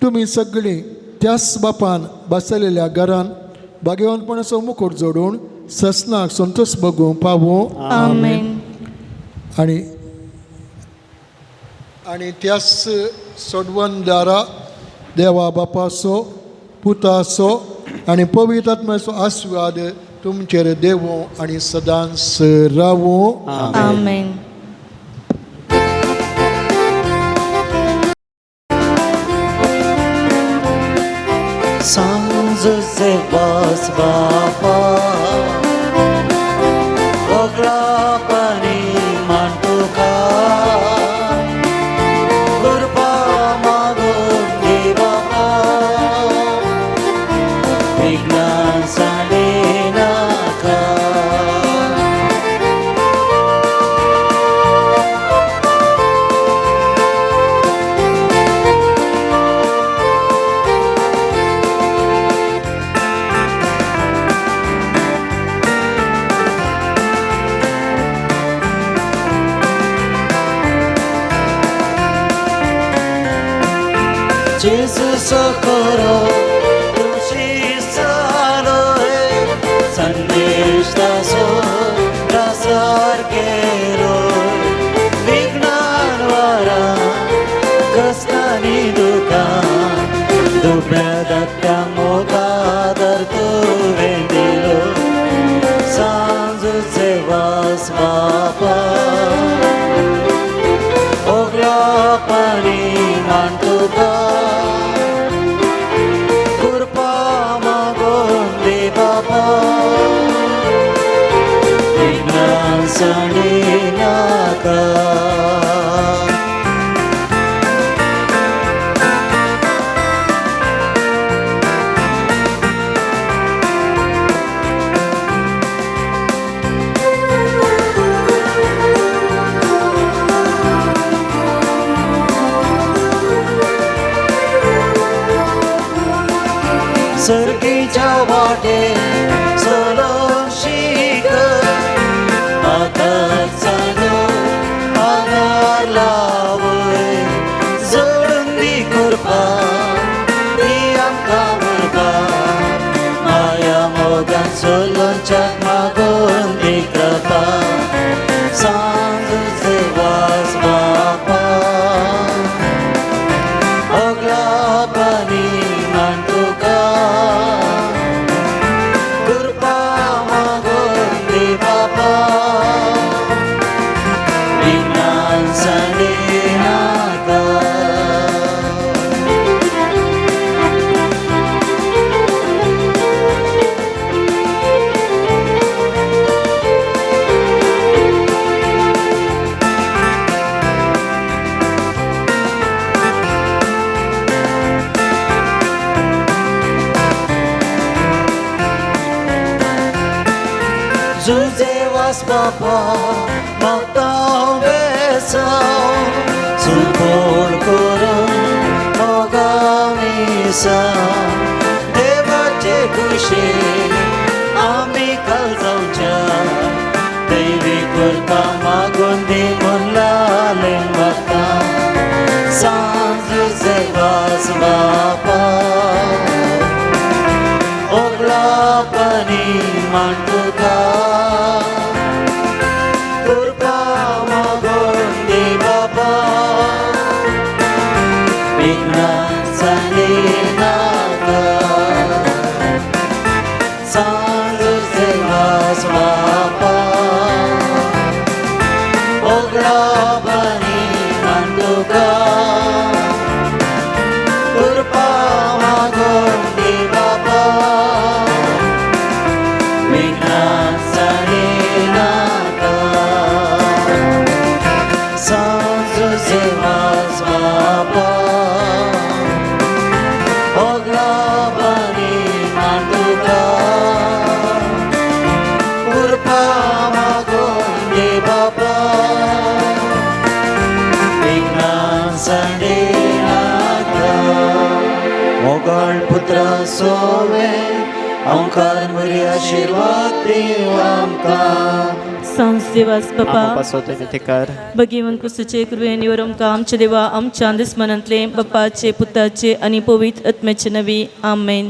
तुमी सगळीं त्याच बापान बसलेल्या घरान भाग्यवंतपणाचो मुकुट जोडून ससनाक संतोष बगूंक पावूं. आमेन. आनी आनी त्याच सोडवणदारा देवा बापाचो पुताचो आनी पवित्र आत्म्याचो आस्वाद तुमचेर देवूं आनी सदांच रावूं. आमेन. सांजुचे वास बापा वगळापणी मांडुका कृपा मागून दे बापा विघ्नां सांडे नाका. जेजू सोकोरो तुजी सालोय संदेश ताचो प्रसार केलो विघ्नान वारा कष्टांनी दुखां दुबळ्या धाकट्या मोगादर तुवें दिलो सांजूचे वास बापा ओगळापानी मान तुका कृपा मागून दे बाबा विघ्नां सांडिनाका. सर्गीच्या वाटे चलोवंक शीक आतां चालू आंगार लावय जोडून दी कृपा दी आमकां उर्बा माया मोगान चलोवच्याक मागून दी कृपा सांजूचे वास बापा ओगळापानी मान तुका कृपा मागून दे बापा विघ्नां सांडिनाका. जुजे वास बापा मागता हांव बेसांव सुकोळ करून मोगा मिसांव देवाचे खुशेन आमी काल जावच्या दैवी कृपा मागून दी म्हूण लालें मागता सांजूचे वास बापा ओगळापानी मान तुका कृपा मागून दे बाबा विघ्नां सांडिनाका सांजूचे वास बापा ओगळापानी मान तुका कृपा मागून दे बाबा विघ्नां सांडिनाका सांजूचे वास बापा ओगळापानी मान तुका कृपा मागून दे बाबा विघ्नां सांडिनाका. मोगाळ पुत्रा सोवे ओंकार मरी आशिर्वाद दिव आमकां. सांजूचे वास बापा भगीवन कुसूचे कृपेन वर आमकां आमच्या देवा आमच्या दुस्मनांतले बापाचे पुताचे आनी पवित्र आत्म्याचे नवी. आमेन.